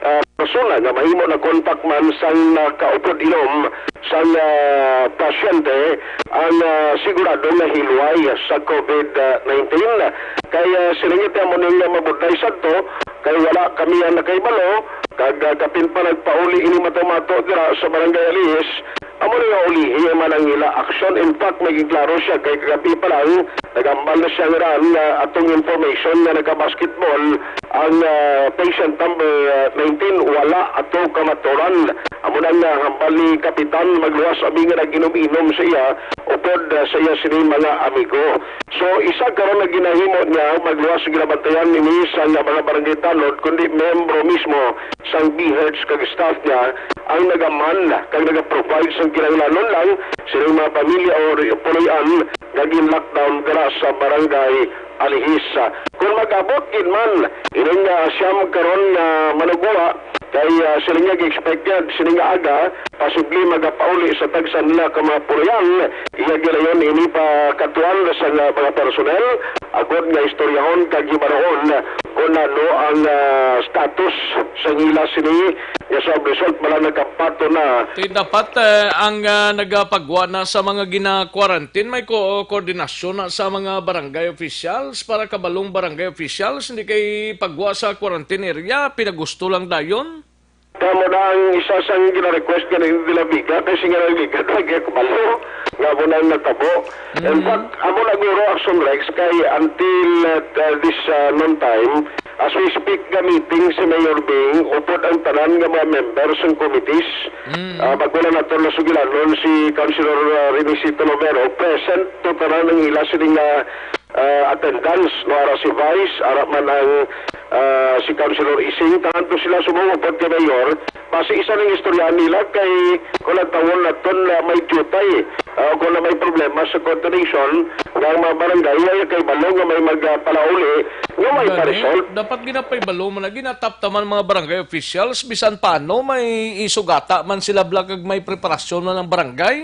ah, persona nga mahimo na contact man sang nakaupod inom sang, ah, pasyente ang, ah, sigurado nga hilway sa COVID nineteen. Kay, ah, siling niya ti amo ning mabudlay sadto kay wala kami ang nakahibalo kag, ah, kapin pa nagpauli ini mato-mato dira sa Barangay Alihis. Amo na nga ulihi man ang ila aksyon. In fact, may giklaro siya kay kagabi pa lang, naghambal na siya nga daan nga atong information nga naka-basketball ang, ah, patient number, ah, nineteen, wala ato kamaturan. Amo na nga hambal ni Kapitan, magluwas abi nga nag-inom-inom sa iya upod, ah, sa iya sini mga amigo. So, isa karon nga ginahimo niya, magluwas sa ginabantayan ini sa mga barangay tanod, kundi miyembro mismo sang B H E D S kag staff niya ang nagamhan kag nagaprovide sang kinahanglanon lang sining mga pamilya o ri-, puloy-an nga gin-lockdown dira sa Barangay Alihis. Kung mag-abot gid man ining, ah, siyam karon nga manugwa, kay, ah, sila nga gi-expect nga sining nga aga posible magapauli sa tagsa nila ka mga puloy-an. Iya gilayon ini pa kadtuan sa nga mga personnel agod nga istoryahon kag hibaroon kon ano ang, ah, status sa ila sini nga sa result bala nagkapato na. Ti dapat, eh, ang, ah, nagapagwa na sa mga gina-quarantine may ko-, koordinasyon na sa mga barangay officials para kabalong barangay officials, hindi kay pagwa sa quarantine area, pinagusto lang dayon. Kamo na ang isa sang gina-request nga ni Dela Vega, kay siya nga nagligad lagi kabalo nga mo nang natabo. In Mm. fact, amo na guro, Action Rex, kay until, uh, this, uh, noon time, as we speak, gamiting si Mayor Bing, upod ang tanan nga mga members sang committees. Mm. Uh, bago na nato nasugilanon si Councilor, uh, Renisito Lovero, present to tanan ang ila sini nga, uh, attendance, no, ara si Vice, ara man ang, uh, si Councilor Ising, tanan to sila sumungupod kay Mayor. Basi isa ning istorya nila kay kung nagtawon naton na may jutay, uh, kung na may problema sa coordination nga ang mga barangay, wala kay balo nga may magpalauli, nga may Gani, pa-result. Dapat ginapay balo man lagi, nataptaman mga barangay officials, bisan paano may isugata man sila bala kag may preparasyon man ang barangay.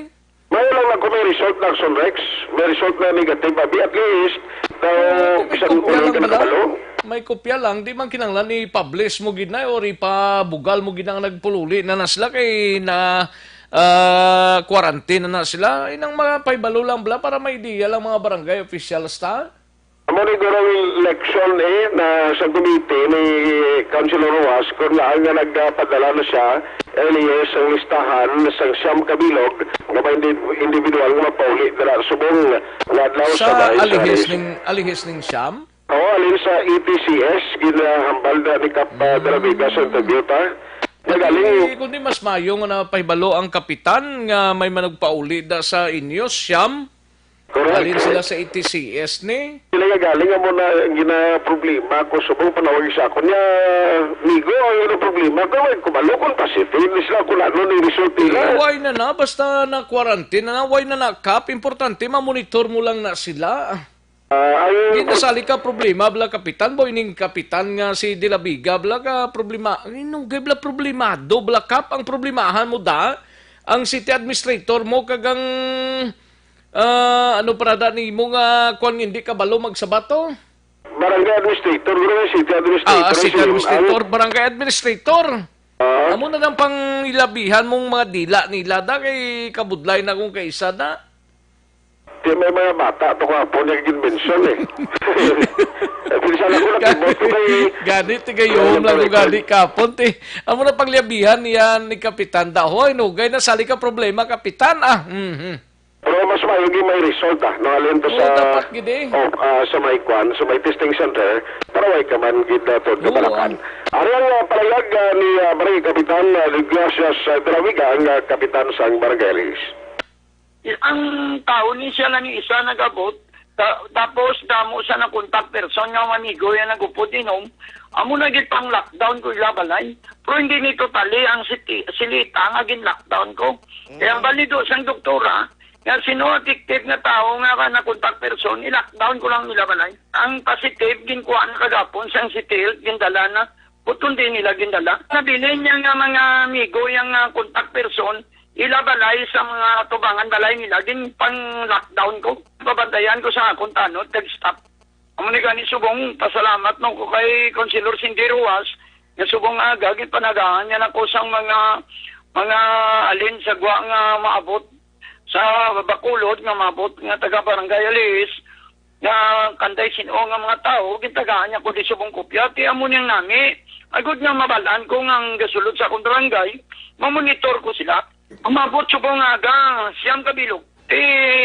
May lang ako may result na, Action Rex, may result na negative, abi, at least, daw, May bisan kopya ulo lang ka bala? nakabalo. May kopya lang, di man kinahanglan i-publish mo gid na or ipabugal mo gid na nga nagpululi na na sila kay na, ah, quarantine na na sila. Inang mga pahibalo lang bala para may ideya lang mga barangay officials ta. Amo ni guro ang leksyon, eh, na sa committee ni Councilor Rojas, kung laan nga nagpadala na siya, Elias, ang listahan sang siyam ka bilog nga may indi-, individual nga mapauli dira subong nga adlaw sa Sa bahin sa Alihis Alihis. ning, Alihis ning siyam? Oo, alin sa E T C S, ginahambal na ni Kap, ah, Mm. Dela Vega sa interview ta. Nagaling Kundi, kundi mas mayo nga napahibalo ang kapitan nga may managpauli da sa inyo, siyam? Correct, Alin sila correct. sa E T C S ni? Sila nga galing amo na ginaproblema ko subong panawag sa ako niya, migo, ang iyang problema ko, ay, kumalo kung positive ni sila kung ano ni result nila. Why na na? Basta na-quarantine na na, why na na, Kap? Importante, mamonitor mo lang na sila. Ah, ang Di na sali ka problema, bala, kapitan. Boy, ning kapitan nga si De La Vega, bala, ka problema. Ay, nunggay, bala, problemado, bala, Kap. Ang problemahan mo, da, ang city administrator mo, kag ang, ah, ano para da nimo nga, kwan, hindi ka balo magsabato? Barangay administrator, bro, city administrator, Ah, city si M M. administrator, barangay administrator. Ah. Amo na lang pang ilabihan mong mga dila nila, da, kay kabudlay na kung kaisa na. Di may mga bata to kahapon nga ginbensyon, eh. Pinsan ako, nag-ibot ko kay Gani, tigayom Ano lang ba, ko gani Ricardo? kapon, ti. Amo na pagliabihan niya ni Kapitan Dahoy, nugay na sali ka problema, Kapitan, ah. Mhm. Pero mas mayo gyud may result, ah, nang alin to Oo, sa, dapat gid, eh. oh, ah, sa may kwan, sa may testing center, para way ka man gid na to Oo, kabalakan. ah. Ari ang, ah, palayag, ah, ni, ah, Barangay Kapitan, ah, Iglesias, ah, Delaviga, ang, ah, kapitan sang Barangay Alis. Ang tawo ni siya lang isa nag-abot, ta-, tapos damo sa na contact person nga amigo yan nag-upod inom, amo na gid pang lockdown ko ila balay. Pero hindi ni totally ang siti-, silita nga gin-lockdown ko. Kaya ang Mm. balido sang doktora, nga sino ang active nga tawo nga ka na contact person, i-lockdown ko lang ila balay. Ang positive, ginkuha na kagapon sang city health, gindala na. Buton din nila gindala. Nabilin niya nga mga amigo, yang, ah, contact person, ila balay sa mga tubangan balay nila, gin pang lockdown ko. Babantayan ko sa akong tanod, kag staff. Amo ni gani subong, pasalamat man ko kay Councilor Cindy Ruas, nga subong aga, ginpanagaan niya nako sang mga, mga alin sa gwa nga maabot sa Bacolod, nga maabot nga taga Barangay Alis, nga kanday sin-o nga mga tawo, gintagaan niya ko di subong kopya, ti amo niyang nami. Agod nga mabalaan ko nga ang gasulod sa akong barangay, mamonitor ko sila. Umabot subong nga aga, siyam ka bilog. Ti,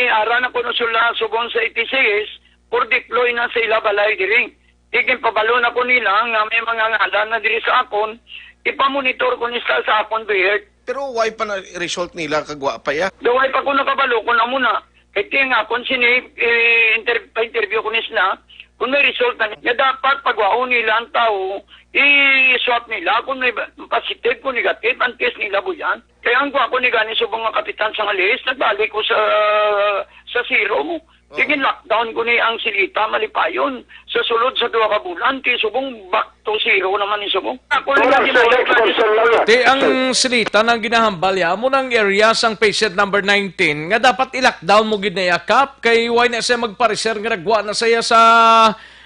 ara na ko no sila subong sa A T C S, for deploy na sa ila balay diri. Ti, ginpabalo na ko nila nga may mga ngalan na diri sa akon, ipamonitor ko ni sila sa akon behalf. Pero why pa na result nila kagwa pa ya? Daw why pa ko nakabalo kung amo na. Kay ti nga akon sini, eh, inter-, pa-interview ko ni sila, Kung may result na niya, dapat pagwaon nila ang tao, i-swab nila kung may positive, kung negative, ang test nila, buyan. Kaya ang gwa ko ni gani subong nga kapitan sa Malis, nagbalik ko sa, sa zero. Oh. Sige, lockdown ko ni ang Silita, Malipayon. Sa sulod sa duha ka bulan, kay subong back to zero naman ni subong. Ako lang ang ginagawa ko. Ti ang Silita nang ginahambal ya, amo nang area sang patient number nineteen nga dapat i-lockdown mo gid na iya, Kap, kay why na siya magpareser nga nagwa na siya sa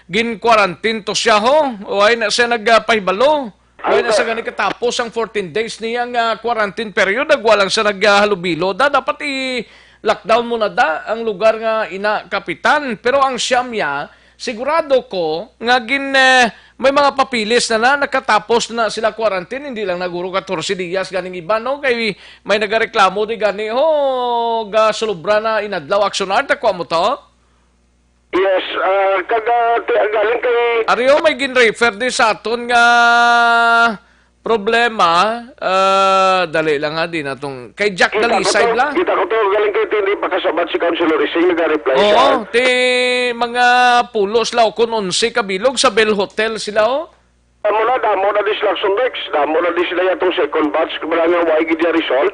gin-quarantine to siya, ho? Why na siya nagpahibalo? Wala na sa gani katapos ang fourteen days niya nga quarantine period, nagwa lang siya naghalubilo. Da, dapat i-lockdown mo na da ang lugar nga ina, kapitan. Pero ang siyam niya, sigurado ko nga gin, eh, may mga papilis na na, nakatapos na sila quarantine, hindi lang naguro katorse dias ganing iba, no? Kay may nagareklamo di gani, ho, gasulubra na inadlaw, Action Art, nakuha mo to? Yes, ah, kag, ah, ti-, galing kay Ari, o, may gin-refer di sa aton nga problema, ah, dali lang ha, di na tong kay Jack Kita ko Dalisay to, bla. Kita ko to, galing kay hindi pa kasabat si Councilor Ising, nag-reply siya. Oo, ti mga pulos la o kun onse ka bilog sa Bell Hotel sila, oh. Amo na, damo na di sila, Action Rex. Damo na di sila yatong second batch, kung wala nga, why gid yung result?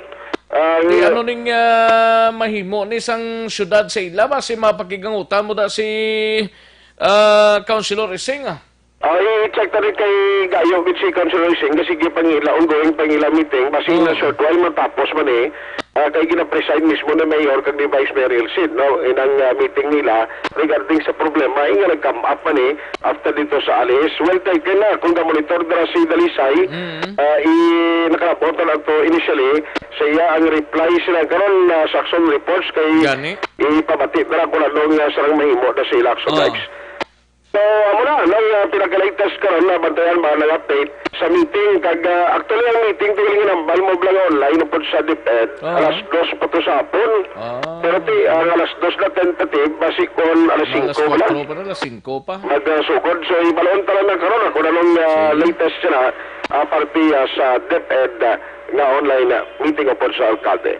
Ah, Di nga ano ning, ah, mahimo ni sang syudad sa ila, basi mapakigangutan mo da si, ah, Councilor Ising, ah. Ah, i-check ta rin kay Gayo gid si Councilor Ising, kasi sige pangila, ongoing pangila meeting, basi Oh. na short while matapos man eh. Ah, kay gina-preside mismo ni Mayor kag ni Vice Mayor Elcid, no, inang, ah, meeting nila regarding sa problema, eh, nga nag-come up man eh, after dito sa Alice. Well taken na, kung ga-monitor dira si Dalisay, Mm. ah, i-, nakalabot na lang to initially, sa iya ang reply sila karon na sa Action Reports kay Gani? ipabati na lang kung ano nga sarang mahimo na sa ila Action Oh. Rex. So, amo na, nang, ah, pinaka-latest karon na bantayan ba nang update sa meeting. Kag, ah, actually, ang meeting, tingnan nga nambal mo lang online upod sa DepEd, Oo. alas dos pa to sa hapon. Ah. Pero ti, ang alas dos na tentative, basi kon alas Mga alas singko na. kwatro pa na, alas singko pa. Magsugod. So, ibalon ta lang na karon, ah, kung anong, ah, Sige. latest sila, ah, parte, ah, sa DepEd, ah, nga online, ah, meeting upod sa alkalde.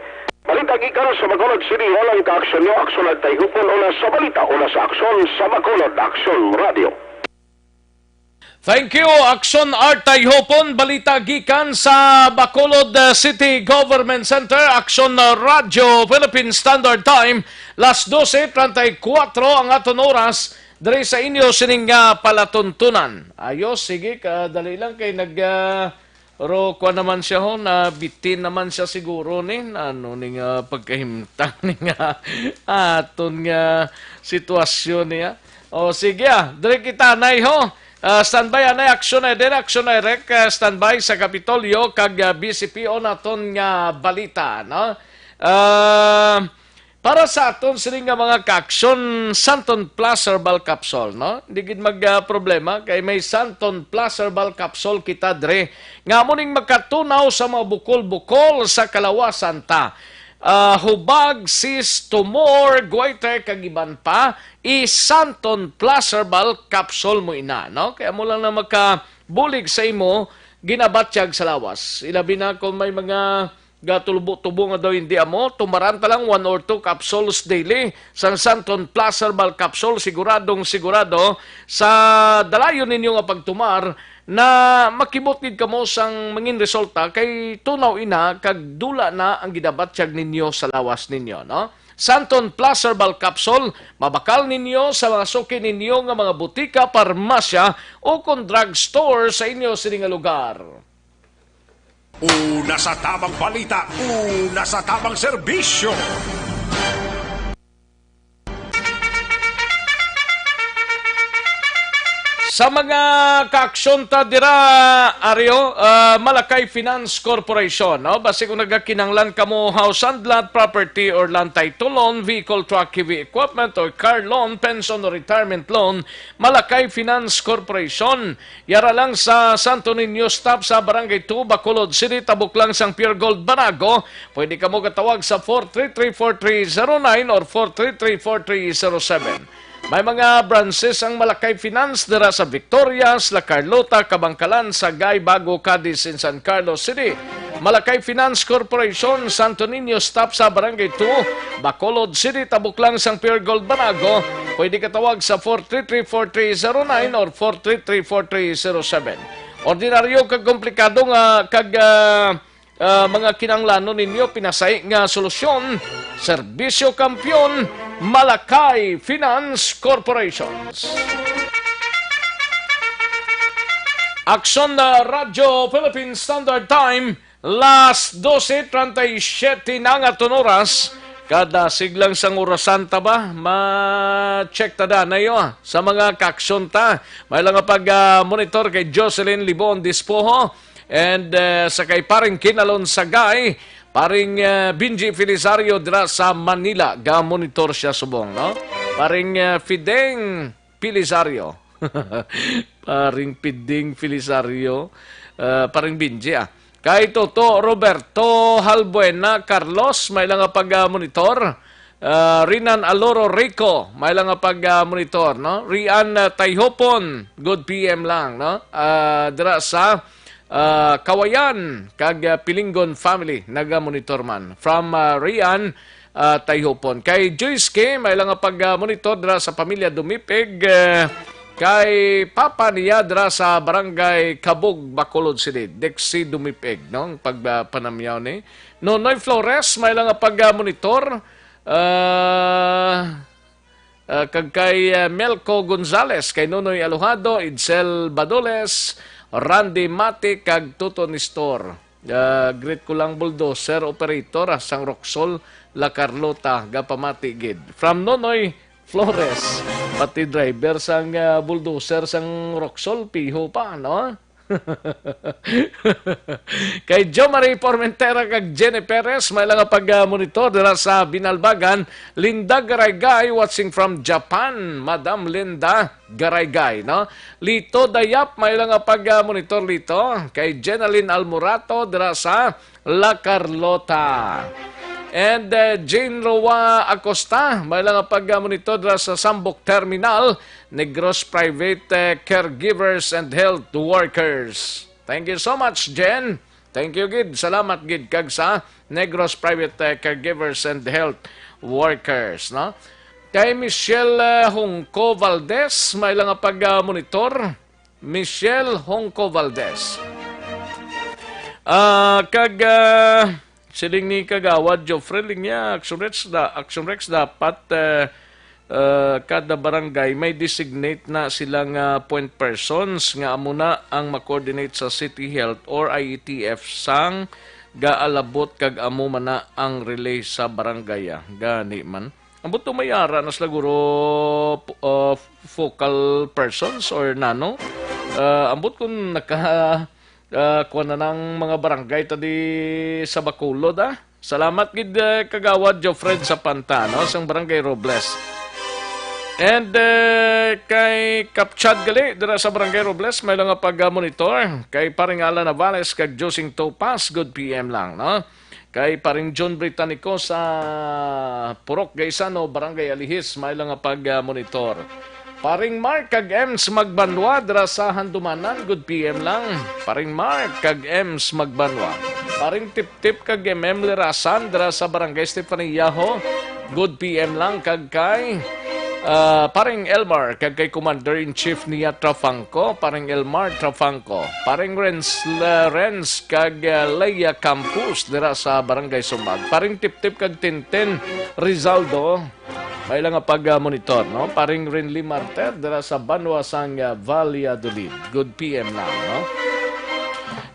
Balita gikan sa Bacolod City Hall, ang kaaksyon nyo, Aksyon at Tayhupon, una sa balita, una sa aksyon, sa Bacolod Aksyon Radio. Thank you, Aksyon Art Tayhupon. Balita gikan sa Bacolod, uh, City Government Center, Aksyon, uh, Radio Philippine Standard Time, las dose treinta y cuatro ang aton oras, diri sa inyo sining, uh, palatuntunan. Ayos, sige, kadali lang kay nag, uh, Pero kuwan naman siya, ho, nabitin naman siya siguro ni, ano, ni nga pagkahimtang ni nga aton nga sitwasyon niya. O, sige, ah, diri kita, anay, ho. Ah, standby, anay, aksyon na din, aksyon na, Rek. Ah, standby sa Kapitolyo kag, ah, B C P O naton nga balita, no? Ah, Para sa aton sini nga mga kaaksyon, Santon Plus Herbal Capsule, no? Di gid mag, ah, problema kay may Santon Plus Herbal Capsule kita dre nga amo ning makatunaw sa mga bukol-bukol sa kalawasan ta. Ah, hubag, cyst, tumor, goiter, kag iban pa, i Santon Plus Herbal Capsule mo ina, no? Kay amo lang na makabulig sa imo ginabatyag sa lawas. Ilabi na kung may mga gatulbo-tubo nga daw hindi amo, tumaran ta lang one or two capsules daily sang Santon Plus Herbal Capsule, siguradong sigurado sa dalayon ninyo nga pagtumar na makibot gid kamo sang mangin resulta kay tunaw ina kag dula na ang ginabatyag ninyo sa lawas ninyo, no? Santon Plus Herbal Capsule, mabakal ninyo sa mga suki ninyo nga mga butika, parmasya o kon drugstore sa inyo sini nga lugar. Una sa tamang balita, una sa tamang serbisyo. Sa mga kaaksyon ta dira, Ario, ah, Malakay Finance Corporation, no? Basi kung nagakinahanglan kamo house and lot, property or land title loan, vehicle, truck, heavy equipment, or car loan, pension or retirement loan, Malakay Finance Corporation. Yara lang sa Santo Niño Stop sa Barangay two, Bacolod City, tabok lang sang Pure Gold Banago. Pwede kamo katawag sa four three three four three zero nine or four three three four three zero seven. May mga branches ang Malakay Finance dira sa Victorias, La Carlota, Kabankalan, Sagay, Bago, Cadiz, and San Carlos City. Malakay Finance Corporation, Santo Niño Stop sa Barangay two, Bacolod City, tabok lang sang Pure Gold Banago. Pwede ka tawag sa four three three, four three zero nine or four three three, four three zero seven. Ordinaryo kag komplikado nga kag, ah, ah, mga kinahanglanon ninyo, pinasai nga solusyon, Serbisyo Kampiyon, Malakay Finance Corporations. Aksyon na Radyo Philippine Standard Time, las doce treinta y siete na nga aton oras. Kada siglang sang orasan ta ba, ma-check ta da na iyo, ah, sa mga kaaksyon ta. May lang nga pag, ah, monitor kay Jocelyn Libon Dispoho and, eh, sa kay Paring Kinalon Sagay, Paring, eh, Benji Felisario dira sa Manila, ga monitor siya subong, no? Paring, eh, Fideng Felisario. Paring Piding Felisario, eh, Paring Benji, ah. Kay Toto Roberto Halbuena Carlos, may lang nga pag, ah, monitor. Ah, Rinan Aloro Rico, may lang nga pag, ah, monitor, no? Rian, ah, Tayhopon, good P M lang, no? Ah, dira sa, ah, Kawayan, kag, ah, Pilingon family, naga-monitor man. From, ah, Rian, ah, Tayhopon. Kay Joyce K, may lang nga pag, ah, monitor dira sa pamilya Dumipig, eh, kay papa niya dira sa barangay Kabug, Bacolod City. Dexy Dumipig, no? Pag, ah, panamyaw ni Nonoy Flores, may lang nga pag, ah, monitor. Ah, ah, kag kay, ah, Melco Gonzales, kay Nonoy Alojado, Edsel Badoles, Randy Mati, kag Toto Nestor. Ah, greet ko lang, bulldozer operator, ah, sang Roxol, La Carlota, gapamati gid. From Nonoy Flores, pati driver sang, ah, bulldozer sang Roxol, piho pa, no? Kay Jo Marie Formentera kag Jenny Perez, may lang nga pag, ah, monitor dira sa Binalbagan. Linda Garaygay, watching from Japan. Madam Linda Garaygay, no? Lito Dayap, may lang nga pag, ah, monitor, Lito. Kay Jenaline Almorato dira sa La Carlota. And, uh, Jane Roa Acosta, may lang nga pag-monitor dira sa Sambok Terminal, Negros Private, uh, Caregivers and Health Workers. Thank you so much, Jen. Thank you gid. Salamat gid kag sa Negros Private, uh, Caregivers and Health Workers, no? Kay Michelle, uh, Hongco Valdez, may lang nga pag-monitor. Michelle Hongco Valdez. Ah, kag, ah, siling ni Kagawad Geoffrey Linya, Action Rex da-, Action Rex dapat, eh, eh, kada barangay may designate na sila nga point persons nga amo na ang ma-coordinate sa City Health or I E T F sang gaalabot kag amo man na ang relay sa barangay, ah. Gani man. Ambot to may ara na sila guro, uh, focal persons or nano. Uh, ambot kung naka, uh, kuha na ng mga barangay ta di sa Bacolod, ah. Salamat gid, uh, Kagawad Jofred sa Pantano, sang Barangay Robles. And, uh, kay Kapchad gali, dira sa Barangay Robles, may lang nga pag-monitor. Kay Paring Alan Navales, kag Josing Topas, good P M lang, no? Kay Paring John Britannico sa Purok Gaisano, Barangay Alihis, may lang nga pag-monitor. Paring Mark kag Ems Magbanwa dira sa Handumanan, good P M lang. Paring Mark kag Ems Magbanwa. Paring Tiptip kag M M Lirasan dira sa Barangay Stefania ho, good P M lang. Kag kay, ah, Paring Elmar kag kay Commander-in-Chief niya Trafangco, Paring Elmar Trafangco. Paring Renz, uh, Renz kag, uh, Leia Campos dira sa Barangay Sumbag. Paring Tiptip kag Tintin Rizaldo, may lang nga pag-monitor, no? Paring Renly Martel dira sa Banwa sang, uh, Valladolid. Good P M lang, no?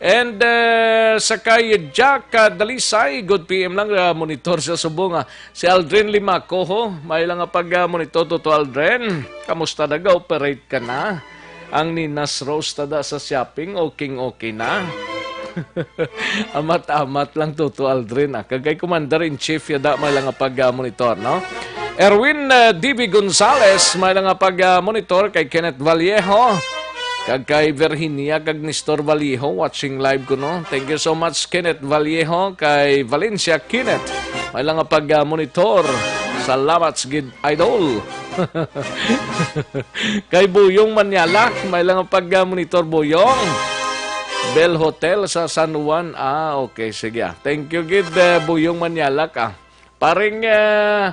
And, uh, sa kay Jack, uh, Dalisay, good P M lang, uh, monitor sa subong, ah. Si Aldrin Limaco, ho, may lang nga pag-monitor, Toto Aldrin. Kamusta, nag-operate ka na? Ang ninas Rose tada sa shopping, okay, okay na. Amat-amat lang, Toto Aldrin, ah. Kag kay Commander-in-Chief, yada, may lang nga pag-monitor, no? Erwin, eh, D V Gonzales, may lang nga pag-monitor kay Kenneth Vallejo. Kag kay Virginia kag Nestor Vallejo, watching live ko, no? Thank you so much, Kenneth Vallejo, kay Valencia Kenneth. May lang nga pag-monitor. Salamat, gid. Idol. Kay Buyong Manyalak, may lang pag-monitor, Buyong. Bell Hotel sa San Juan. Ah, okay, sige, ah. Thank you gid, eh, Buyong Manyalak, ah. Paring, eh,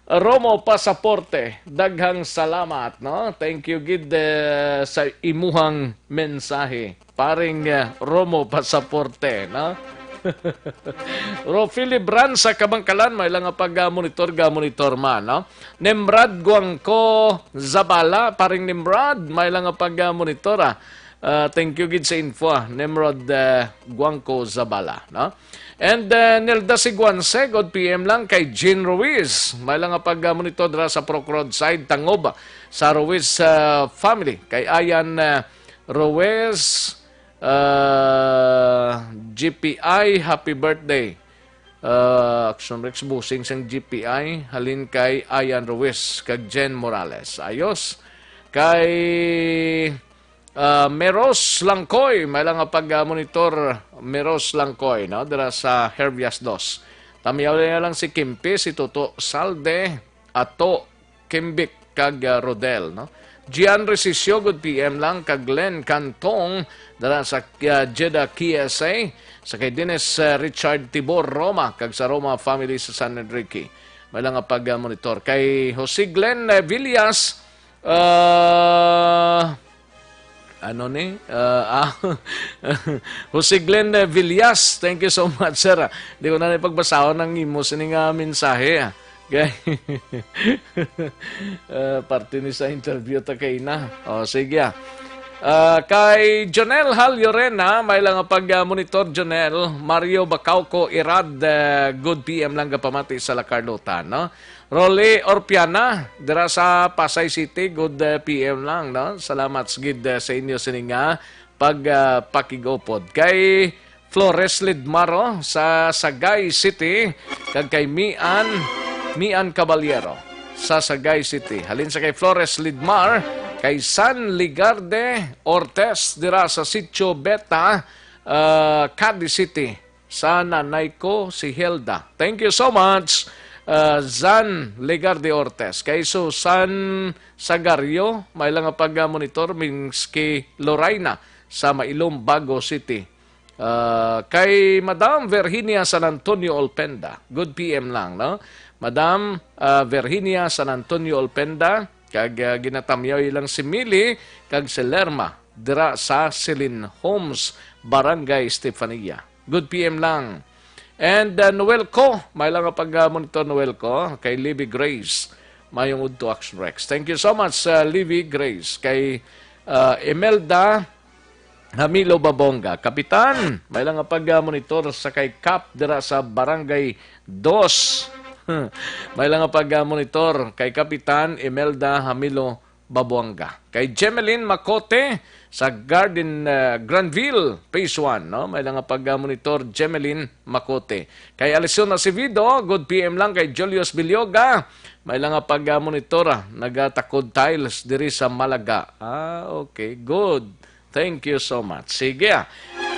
Romo Pasaporte, daghang salamat, no? Thank you gid, eh, sa imuhang mensahe. Paring, eh, Romo Pasaporte, no? Rofili Bran sa Kabangkalan, may lang nga pag-monitor, ga-monitor man, no? Nimrod Guangco Zabala, paring Nimrod, may lang nga pag-monitor, ah. Ah, thank you gid sa info, ah. Nimrod, eh, Guangco Zabala, no? And, uh, Nelda Siguanse, good P M lang kay Jean Ruiz. May lang nga pag-monitor dira sa Purok Roadside, Tangob, sa Ruiz, uh, family. Kay Ayan, uh, Ruiz, uh, G P I, happy birthday. Uh, Action Rex Busing sang G P I, halin kay Ayan Ruiz, kag Jen Morales. Ayos. Kay Ah, Meros Langkoy, may lang nga pag-monitor, Meros Langkoy, no? Dira sa Herbias Dos. Tamyaw na lang si Kimpi, si Toto Salde, Ato, Kimbik, kag, ah, Rodel, no? Gian Resisio, good P M lang, kag Glenn Cantong, dira sa, ah, Jeddah K S A, sa kay Dennis, ah, Richard Tibor, Roma, kag sa Roma family sa San Enrique. May lang nga pag-monitor. Kay Jose Glenn, eh, Villas, ah, ano ni? Ah, ah, Jose Glenn, eh, Villas, thank you so much, sir. Di ko na ni pagbasahon ang imo sini nga mensahe, ah. Okay? Ah, parte ni sa interview ta kay na. O, sige, ah. Ah, kay Jonel Hal Llorena, may lang nga pag, ah, monitor, Jonel. Mario Bacauco Irad, ah, good P M lang gapamati sa La Carlota, no? Rolly Orpiana, dira sa Pasay City, good, eh, P M lang, no? Salamat sa gid, eh, sa inyo sini nga pag, ah, pakig-upod. Kay Flores Lidmaro sa Sagay City, kag kay Mian, Mian Caballero sa Sagay City. Halin sa kay Flores Lidmar, kay San Ligarde Ortes dira sa Sitio Beta, ah, Cadiz City. Sa nanay ko, si Hilda. Thank you so much, uh, Zan Legarde Ortes. Kay Susan Sagario, may lang nga pag-monitor, miski Loraina sa Mailom, Bago City. Uh, kay Madam Virginia San Antonio Olpenda, good P M lang, no? Madam, uh, Virginia San Antonio Olpenda, kag, uh, ginatamyaw ilang si Mili kag si Lerma dira sa Silin Homes, Barangay Estefania. Good P M lang. And, uh, Noel Co, may lang nga pag-monitor, Noel Co, kay Libby Grace. Mayong udto, Action Rex. Thank you so much, uh, Libby Grace. Kay, uh, Imelda Hamilo Babonga. Kapitan, may lang nga pag-monitor sa kay Kap dira sa Barangay Dos. May lang nga pag-monitor kay Kapitan Imelda Hamilo Babuanga. Kay Jemeline Macote sa Garden, uh, Granville, Phase one, no? May lang nga pag-monitor, Jemeline Macote. Kay Alison Acevedo, good P M lang. Kay Julius Bilyoga, may lang nga pag-monitor, ah, nagatakod tiles diri sa Malaga. Ah, okay, good. Thank you so much. Sige, ah.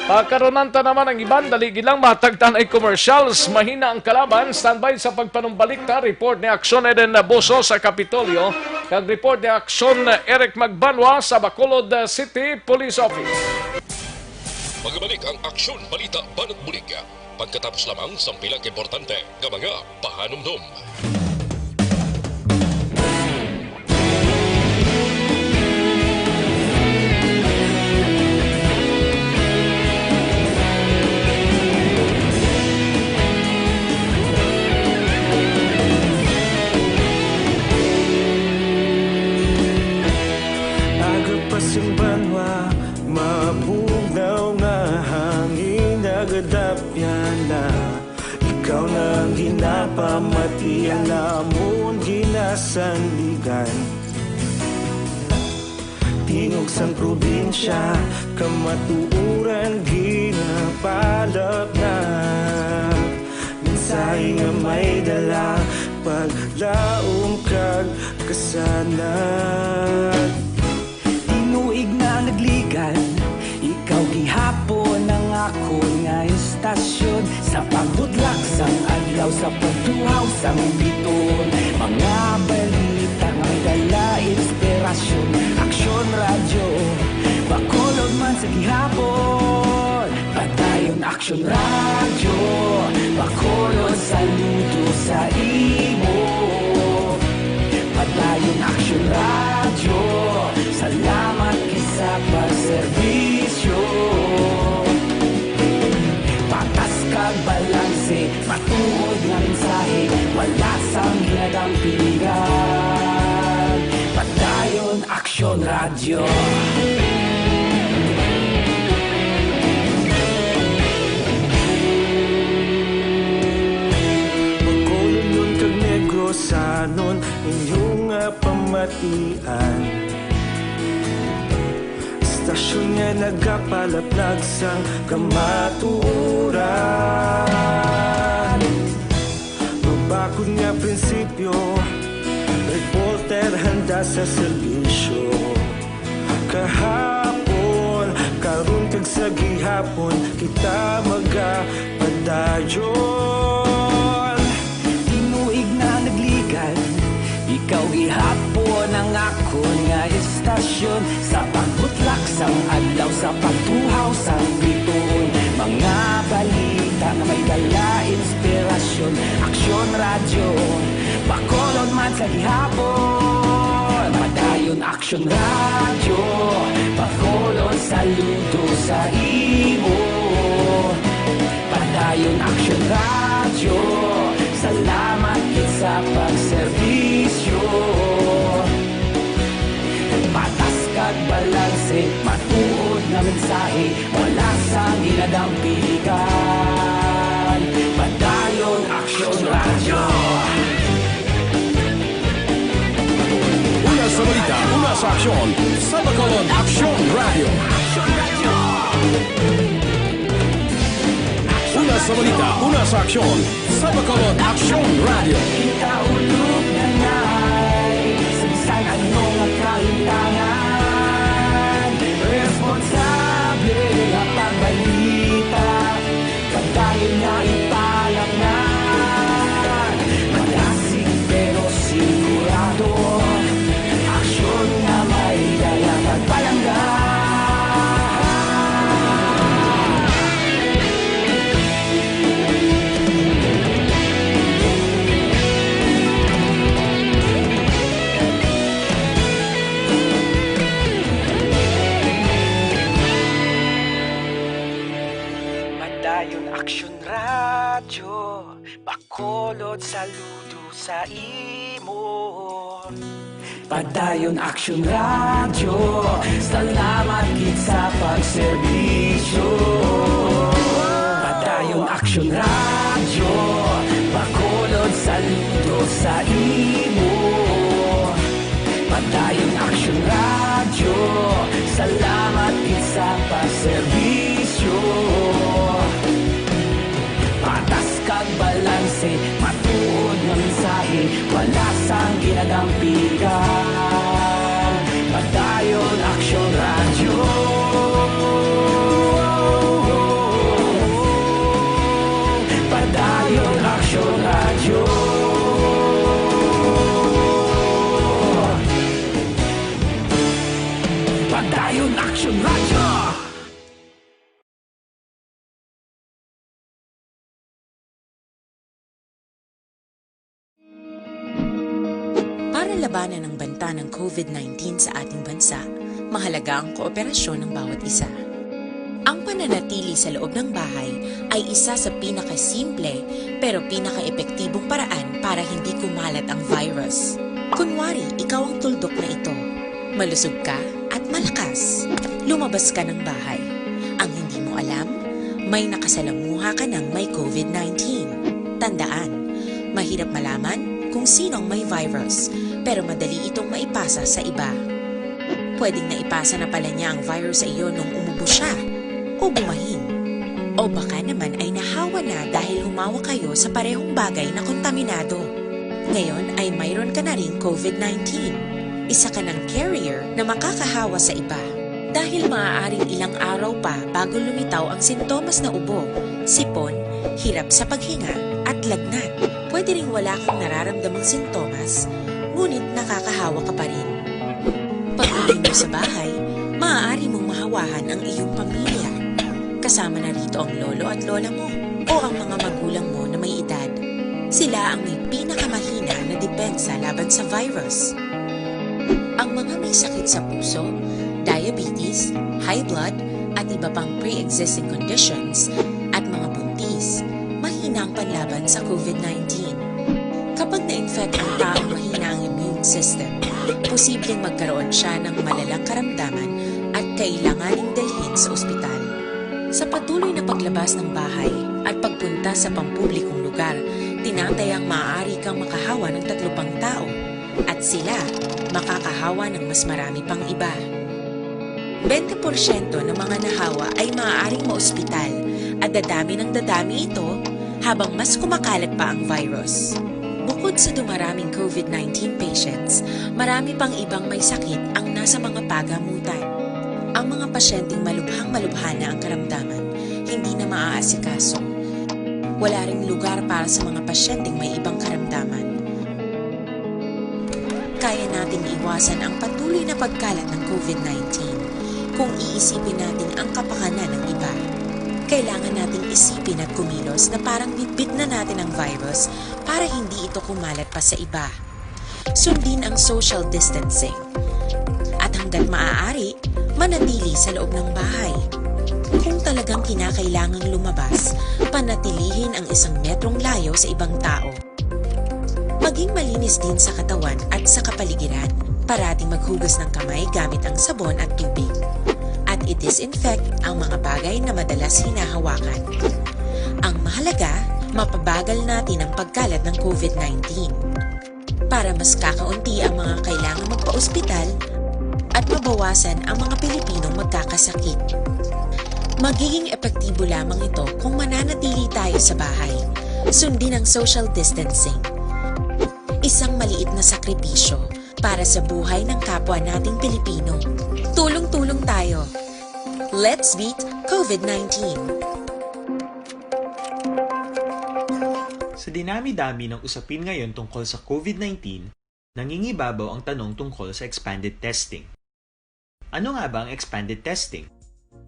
Pakarunan ta naman ang iban. Dali gid lang, matag tanay commercials. Mahina ang kalaban. Standby sa pagpanumbalik ta. Report ni Aksyon Eden Boso sa Kapitolyo, kag report ni Aksyon Eric Magbanwa sa Bacolod City Police Office. Magbalik ang Aksyon Balita Banat Bulig, pagkatapos lamang sang pila ka importante nga mga pahanumdom. Aga pa sing banwa, mabugnaw nga hangin nagadapyan na. Ikaw na ang ginapamati, ang amon ginasandigan. Tingog sang probinsya, kamatuoran ginapalapnap. Mensahe nga may dala, paglaom kag kasanag. Tinuig na ang Nagligan, ikaw gihapon ang akon nga estasyon. Sa pagbudlak sang adlaw, sa pagtuhaw sang biton, mga balita nga may dala inspirasyon. Aksyon Radyo, Bacolod man sa gihapon. Padayon Aksyon Radyo, Bacolod, saludo sa imo. Tuod nga mensahe, wala sang ginadampigan. Padayon Aksyon Radyo. Bacolodnon kag Negrosanon, inyo nga pamatian. Istasyon nga nagapalaplag sang kamatuoran. Mabakod nga prinsipyo, reporter handa sa serbisyo. Kahapon, karon kag sa gihapon, kita magapadayon. Tinuig na nagligad, ikaw gihapon ang akon nga istasyon. Sa pagbutlak sang adlaw, sa pagtuhaw sang bituon, mga balita nga may dala inspirasyon. Aksyon Radyo, Bacolod man sa gihapon. Padayon Aksyon Radyo, Bacolod, saludo sa imo. Padayon Aksyon Radyo, salamat gid sa pagserbisyo. Patas kag balanse, matuod nga mensahe, wala sang ginadampigan. Padayon Aksyon Radyo. Una sa balita, una sa aksyon, sa Bacolod Aksyon Radyo. Una sa balita, una sa aksyon, sa Bacolod Aksyon Radyo. Kita ulog na nay, sa bisan ano nga kahintangan, responsable nga pagbalita. Padayon nga ipalapnan, madasig pero sigurado, aksyon nga may dala kag palangga. Padayon Aksyon Radyo, Bacolod, saludo sa imo. Padayon Aksyon Radyo, salamat gid sa pagserbisyo. Padayon Aksyon Radyo, Bacolod, saludo sa imo. Padayon Aksyon Radyo, salamat gid sa pagserbisyo. Patas kag balanse, matuod nga mensahe, wala sang ginadampigan. Padayon Aksyon Radyo. Padayon Aksyon Radyo. Padayon Aksyon Radyo. Para labanan ang banta ng COVID nineteen sa ating bansa, mahalaga ang kooperasyon ng bawat isa. Ang pananatili sa loob ng bahay ay isa sa pinakasimple pero pinakaepektibong paraan para hindi kumalat ang virus. Kunwari, ikaw ang tuldok na ito. Malusog ka at malakas. Lumabas ka ng bahay. Ang hindi mo alam, may nakasalamuha ka ng may COVID nineteen. Tandaan, mahirap malaman kung sino ang may virus, pero madali itong maipasa sa iba. Pwedeng naipasa na pala niya ang virus sa iyo nung umubo siya o bumahin. O baka naman ay nahawa na dahil humawak kayo sa parehong bagay na kontaminado. Ngayon ay mayroon ka na ring COVID nineteen. Isa ka ng carrier na makakahawa sa iba. Dahil maaaring ilang araw pa bago lumitaw ang sintomas na ubo, sipon, hirap sa paghinga, at lagnat. Pwede ring wala kang nararamdamang sintomas, ngunit nakakahawa ka pa rin. Pag-uwi mo sa bahay, maaari mong mahawahan ang iyong pamilya. Kasama na rito ang lolo at lola mo o ang mga magulang mo na may edad. Sila ang may pinakamahina na depensa laban sa virus. Ang mga may sakit sa puso, diabetes, high blood, at iba pang pre-existing conditions, at mga buntis, mahina ang panlaban sa COVID nineteen. Kapag na-infect ang taong mahina ang immune system, posibleng magkaroon siya ng malalang karamdaman at kailanganing dalhin sa ospital. Sa patuloy na paglabas ng bahay at pagpunta sa pampublikong lugar, tinatayang maaari kang makahawa ng tatlo pang tao at sila makakahawa ng mas marami pang iba. Bente porsyento ng mga nahawa ay maaaring maospital at dadami ng dadami ito habang mas kumakalat pa ang virus. Bukod sa dumaraming COVID nineteen patients, marami pang ibang may sakit ang nasa mga pagamutan. Ang mga pasyenteng malubhang-malubha na ang karamdaman, hindi na maaasikaso. Wala ring lugar para sa mga pasyenteng may ibang karamdaman. Kaya nating iwasan ang patuloy na pagkalat ng COVID nineteen kung iisipin natin ang kapakanan ng iba. Kailangan nating isipin at kumilos na parang bitbit na natin ang virus para hindi ito kumalat pa sa iba. Sundin ang social distancing. At hanggat maaari, manatili sa loob ng bahay. Kung talagang kinakailangang lumabas, panatilihin ang isang metrong layo sa ibang tao. Maging malinis din sa katawan at sa kapaligiran. Parating maghugas ng kamay gamit ang sabon at tubig. At i-disinfect ang mga bagay na madalas hinahawakan. Ang mahalaga, mapabagal natin ang pagkalat ng COVID nineteen. Para mas kakaunti ang mga kailangang magpa-ospital at mabawasan ang mga Pilipinong magkakasakit. Magiging epektibo lamang ito kung mananatili tayo sa bahay. Sundin ang social distancing. Isang maliit na sakripisyo para sa buhay ng kapwa nating Pilipino. Tulong-tulong tayo. Let's beat COVID nineteen. Sa dinami-dami ng usapin ngayon tungkol sa COVID nineteen, nangingibabaw ang tanong tungkol sa expanded testing. Ano nga ba ang expanded testing?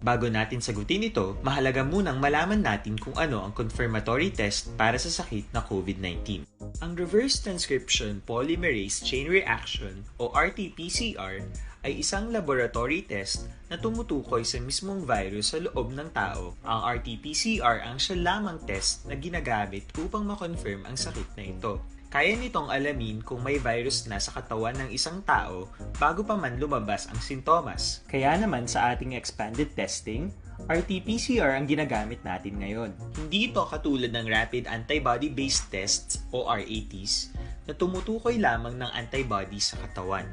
Bago natin sagutin ito, mahalaga munang malaman natin kung ano ang confirmatory test para sa sakit na COVID nineteen. Ang reverse transcription polymerase chain reaction o R T P C R ay isang laboratory test na tumutukoy sa mismong virus sa loob ng tao. Ang R T P C R ang siya lamang test na ginagamit upang ma-confirm ang sakit na ito. Kaya nitong alamin kung may virus na sa katawan ng isang tao bago pa man lumabas ang sintomas. Kaya naman sa ating expanded testing, R T P C R ang ginagamit natin ngayon. Hindi ito katulad ng rapid antibody-based tests o R A Ts na tumutukoy lamang ng antibody sa katawan.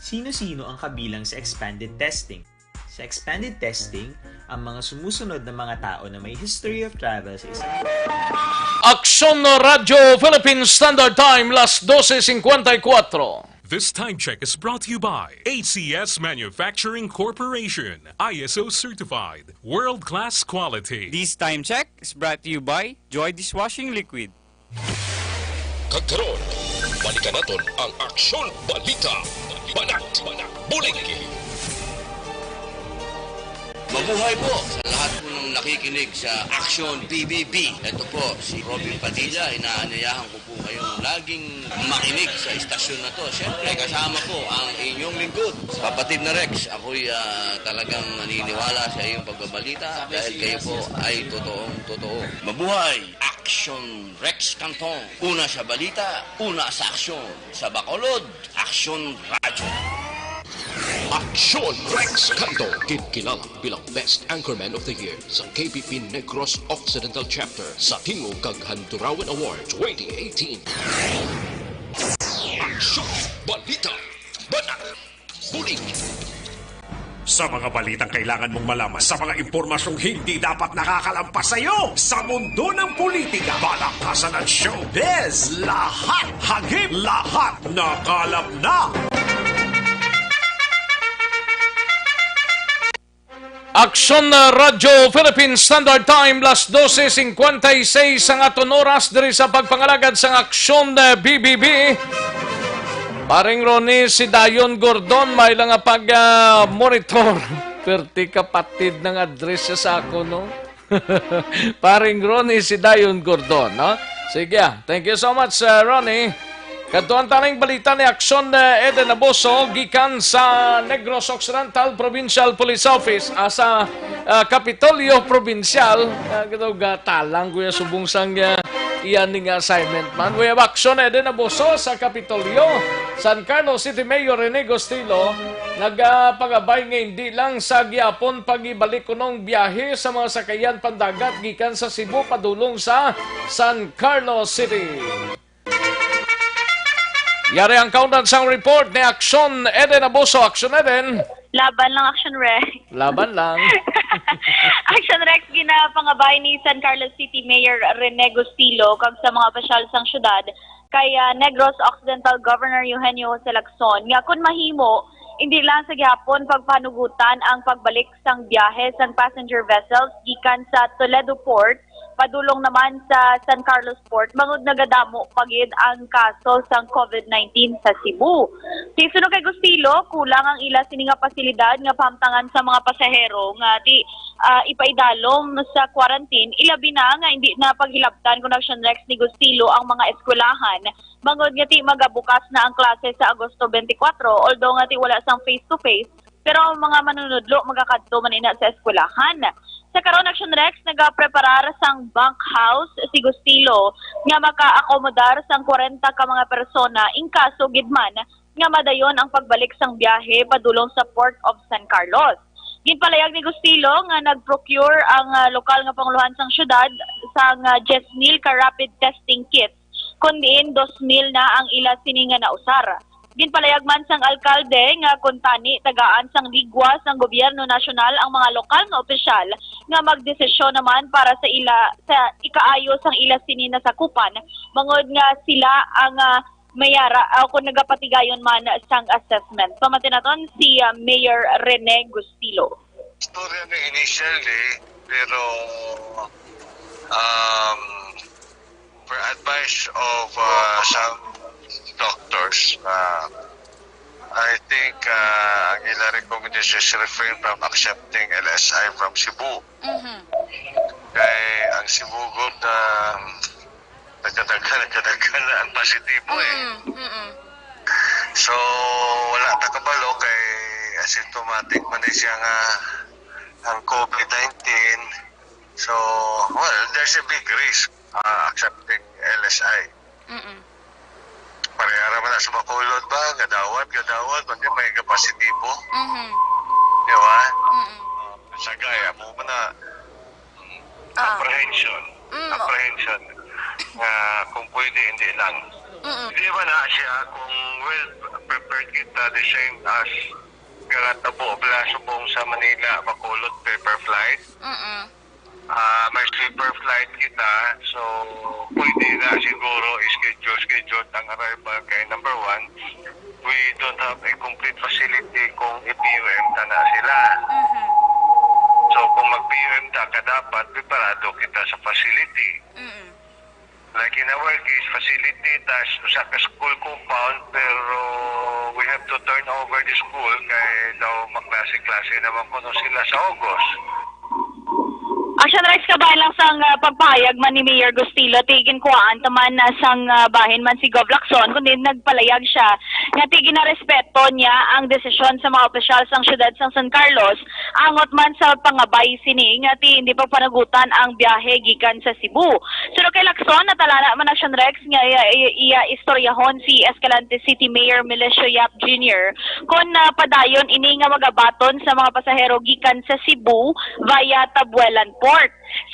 Sino-sino ang kabilang sa expanded testing? Sa expanded testing, ang mga sumusunod na mga tao na may history of travel sa isang Aksyon Radyo Philippine Standard Time, las doce cincuenta y cuatro. This time check is brought to you by A C S Manufacturing Corporation, I S O certified, world-class quality. This time check is brought to you by Joy Dishwashing Liquid. Kag karon, balikan naton ang aksyon balita. Banat, bulig. Mabuhay po sa lahat po ng nakikinig sa Action P B B. Ito po si Robin Padilla. Inaanyayahan ko po kayong laging makinig sa istasyon na to. Siyempre, kasama po ang inyong lingkod, kapatid na Rex. Ako'y ah, talagang naniniwala sa iyong pagbabalita dahil kayo po ay totoong totoo. Mabuhay! Action Rex Canton. Una sa balita, una sa aksyon. Sa Bacolod, Aksyon Radyo. Aksyon Rex Canto, ginkilala bilang Best Anchorman of the Year sa K P P Negros Occidental Chapter sa Tingog kag Handurawan Award twenty eighteen. Aksyon, balita, banat, bulig. Sa mga balitang kailangan mong malaman, sa mga impormasyong hindi dapat nakakalampas sa iyo, sa mundo ng politika, palakasan at showbiz, lahat hagip, lahat nakalap na. Aksyon na Radyo Philippine Standard Time, las doce cincuenta y seis ang aton oras diri sa pagpangalagad sang Aksyon na B B B. Paring Ronnie, si Dayon Gordon, may lang nga pag-monitor. Perti kapatid ng address sa ako, no? Paring Ronnie, si Dayon Gordon, no? Sige, ah. Thank you so much, uh, Ronnie. Kadto ang taning balita ni Aksyon, eh, Eden Abuso gikan sa Negros Occidental Provincial Police Office, ah, sa, ah, Kapitolyo Provincial. Ah, gataw ga talang kuya subong sang, ah, iya ning assignment man. We have Aksyon, Eden Abuso sa Kapitolyo. San Carlos City Mayor Rene Gustilo nagapagabay nga hindi lang sa gihapon pagibalik kunong biyahe sa mga sakayan pandagat gikan sa Cebu padulong sa San Carlos City. Yari ang kaundan sang report ni Aksyon Eden Abuso. Aksyon Eden. Laban lang, Action Rex. Laban lang. Action Rex, ginapangabay ni San Carlos City Mayor Rene Gustilo kag sa mga opisyal sang syudad kay, ah, Negros Occidental Governor Eugenio Jose Lacson nga kun mahimo, hindi lang sa gihapon pagpanugutan ang pagbalik sang biyahe sang passenger vessels gikan sa Toledo Port padulong naman sa San Carlos Port, bangod nagadamo pa gid ang kaso sang covid nineteen sa Cebu. Ti suno kay Gustilo, kulang ang ila sini nga pasilidad nga pahamtangan sa mga pasahero nga ti, ah, ipaidalom sa quarantine, ilabi na nga hindi na paghilabtan kon Action Rex ni Gustilo ang mga eskwelahan, bangod nga ti magabukas na ang klase sa Agosto twenty-four, although nga ti wala sang face-to-face, pero ang mga manunudlo magakadto man ina sa eskwelahan. Sa karon, Action Rex, nagapreparar sang bunkhouse si Gustilo nga makaakomodar sang kwarenta ka mga persona in kaso gid man nga madayon ang pagbalik sang biyahe padulong sa Port of San Carlos. Ginpalayag ni Gustilo nga nag-procure ang, ah, lokal nga pangulohan sang syudad sang, ah, diyes mil ka rapid testing kits, kun diin dos mil na ang ila sini nga nausar. Ginpalayag man sang alkalde nga kuntani tagaan sang ligwa sang gobyerno nasyonal ang mga lokal nga opisyal nga magdesisyon naman para sa ila, sa ikaayo sang ila sini nasakupan, bangod nga sila ang, ah, mayara, ah, kung nagapatigayon man sang assessment. Pamati naton si, ah, Mayor Rene Gustilo. Istorya na initially, pero, um, for advice of, uh, some doctors, uh, I think, uh, ang ila recommendation is refrain from accepting L S I from Cebu. Mhm. Kay ang Cebu gud, um, nagkadaghan, nagkadaghan na ang positibo eh. Mm, mm-mm. So, wala ta kabalo kay asymptomatic man ni siya nga ang covid nineteen. So, well, there's a big risk, uh, accepting L S I. Mm-mm. Pareha ra man na sa Bacolod ba? Gadawat, gadawat, kundi may kapasitibo. Mhm. Di ba? Mm-mm. Sagay, amo man na. Ah. Apprehension. Mm. Apprehension. Nga kung pwede, hindi lang. Mm-mm. Di ba na siya, kung well prepared kita, the same as nga natabo bala subong sa Manila, Bacolod, paper flight. Mm-mm. Ah, may sleeper flight kita, so pwede na siguro i-schedule, schedule ang arrival kay number one, we don't have a complete facility kung i-P U M ta na sila. Mhm. So kung mag-P U M ta ka, dapat preparado kita sa facility. Mm. Like in our case, facility, tas usa ka school compound, pero we have to turn over the school kay daw maklase-klase naman kuno sila sa August. Action Rex, kabahin lang sang, ah, pagpahayag man ni Mayor Gustilo, ti ginkuhaan ta man, ah, sang, ah, bahin man si Gov Lacson, kundi nagpalayag siya nga ti ginarespeto niya ang desisyon sa mga opisyal sang siyudad sang San Carlos, angot man sa pangabay sini nga ti hindi pagpanagutan ang biyahe gikan sa Cebu. Suno kay Lacson, natalana man Action Rex nga iya, iya, iya istoryahon si Escalante City Mayor Melesio Yap Junior kon, ah, padayon ini nga magabaton sa mga pasahero gikan sa Cebu via Tabuelan Port.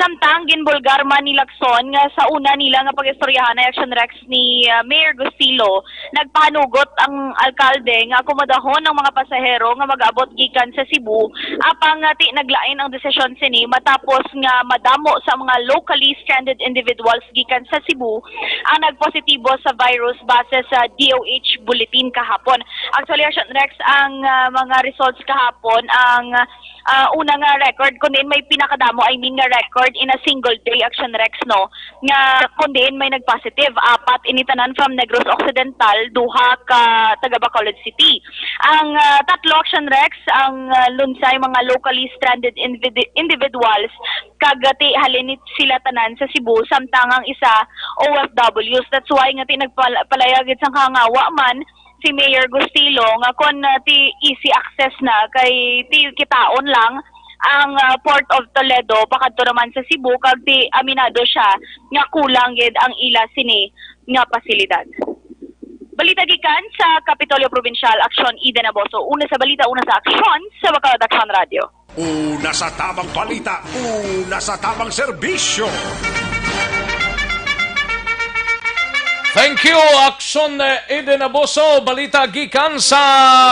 Samtang ginbulgar man ni Lacson nga sa una nila nga pag-istoryahan ay Action Rex ni, ah, Mayor Gustilo, nagpanugot ang alkalde nga akomodahon ang mga pasahero nga mag-abot gikan sa Cebu, apang nga ti naglain ang desisyon sini matapos nga madamo sa mga locally stranded individuals gikan sa Cebu ang nagpositibo sa virus base sa D O H bulletin kahapon. Actually, Action Rex, ang, ah, mga results kahapon, ang ah, una nga record, kun diin may pinakadamo, I mean, nga record in a single day, Action Rex, no, nga kun diin may nag-positive. Apat ini tanan from Negros Occidental, duha ka taga Bacolod City. Ang, ah, tatlo, Action Rex, ang, ah, lunsay mga locally stranded invidi-, individuals, kag, ah, ti halin ni sila tanan sa Cebu, samtang ang isa O F Ws. That's why nga ti nagpal-, palaya gid sang kahangawa man si Mayor Gustilo nga kon, ah, ti easy access na kay ti kitaon lang ang, ah, Port of Toledo pakadto naman sa Cebu, kag ti aminado siya nga kulang gid ang ila sini nga pasilidad. Balita gikan sa Kapitolyo Probinsyal, Aksyon, Eden Aboso. Una sa balita, una sa aksyon, sa Bacolod Aksyon Radio. Una sa tabang balita, una sa tabang serbisyo. Thank you, Aksyon, eh, Eden Aboso. Balita gikan sa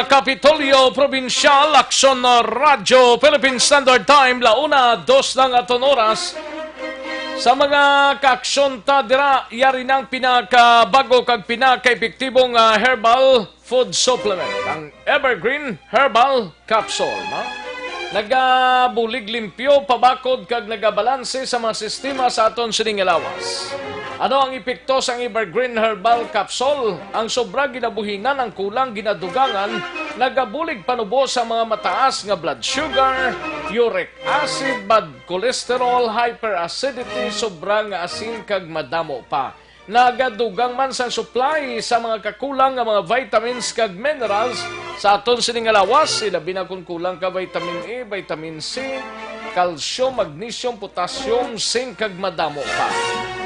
Kapitolyo Probinsyal, Aksyon, eh, Radyo Philippine Standard Time, la una, dos lang aton oras. Sa mga kaaksyon ta dira, yari nang pinakabago kag pinakaepektibong, ah, herbal food supplement, ang Evergreen Herbal Capsule, no? Nagabulig limpyo, pabakod, kag nagabalanse sa mga sistema sa aton sining nga lawas. Ano ang epekto sang Evergreen Herbal Capsule? Ang sobra ginabuhinan, ang kulang ginadugangan, nagabulig panubo sa mga mataas nga blood sugar, uric acid, bad cholesterol, hyperacidity, sobra nga asin, kag madamo pa. Nagadugang man sang supply sa mga kakulang nga mga vitamins kag minerals sa aton sini nga lawas, ilabi na kon kulang ka vitamin A, vitamin C, calcium, magnesium, potassium, zinc, kag madamo pa.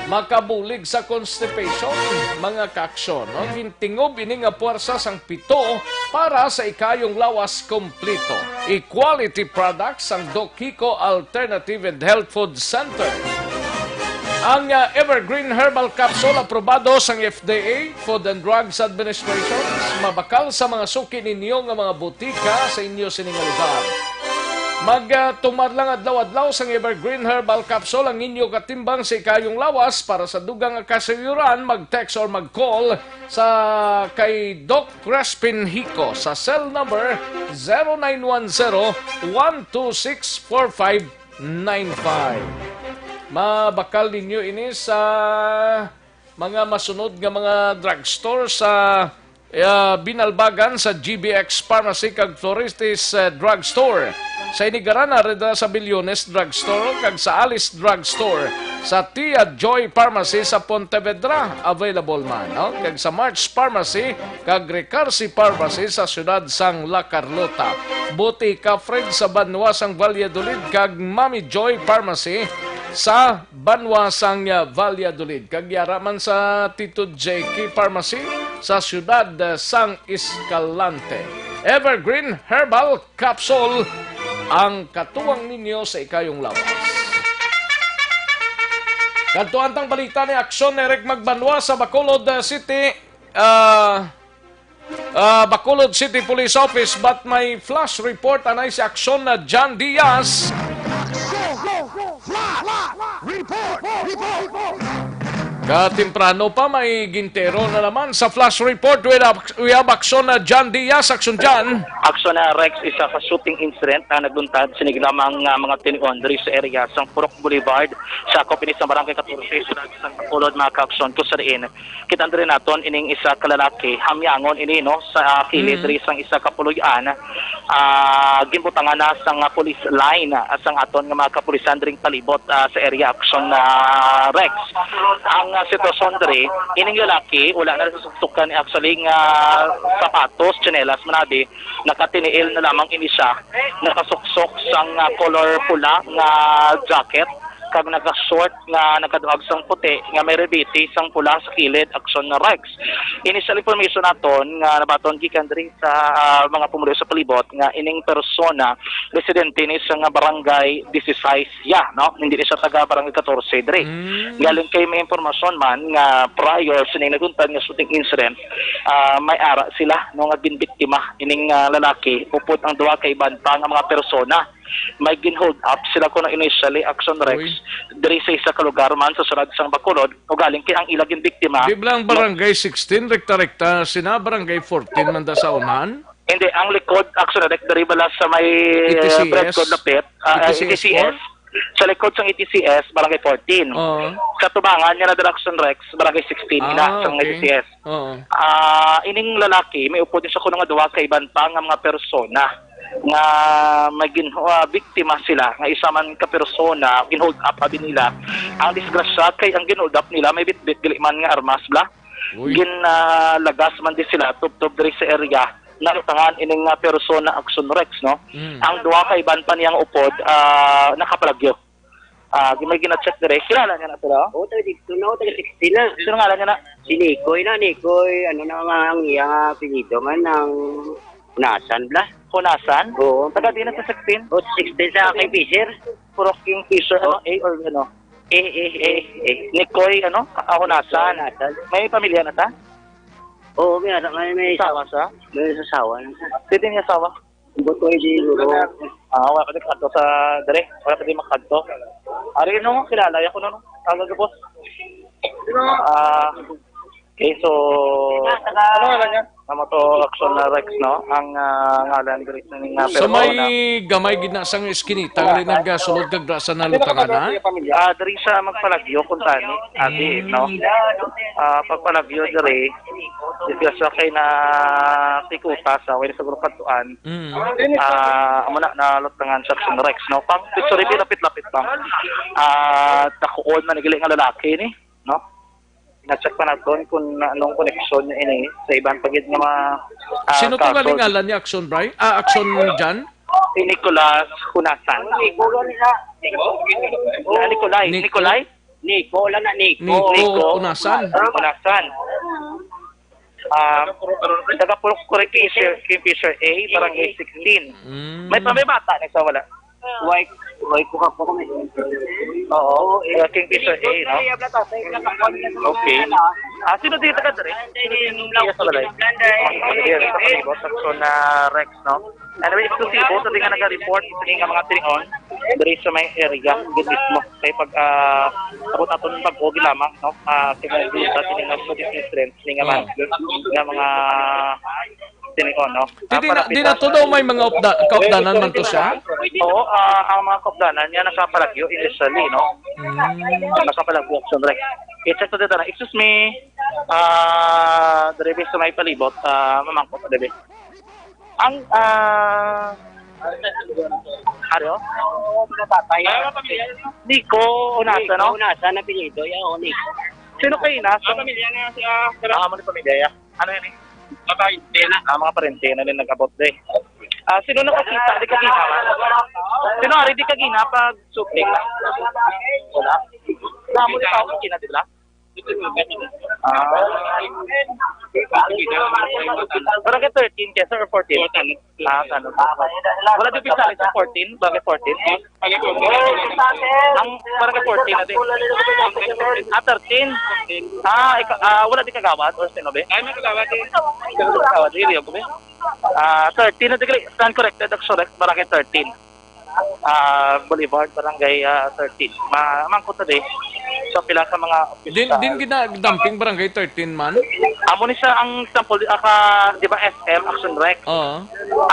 Makabulig sa constipation, mga kaaksyon, no? Gintingob ini nga puwersa sang pito para sa ikayong lawas kompleto. Equality products sang Doc Kiko Alternative and Health Food Center. Ang, ah, Evergreen Herbal Capsule aprobado sang F D A, Food and Drugs Administration, mabakal sa mga suki ninyo nga mga butika sa inyo sini nga lugar. Mag, ah, tumar lang adlaw-adlaw sang Evergreen Herbal Capsule ang inyo katimbang sa ikayong lawas. Para sa dugang nga kasayuran, mag-text or mag-call sa kay Doc Crespin Hico sa cell number zero nine one zero, one two six, four five nine five. Mabakal ninyo ini sa mga masunod nga mga drugstore sa, ah, Binalbagan, sa G B X Pharmacy kag Floristis, eh, Drugstore. Sa Inigaran, ari dira sa Bilyones Drugstore kag sa Alice Drugstore. Sa Tia Joy Pharmacy sa Pontevedra, available man, no? Kag sa March Pharmacy kag Recursi Pharmacy sa siyudad sang La Carlota. Butika Fred sa banwa sang Valladolid kag Mami Joy Pharmacy sa banwa sang, ah, Valladolid. Kag yara man sa Tito Jackie Pharmacy sa siyudad, ah, sang Escalante. Evergreen Herbal Capsule ang katuwang ninyo sa ikayong lawas. Kadto antang balita ni Aksyon Eric Magbanwa sa Bacolod, uh, City, uh, uh, Bacolod City Police Office, but may flash report anay si Aksyon na John Diaz. Katemprano pa, may gintero na naman sa flash report. We have, we have Aksyon na John Diaz. Aksyon, John. Aksyon na, Rex, isa ka shooting incident na nagluntad sinig lamang nga mga tinion diri sa area sang Purok Boulevard, sakop ini sa Barangay katorse, sa Bacolod, mga kaaksyon, kung sa diin kita diri naton ining isa ka lalaki, hamyangon ini, no, sa kilid diri sang isa ka puloy-an, ah, ginbutangan na sang, ah, police line, ah, sang aton nga mga kapulisan dring palibot, ah, sa area, Aksyon, ah, Rex. Ang, ah, sitwasyon diri, ining lalaki wala na nasuksokan, actually, nga sapatos, tsinelas man abi, nakatiniil na lamang ini siya, nakasuksok sang, ah, color pula nga jacket, kag naka-short nga nakaduag sang puti nga may rebete sang pula sa kilid, Aksyon na Rex. Initial information naton nga nabaton gikan diri sa, ah, mga pumuluyo sa palibot nga ining persona residente ni sa nga barangay disisais ya, no? Hindi ni siya taga barangay katorse diri. Mm. Galing kay may impormasyon man nga prior sa ning nagluntad nga shooting incident, ah, may ara sila, no, nga ginbiktima ining, ah, lalaki upod ang duha ka iban pa nga mga persona. May gin-hold up sila kuno initially, Aksyon Rex, Uy. diri sa isa ka lugar man sa siyudad sang Bacolod, ugaling kay ang ila ginbiktima, Di ba lang no? Barangay sixteen, rekta-rekta, sina Barangay fourteen man da sa unahan? Hindi, ang likod, Action Rex, diri bala sa may, E T C S? uh, Bread Code Lapit, ah, E T C S E T C S, four? Sa likod sang E T C S, Barangay fourteen. Oo. Sa tubangan niya na dira, Action Rex, Barangay sixteen, Ah, ina, sang okay. E T C S. Oo. Ah, ining lalaki, may upod siya kuno nga duha ka iban pa nga mga persona nga may gin-, ah, biktima sila, nga isa man ka persona, gin-hold up, abi nila. Ang disgrasya kay ang gin-hold up nila, may bitbit, dili man nga armas, bla. Uy. Gin, ah, lagas man di sila, tubtob diri sa area. Nalutangan ining, ah, persona, Action Rex, no? Mm. Ang duha ka iban pa niyang upod, ah, nakapalagyo. Ah, may gina-check dire. Kilala niya na sila? Oo, taga dito na, taga sixteen na. Sino ngalan niya na? Si Nikoy na, Nikoy, ano na nga ang iya nga apelyido man, ang Hunasan, bla? Hunasan? Oo. Taga di na sa sixteen? O, sixteen sa kay Fisher. Puro King Fisher, ano, Oh. A or ano? Eh, eh, eh, eh. Nikoy, ano? Ah, Hunasan. Hunasan. May pamilya na ta? Oo, may anak, may, may Asawa siya? May asawa na siya. Pwede niya asawa? Butoy di, bro. Ah, wala pa din kadto sa dere. Wala pa din makadto. Ari, no, kilala ya ko, no, no? Taga Gabos. Ah, okay, so, ano nga niya? Amo to, Action na Rex, no? Ang, ah, ngalan diri sa ning, ah, Sa pero may na gamay gid na sang eskinita, gali nagsulod kag dra sa nalutangan, ha? Ah, diri sa magpalagyo, kung tani, adi, Mm. no? Ah, pagpalagyo diri, disgrasya kay na tikuta sa way na siguro kadtuan. Mm. Ah, amo na, nalutangan sa Action Rex, no? Pang, sorry, lapit-lapit pang. Ah, dakuon man, gali nga lalaki ni, no? Na-check pa naton kung anong koneksyon niya ini sa iban pa gid nga mga, ah, Sino to kaso. Nga ngalan ni Action, Bray? Ah, Action, Jan? Si Nicolas Hunasan. Ah, Nicolay. Nico? Nicolay? Nico, wala na, Nico. Nico Nico. Hunasan. Hunasan. Ah, taga Purok Kuri Fisher, Kingfisher A, Barangay sixteen. Mm. May pa, may bata na sa wala. Why, why ko ka po kami? Oo, eh, Kingfisher A, no? Okay. Ah, sino dito ka, Dre? Sino dito sa balay? Yes, sa palibot, sa na Rex, no? Anyway, exclusive, sa di nga nag-report, sa di nga mga tinion, diri sa may area, yun mismo. Kay pag, ah, abot aton pag-uwi lamang, no? Ah, kay mga sa tinion, sa different, sini nga man, nga mga tinion, no? Di, Ah, di na, parapit di na lang. To daw may mga upda-, kaupdanan man to siya? Oo, ah, ang mga kaupdanan niya nakapalagyo initially, no? Mm. Nakapalagyo, Action Rex. I-check to dito na. Excuse me, ah, diri sa may palibot, ah, mamangkot, diri. Ang, ah, Ario? Oo, mga tatay. Nico, Unasa, Nico, no? Unasa, na apelyido. Yeah, oh, Nico. Sino kayo na? Ang pamilya na siya. Ah, amo ni pamilya, ya. Ano yun eh? Mga parente na. Ah, mga parente na rin nag-abot, eh. Ah, sino nakakita? Di ka gina, man? Sino ari di ka gina pag shooting? Wala. Damo ni tao kina, di ba? Ah. Barangay thirteen kaya, sir, or fourteen? Ah, ganun. Wala di pisali sa fourteen? Barangay fourteen? Ang barangay fourteen na din. Ah, thirteen. Ah, ika-, ah, wala di kagawad or sino, be? Ay, may kagawad, eh. Kagawad, eh, Rio, be? Ah, thirteen na degree. Stand corrected, correct, barangay thirteen. Ah, Boulevard, Barangay, ah, thirteen. Ma-, mangkot na di. So, pila sa mga Din, opisyal. Din gina-dumping Barangay thirteen man? Amo ni siya ang example, ah, ka, di ba, S M, Action Rex? Oo.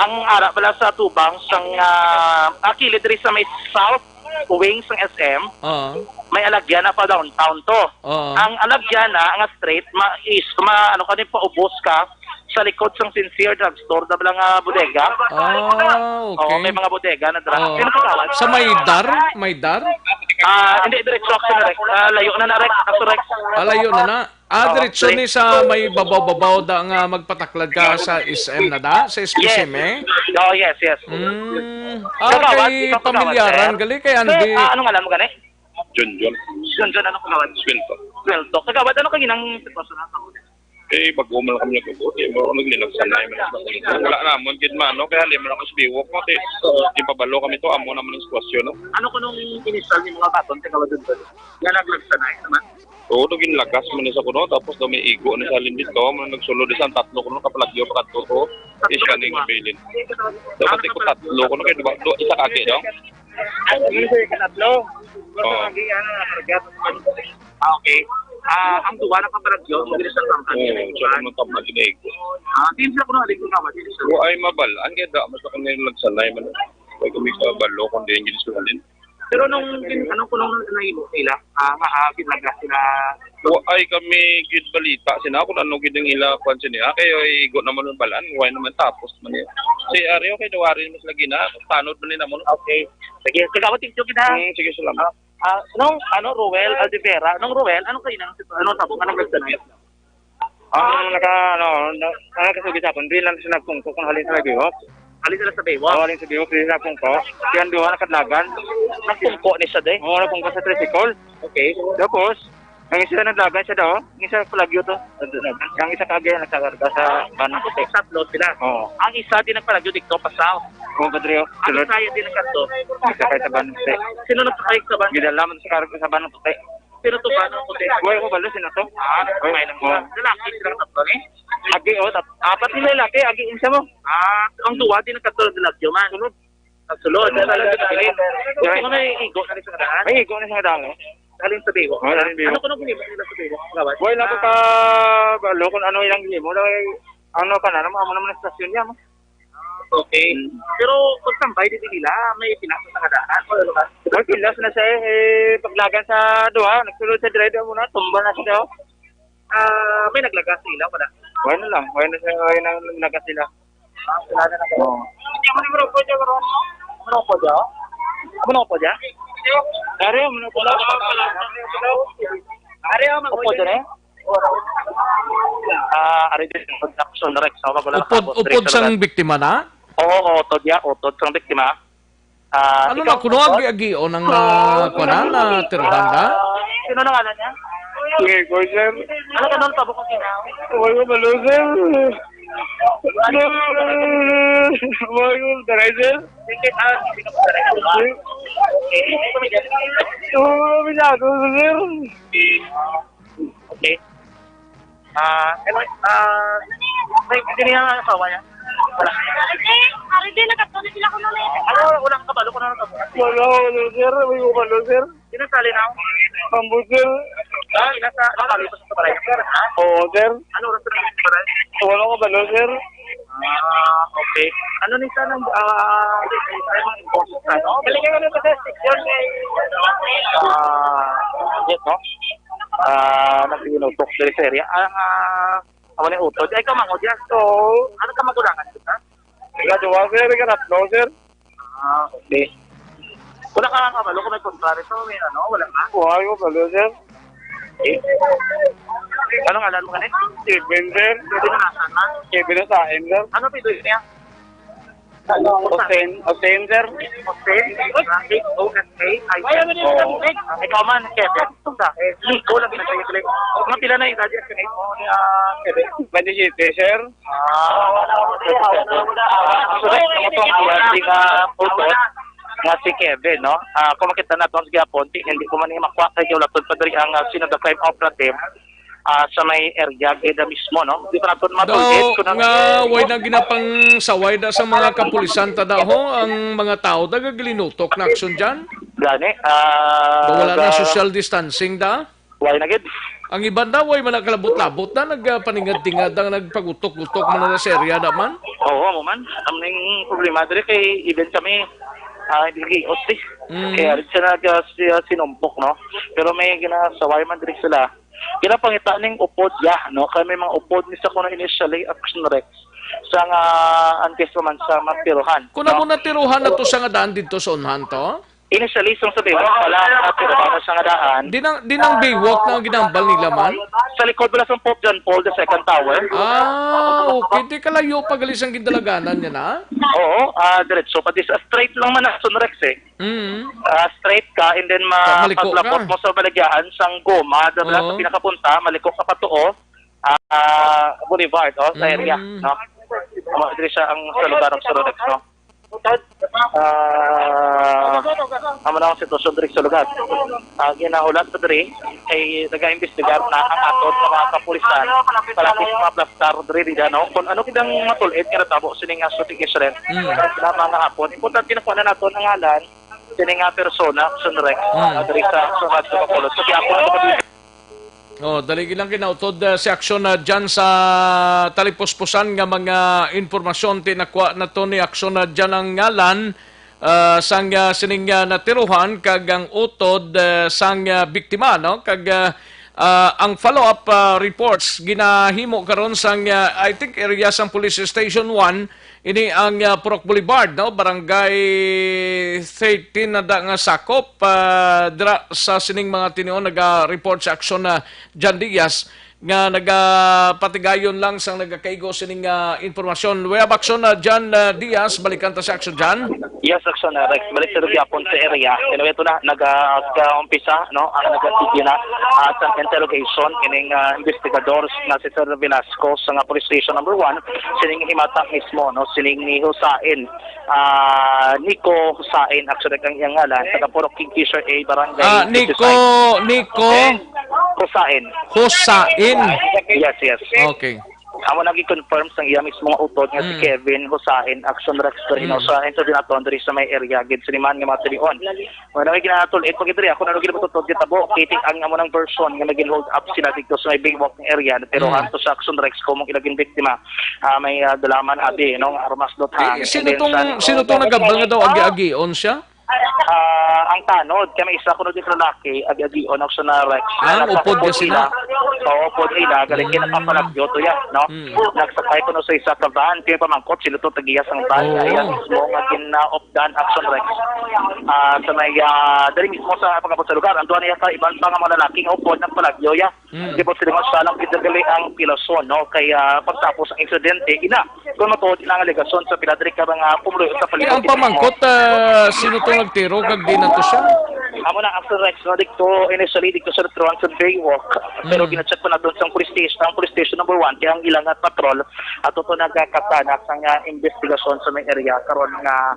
Ang ara pala sa tubang, sang, ah, ah, kilid diri sa may south wing sang S M, Oo. May alagyan na pa downtown to. Oo. Ang alagyan na, nga straight, ma-, is, ma-, ano ka din, paubos ka, sa likod sang Sincere Drugstore, na bala nga bodega. Ah, okay. Oo, may mga bodega na dra. Oo. Sino kagawad? Sa may dar? May dar? Ah, hindi, diretso, Action Rex. Ah, layo na na, Rex. Action Rex. Ah, layo na na. Ah, Oo, diretso Rex. Ni sa may babaw-babaw da nga magpataklad ka sa S M na da? Sa S P C M, eh? Yes. Oh, yes, yes. Mm. Ah, kagawad, kay ikaw kagawad, pamilyaran, sir? Gali kay Sir, Andy. Ah, anong alam mo gani? Junjun. Junjun, ano kagawad? Sweldo. Sweldo. Kagawad, ano kang inang sitwasyon na sa Eh, bago man lang kami nag-abot. Eh, mo, naglinagsanay man lang. Wala namon gid man, no? Kaya hindi man ako sa biwok, no? Kay, di pa balo kami to, amo naman ang sitwasyon, no? Ano ko nung initial ni mga baton, taga Wadudod? Nga naglagsanay naman? Oo, to ginlagas man sa kuno, tapos daw may igo ni sa halin dito, man nagsulod isang tatlo kuno, kapalagyo pa kadto to. Tatlo Isya ka ni duha? Mabilin. Dapat Ano iko ka tatlo kuno, kay duha, duha, isa kagi, no? Ay, isa ka tatlo. Oo. Basta lagi, ano, nakarga. Ah, okay. Ah, ang duwa na ka palagyo, ang bilis ng kampanya. Oo, sa mga kampanya na igo. Ah, di sila kuno aling kuno, di sila. Wa ay mabal-an kay da mas ako na yung nagsanay man. Kay kami sa balo kung di yung ginsuhalin. Pero nung gin-, ano, kung nung nahimo nila, ah, nga, ah, ginlaga sila. Wa ay kami gid balita sina kung ano gid ang ila kwan sini. Ah, kay ay igo naman ang balaan, wa naman tapos man yun. Si Ario kay Duwari mas lagi na, tanod man nila mo. Okay. Sige, kagawad, thank you kita. Mm, sige, salamat. Ah, ah, nung, ano, Ruel Aldivera, nung Ruel, ano kayo nang, ano, sabong, anong nagsanay? Ang naka, ano, na-, ang nakasugi sa akon, di lang siya nagpungko kung halin sa Baywalk. Halin sila sa Baywalk? Oo, halin sa Baywalk, di siya nagpungko. Kaya ang duha nakadlagan. Nagpungko ni siya, day? Oo, nagpungko sa tricycle. Okay. Tapos, ang isa naglagan siya daw, ang isa palagyo to. Ang isa kagaya nagkakarga sa van ng puti. Tatlo sila. Oo. Ang isa di nagpalagyo dito pa south. Oo, Padre, oh. Ang isa di nagkadto. Isa kay sa van ng puti. Sino nagpakay sa van? Gidala man sa karga sa van ng puti. Sino to ba nang puti? Wala ko balo, sino to? Ah, okay lang. Oh. Lalaki silang tatlo, eh? Agi, oh, tat-, apat sila lalaki, agi, isa mo. Ah, ang duwa din nagkatulog na man. Sulod. Ang sulod, na talaga kabilin. Gusto ko na igo na rin sa kadaan. Ay, igo na sa kadaan, eh. Halin sa Baywalk. Oh, halin Baywalk. Ano ko nang ginimo nila sa Baywalk? Gawad? Wala ko ka balo kung ano ilang ginimo. Ano ka na naman, amo naman ang stasyon niya, mo. Okay. Pero pag tambay di nila, may pinasa sa kadaan. Wala ba? May pilas na siya eh. Eh, paglagan sa duha, nagsulod sa driver mo na, tumba na siya, oh. Ah, may naglagas sila, wala? Wala lang, wala na siya, wala na naglagas sila. Ah, wala na naglagas. Oo. Hindi mo ni Moropo dyan, Moropo. Moropo dyan? Moropo dyan? Ari, Moropo dyan. Ari, Moropo dyan, eh? Ah, ari din, production, Rex. Ako, wala Upod, tapos, upod Rex, sang wala. Biktima na? Oo, oo, utod ya, utod sang biktima. Ah, Ano ikaw, na, kuno utod? Agi-agion ang, ah, kuwan na, na tiruhan na? Sino na ngalan niya? Ngayon ko, sir. Ano ka nun, tabok ang ginawa? Huwag ko malo, sir. Huwag ko, taray, sir. Sige, ah, sige, taray, sir. Okay, hindi ko may Oo, minado, sir. Okay. Ah, anyway, ah, may, hindi niya ang asawa niya? Wala. Ari din, ari din, nagkatulad sila ko nun eh. Ano, wala kang kabalo kung ano to? Wala, wala, sir. May umalo, sir. Sino sa linaw? Ambot, sir. Ah, ina sa, ano, kalipas sa balay, sir, ha? Oo, sir. Ano oras na sa balay? Wala ko kabalo, sir. Ah, okay. Ano ni sa nang, ah, ano? Balikan ko na sa station, eh. Ah, yes, no? Ah, nagbinutok diri sa area. Ang, ah, amo ni utod. Ay, kamangod yan. Oo. Ano ka magulangan, sir? Ikaduha, sir. Ikatatlo, sir. Ah, okay. Wala ka nga kabalo kung may kontrari to, may ano, wala ka? Wala ko kabalo, sir. Eh? Anong ngalan mo kanina? Kevin, sir. Pwede mo nasan, ma? Kevin Osain, sir. Ano apelyido niya? Hussein, Hussein, sir. Hussein? H O S A I N. Oo. Ikaw man, Kevin. Sa, eh, Nico lang ginagawa ko. Mga pila na edad yan, Kevin? Ah, Kevin. Twenty-seven, sir. Ah, so, ito ang iyang, ah, photo nga si Kevin, no? Ah, kung makita naton sa gihapon, di, hindi ko man niya makuha kay wala pa diri ang, ah, scene of the crime operative, ah, sa may area, gida mismo, no? Di pa naton Daw matulid kung ano nga way na ginapangsaway da sa mga kapulisan ta da, ho, ang mga tao da gagilinutok na aksyon dyan. Gani, ah, Daw wala na ga- social distancing da. Why na gid? Ang iban daw, way man nakalabot-labot na, nagpaningad-tingad ang nagpagutok-gutok man na sa area naman. Oo, mo man. Ang ning problema diri kay even kami, ah, hindi giot, eh. Mm. Kaya rin siya nag, ah, si-, ah, sinumpok, no? Pero may ginasaway man diri sila. Kinapangita ning upod, ya, no? Kaya may mga upod ni sa kuno initially, action Rex. Sa nga, ang case naman sa matiruhan, Kung no? Amo natiruhan na to sa nga daan dito sa unhan to? Initially, sang sa Baywalk pala, at pinapasa nga daan. Di nang, di nang Baywalk na ang ginambal nila man? Sa likod pala sang Pope John Paul the Second Tower. Ah, okay. Di kalayo pa gali sang gindalaganan niya na? Oo, ah, diretso pa. Di sa straight lang man ang Sunrex eh. Mm. Ah, straight ka and then ma-, Pag maliko ka. Paglabot mo sa baligyahan sang goma, dala sa Oo. Pinakapunta, maliko ka pa to, oh. Ah, Boulevard, oh, sa area, Mm. no? Amo diri siya ang sa lugar ng Sunrex, no? Ah, amo na ang sitwasyon diri sa lugar. Ah, ginahulat pa diri kay nagaimbestigar na ang aton nga mga kapulisan para sa mga plastar diri, di, no? Kung ano gid ang matulid nga natabo sini nga shooting incident. Mm. Sa mga hapon, importante na kuha na nato ang ngalan sini nga persona, Sunrex, Mm. ah, diri sa, sa Radyo Bacolod. So, gihapon na Oh, dali lang kinautod, ah, si Aksyon na dyan sa talipuspusan nga mga impormasyon. Tinakuha na to ni Aksyon na dyan ang ngalan, ah, sang, ah, sining, ah, natiruhan kag ang utod, ah, sang, ah, biktima, no? Kag, ah, ah, ang follow-up, ah, reports ginahimo karon sang, ah, I think, area sang Police Station one, ini ang, ah, Purok Boulevard, no? Barangay thirteen na da nga sakop, ah, dira sa sining mga tinion naga-report sa Aksyon na Jan Diaz nga nagapatigayon lang sang nagakaigo sining, ah, impormasyon. We have Aksyon na Jan, ah, Diaz, balikan ta si Aksyon Jan. Yes, Aksyon na Rex. Balik sa gyapon sa area. Anyway, ito na, nagaumpisa, no, ang nagatigyo na, ah, sa interrogation kining, ah, investigador nga si Sir Velasco sa nga Police Station number one, sining himata mismo, no, sining ni Husain, ah, Nico Husain, actually, ang iyang ngalan, taga Purok Kingfisher A, Barangay Ah, Nico, fifty-five. Nico. Eh, Husain. Husain. Yes, yes. Okay. Amo nang gi-confirm sang iya mismo nga utod nga si Mm. Kevin Husain, Aksyon Rex Torino, Mm. sa insidente naton diri sa may area gid siniman nga mga tinion. Wala may ginatul-, eh, pag diri, ako na lagi matutod gitabo, kiti ang amo nang version nga naging hold up sila dito sa may Baywalk nga area, pero Mm. hanto sa Aksyon Rex, kung ila gin biktima, ah, may, ah, dalaman abi, no, armas dot Eh, hand. Sino And then tong, sa sino tong nagabal nga daw agi-agion siya? Ah, ang tanod, kay may isa kuno di lalaki, agi-agion ako sa na Rex. Ah, Nasa upod ka sila? Ila. Oo, upod ila. Galing Mm. kinapapalagyo to yan, no? Mm. Nagsakay kuno sa isa ka van, kay pamangkot, sino to tagiya sang van, Oo. Iya mismo nga gin-, ah, dan Aksyon Rex. Ah, sa may, ah, dali mismo sa pag-abot sa lugar, ang duha niya ka iban pa nga mga lalaki nga upod nagpalagyo, ya. Mm. Di ba sila nga siya lang gid gali ang pilason, no? Kaya pagtapos ang insidente, ina, kung matuod ina ang alegasyon sa pila diri ka mga pumuluyo sa Eh, palibot ang mismo. Pamangkot, ah, sino to nagtiro kag di na to siya? Amo na, Aksyon Rex, no? Dito, initially, dito sa Restaurant sa Baywalk. Pero Mm. gina-check pa na doon sa police station, ang police station number one, kaya ang ilang, ah, patrol, at ito nagkakatanak sa nga investigasyon sa may area karon nga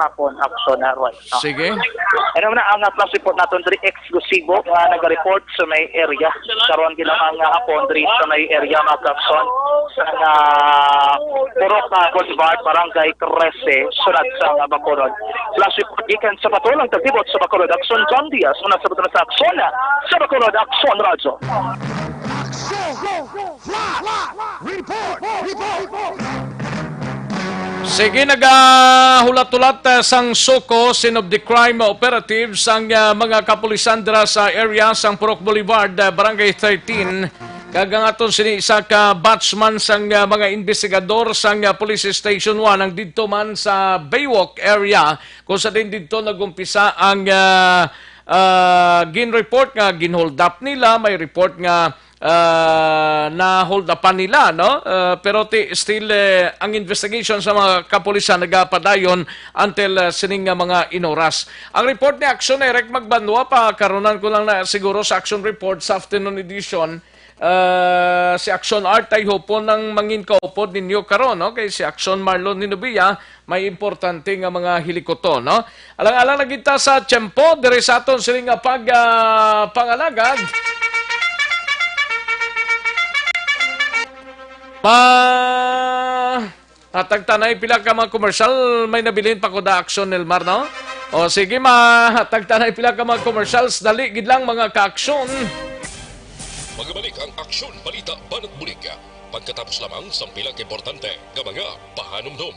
hapon, Aksyon na Roy, no? Sige. Ano na ang, ah, flash report naton diri, eksklusibo nga naga-report sa may area. Karon ginamang nga hapon diri sa may area, mga Aksyon, sa, ah, Purok, ah, Boulevard, Barangay trese, sulod sa, ah, Bacolod. Flash report gikan sa Patulang Tagtibot sa Bacolod, Aksyon John Diaz, muna sa Bacolod sa Aksyon, sa Bacolod, Aksyon Radyo. Aksyon! Flash! Report! Report! Sige, nagahulat-hulat, eh, sang SOCO, Scene of the Crime Operative, sang, ah, mga kapulisan dira sa area sang Purok Boulevard, ah, Barangay thirteen. Kag ang aton sini isa ka batchman sang, ah, mga investigador sang, ah, Police Station one ang didto man sa Baywalk area, kung sa din didto nag-umpisa ang, ah, ah, gin-report nga gin-hold up nila, may report nga ah, na-hold upan nila, no? Ah, pero ti-, still, eh, ang investigation sa mga kapulisan nagapadayon until, ah, sining nga mga inoras. Ang report ni Aksyon Eric Magbanwa, pa karunan ko lang na siguro sa Aksyon Report sa afternoon edition, ah, si Aksyon Art ay hupon ang mangin kaupod ninyo karon, no? Kay si Aksyon Marlon Ninubia, may importante nga mga hilikuton, no? Alang-alang na kita sa tiyempo diri sa aton sini nga pag, ah, pangalagad. Ma-, hatag tanay pila ka mga commercial, may nabilin pa ko da Aksyon, Nelmar, no? O sige, ma-, hatag tanay pila ka mga commercials, dali gid lang, mga ka-aksyon. Magbalik ang Aksyon, Balita, Banat Bulig. Pagkatapos lamang sang pila ka importante nga mga pahanumdom.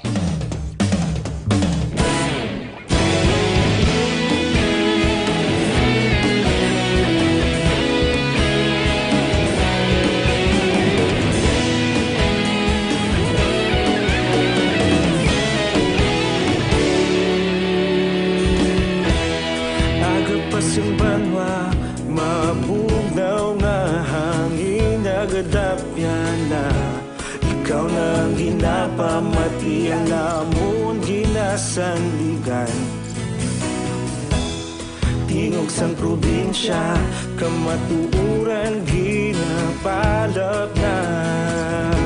Agapas ang banwa, mabugnaw nga hangin, nagadapyan na. Ikaw na ang ginapamati, ang amon ginasandigan. Tingog sang probinsya, kamatuoran ginapalapnat.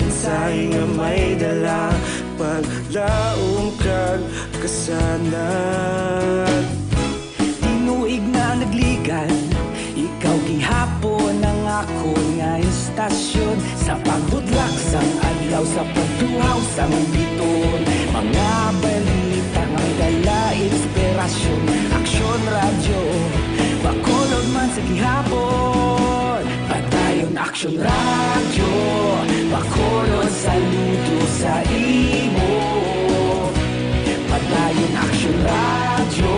Mensahe nga may dala, paglaom kag kasanag. Tinuig na nagligan, ikaw gihapon ang akon nga istasyon. Sa pagbudlak sang adlaw, sa pagtuhaw sang biton, mga balita nga dala inspirasyon. Aksyon Radyo, Bacolod man sa gihapon. Aksyon Radyo, Bacolod, saludo sa imo. Padayon Aksyon Radyo,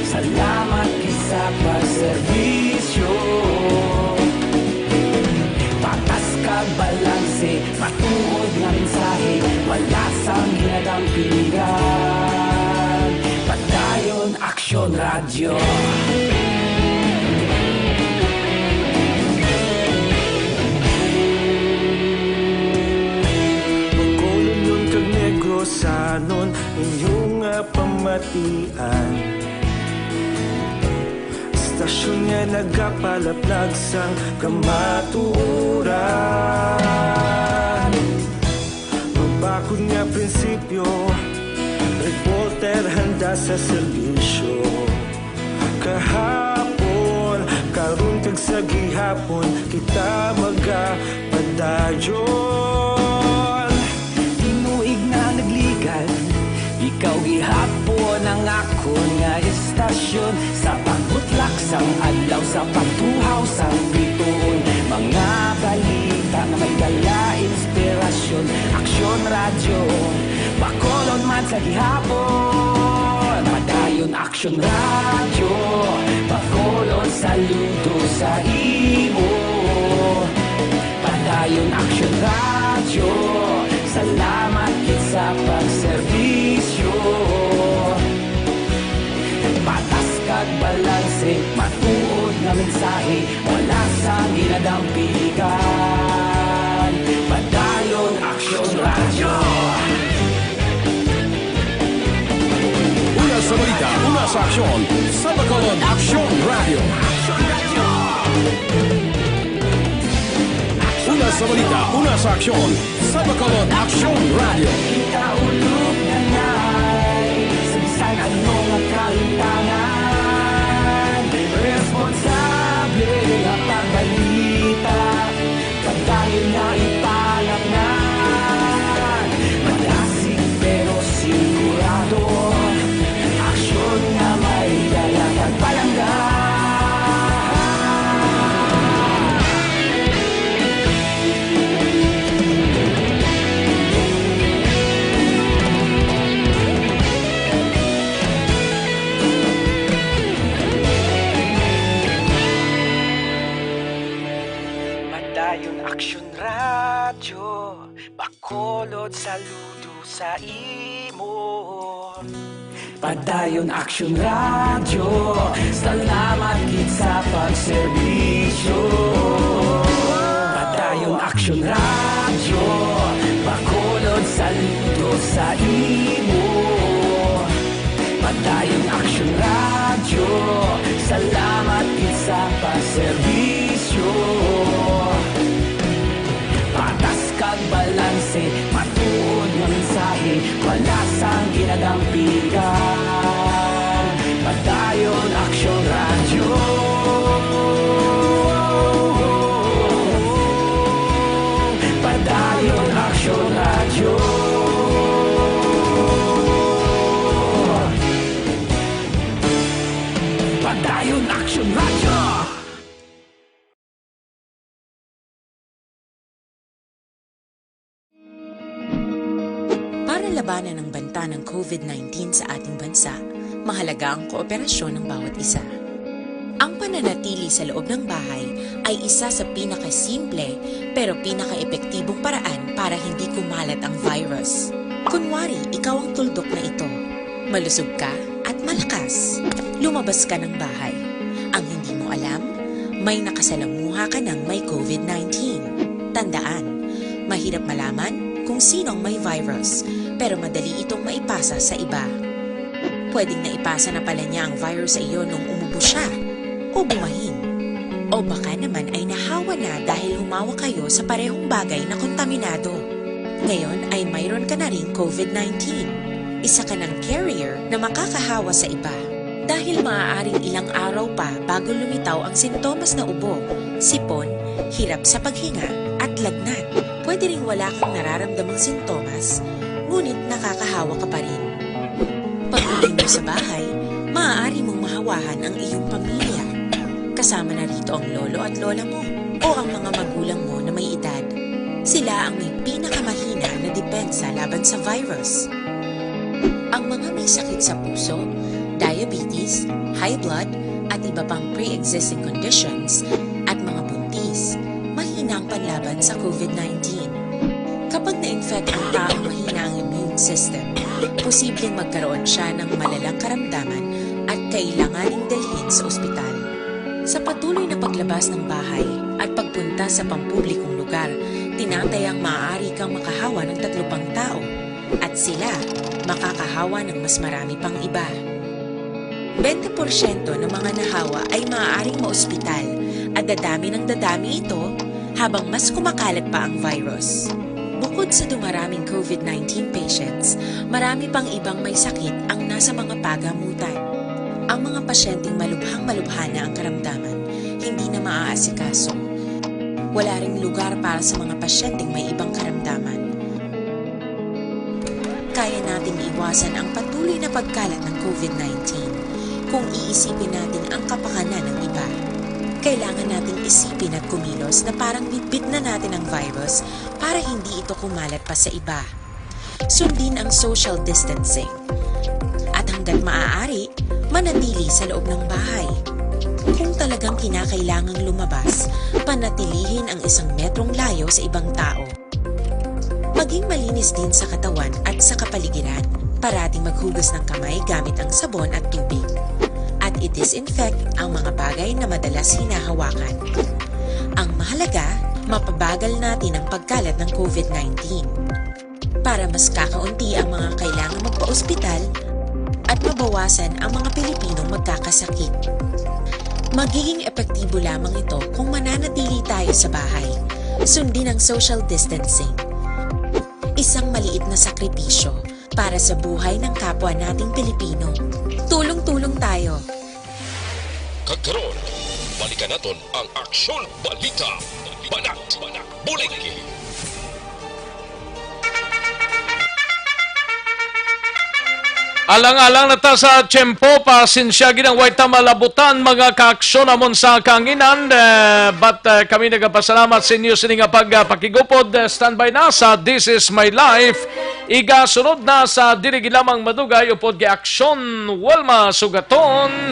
salamat gid sa pagserbisyo. Patas kag balanse, matuod nga mensahe, wala sang ginadampigan. Padayon Aksyon Radyo. Bacolodnon kag Negrosanon, inyo nga pamatian. Estasyon nga nagapalaplag sang kamatuoran. Mabakod nga prinsipyo, reporter handa sa serbisyo. Kahapon, karon kag sa gihapon, kita magapadayon. Tinuig na nagligad, ikaw gihapon ang akon nga estasyon. Sa pagbutlak sang adlaw, sa pagtuhaw sang bituon, mga balita nga may dala inspirasyon. Aksyon Radyo, Bacolod man sa gihapon. Padayon Aksyon Radyo, Bacolod, saludo sa imo. Padayon Aksyon Radyo, salamat gid sa pagserbisyo. Patas kag balanse, matuod nga mensahe, wala sang ginadampigan. Padayon Aksyon Radyo. Una sa balita, una sa aksyon, sa Bacolod Aksyon Radyo. Una sa balita, una sa aksyon, sa Bacolod Aksyon Radyo. Kita ulog na ngay, sa bisan ano nga kalimtangan, responsable nga pagbalita, pagdayon nga ipalatnan, madasig pero sigurado, aksyon nga may dala kag palangga. Padayon Aksyon Radyo, Bacolod, saludo sa imo. Padayon Aksyon Radyo, salamat gid sa pagserbisyo. Padayon Aksyon Radyo, Bacolod, saludo sa imo. Padayon Aksyon Radyo, salamat gid sa pagserbisyo. Patas kag balanse, matuod nga mensahe, wala sang ginadampigan. Padayon Aksyon Radyo. Padayon Aksyon Radyo. Padayon Aksyon Radyo. Para labanan ang banta ng COVID nineteen sa ating bansa, mahalaga ang kooperasyon ng bawat isa. Ang pananatili sa loob ng bahay ay isa sa pinakasimple pero pinakaepektibong paraan para hindi kumalat ang virus. Kunwari, ikaw ang tuldok na ito. Malusog ka at malakas. Lumabas ka ng bahay. Ang hindi mo alam, may nakasalamuha ka ng may COVID nineteen. Tandaan, mahirap malaman kung sino ang may virus, pero madali itong maipasa sa iba. Pwedeng naipasa na pala niya ang virus sa iyo nung umubo siya o bumahin. O baka naman ay nahawa na dahil humawak kayo sa parehong bagay na kontaminado. Ngayon ay mayroon ka na ring COVID nineteen. Isa ka ng carrier na makakahawa sa iba. Dahil maaaring ilang araw pa bago lumitaw ang sintomas na ubo, sipon, hirap sa paghinga, at lagnat. Pwede ring wala kang nararamdamang sintomas, ngunit nakakahawa ka pa rin. Pag-uwi mo sa bahay, maaari mong mahawahan ang iyong pamilya. Kasama na rito ang lolo at lola mo. o ang mga magulang mo na may edad. Sila ang may pinakamahina na depensa laban sa virus. Ang mga may sakit sa puso, diabetes, high blood, at iba pang pre-existing conditions, at mga buntis, mahina ang panlaban sa COVID nineteen. Kapag na-infect ang taong mahina ang immune system, posibleng magkaroon siya ng malalang karamdaman at kailanganing dalhin sa ospital. Sa patuloy na paglabas ng bahay at pagpunta sa pampublikong lugar, tinatayang maaari kang makahawa ng tatlo pang tao, at sila makakahawa ng mas marami pang iba. Bente porsyento ng mga nahawa ay maaaring maospital, at dadami ng dadami ito habang mas kumakalat pa ang virus. Bukod sa dumaraming COVID nineteen patients, marami pang ibang may sakit ang nasa mga pagamutan. Ang mga pasyenteng malubhang-malubha na ang karamdaman, hindi na maaasikaso. Wala ring lugar para sa mga pasyenteng may ibang karamdaman. Kaya nating iwasan ang patuloy na pagkalat ng COVID nineteen kung iisipin natin ang kapakanan ng iba. Kailangan nating isipin at kumilos na parang bitbit na natin ang virus para hindi ito kumalat pa sa iba. Sundin ang social distancing. At hanggat maaari, manatili sa loob ng bahay. Kung talagang kinakailangang lumabas, panatilihin ang isang metrong layo sa ibang tao. Maging malinis din sa katawan at sa kapaligiran. Parating maghugas ng kamay gamit ang sabon at tubig. At i-disinfect ang mga bagay na madalas hinahawakan. Ang mahalaga, mapabagal natin ang pagkalat ng COVID nineteen. Para mas kakaunti ang mga kailangang magpa-ospital at mabawasan ang mga Pilipinong magkakasakit. Magiging epektibo lamang ito kung mananatili tayo sa bahay. Sundin ang social distancing. Isang maliit na sakripisyo para sa buhay ng kapwa nating Pilipino. Tulong-tulong tayo. Kag karon, balikan naton ang Aksyon Balita, Banat Bulig. Alang-alang na ta sa tiyempo, pasensya gid ang way ta malabutan, mga kaaksyon, amon sa kahanginan, eh, but, eh, kami nagapasalamat sa inyo sini nga pag-, ah, pakigupod. Eh, standby na sa This Is My Life. Igasunod na sa dili gid lamang madugay upod kay Aksyon Wilma Sugaton.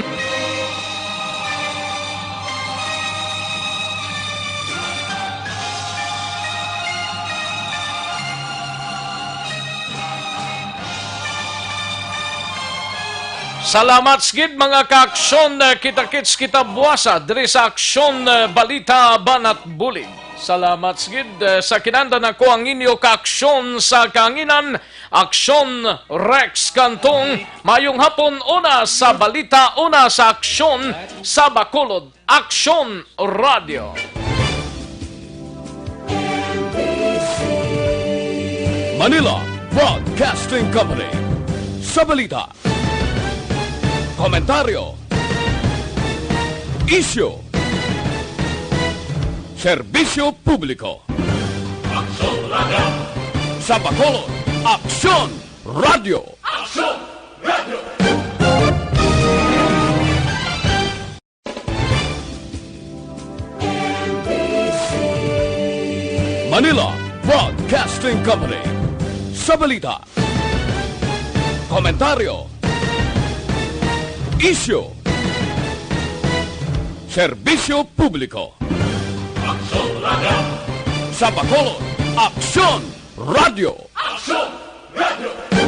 Salamat gid, mga kaaksyon. Kita-kits kita buwasa diri sa Aksyon, eh, Balita Banat Bulig. Salamat gid, eh, sa kinahanglan. Ako ang inyo kaaksyon sa kahanginan, Aksyon Rex Cantong. Mayong hapon, una sa balita, una sa aksyon sa Bacolod. Aksyon Radio. Manila Broadcasting Company. Sa balita, komentaryo, isyu, serbisyo publiko. Aksyon Radio. Sa Bacolod, Aksyon Radio. Aksyon Radio. Manila Broadcasting Company. Sa balita, komentaryo, isyu, serbisyo publiko. Aksyon Radio. Sa Bacolod, Aksyon Radio. Aksyon Radio.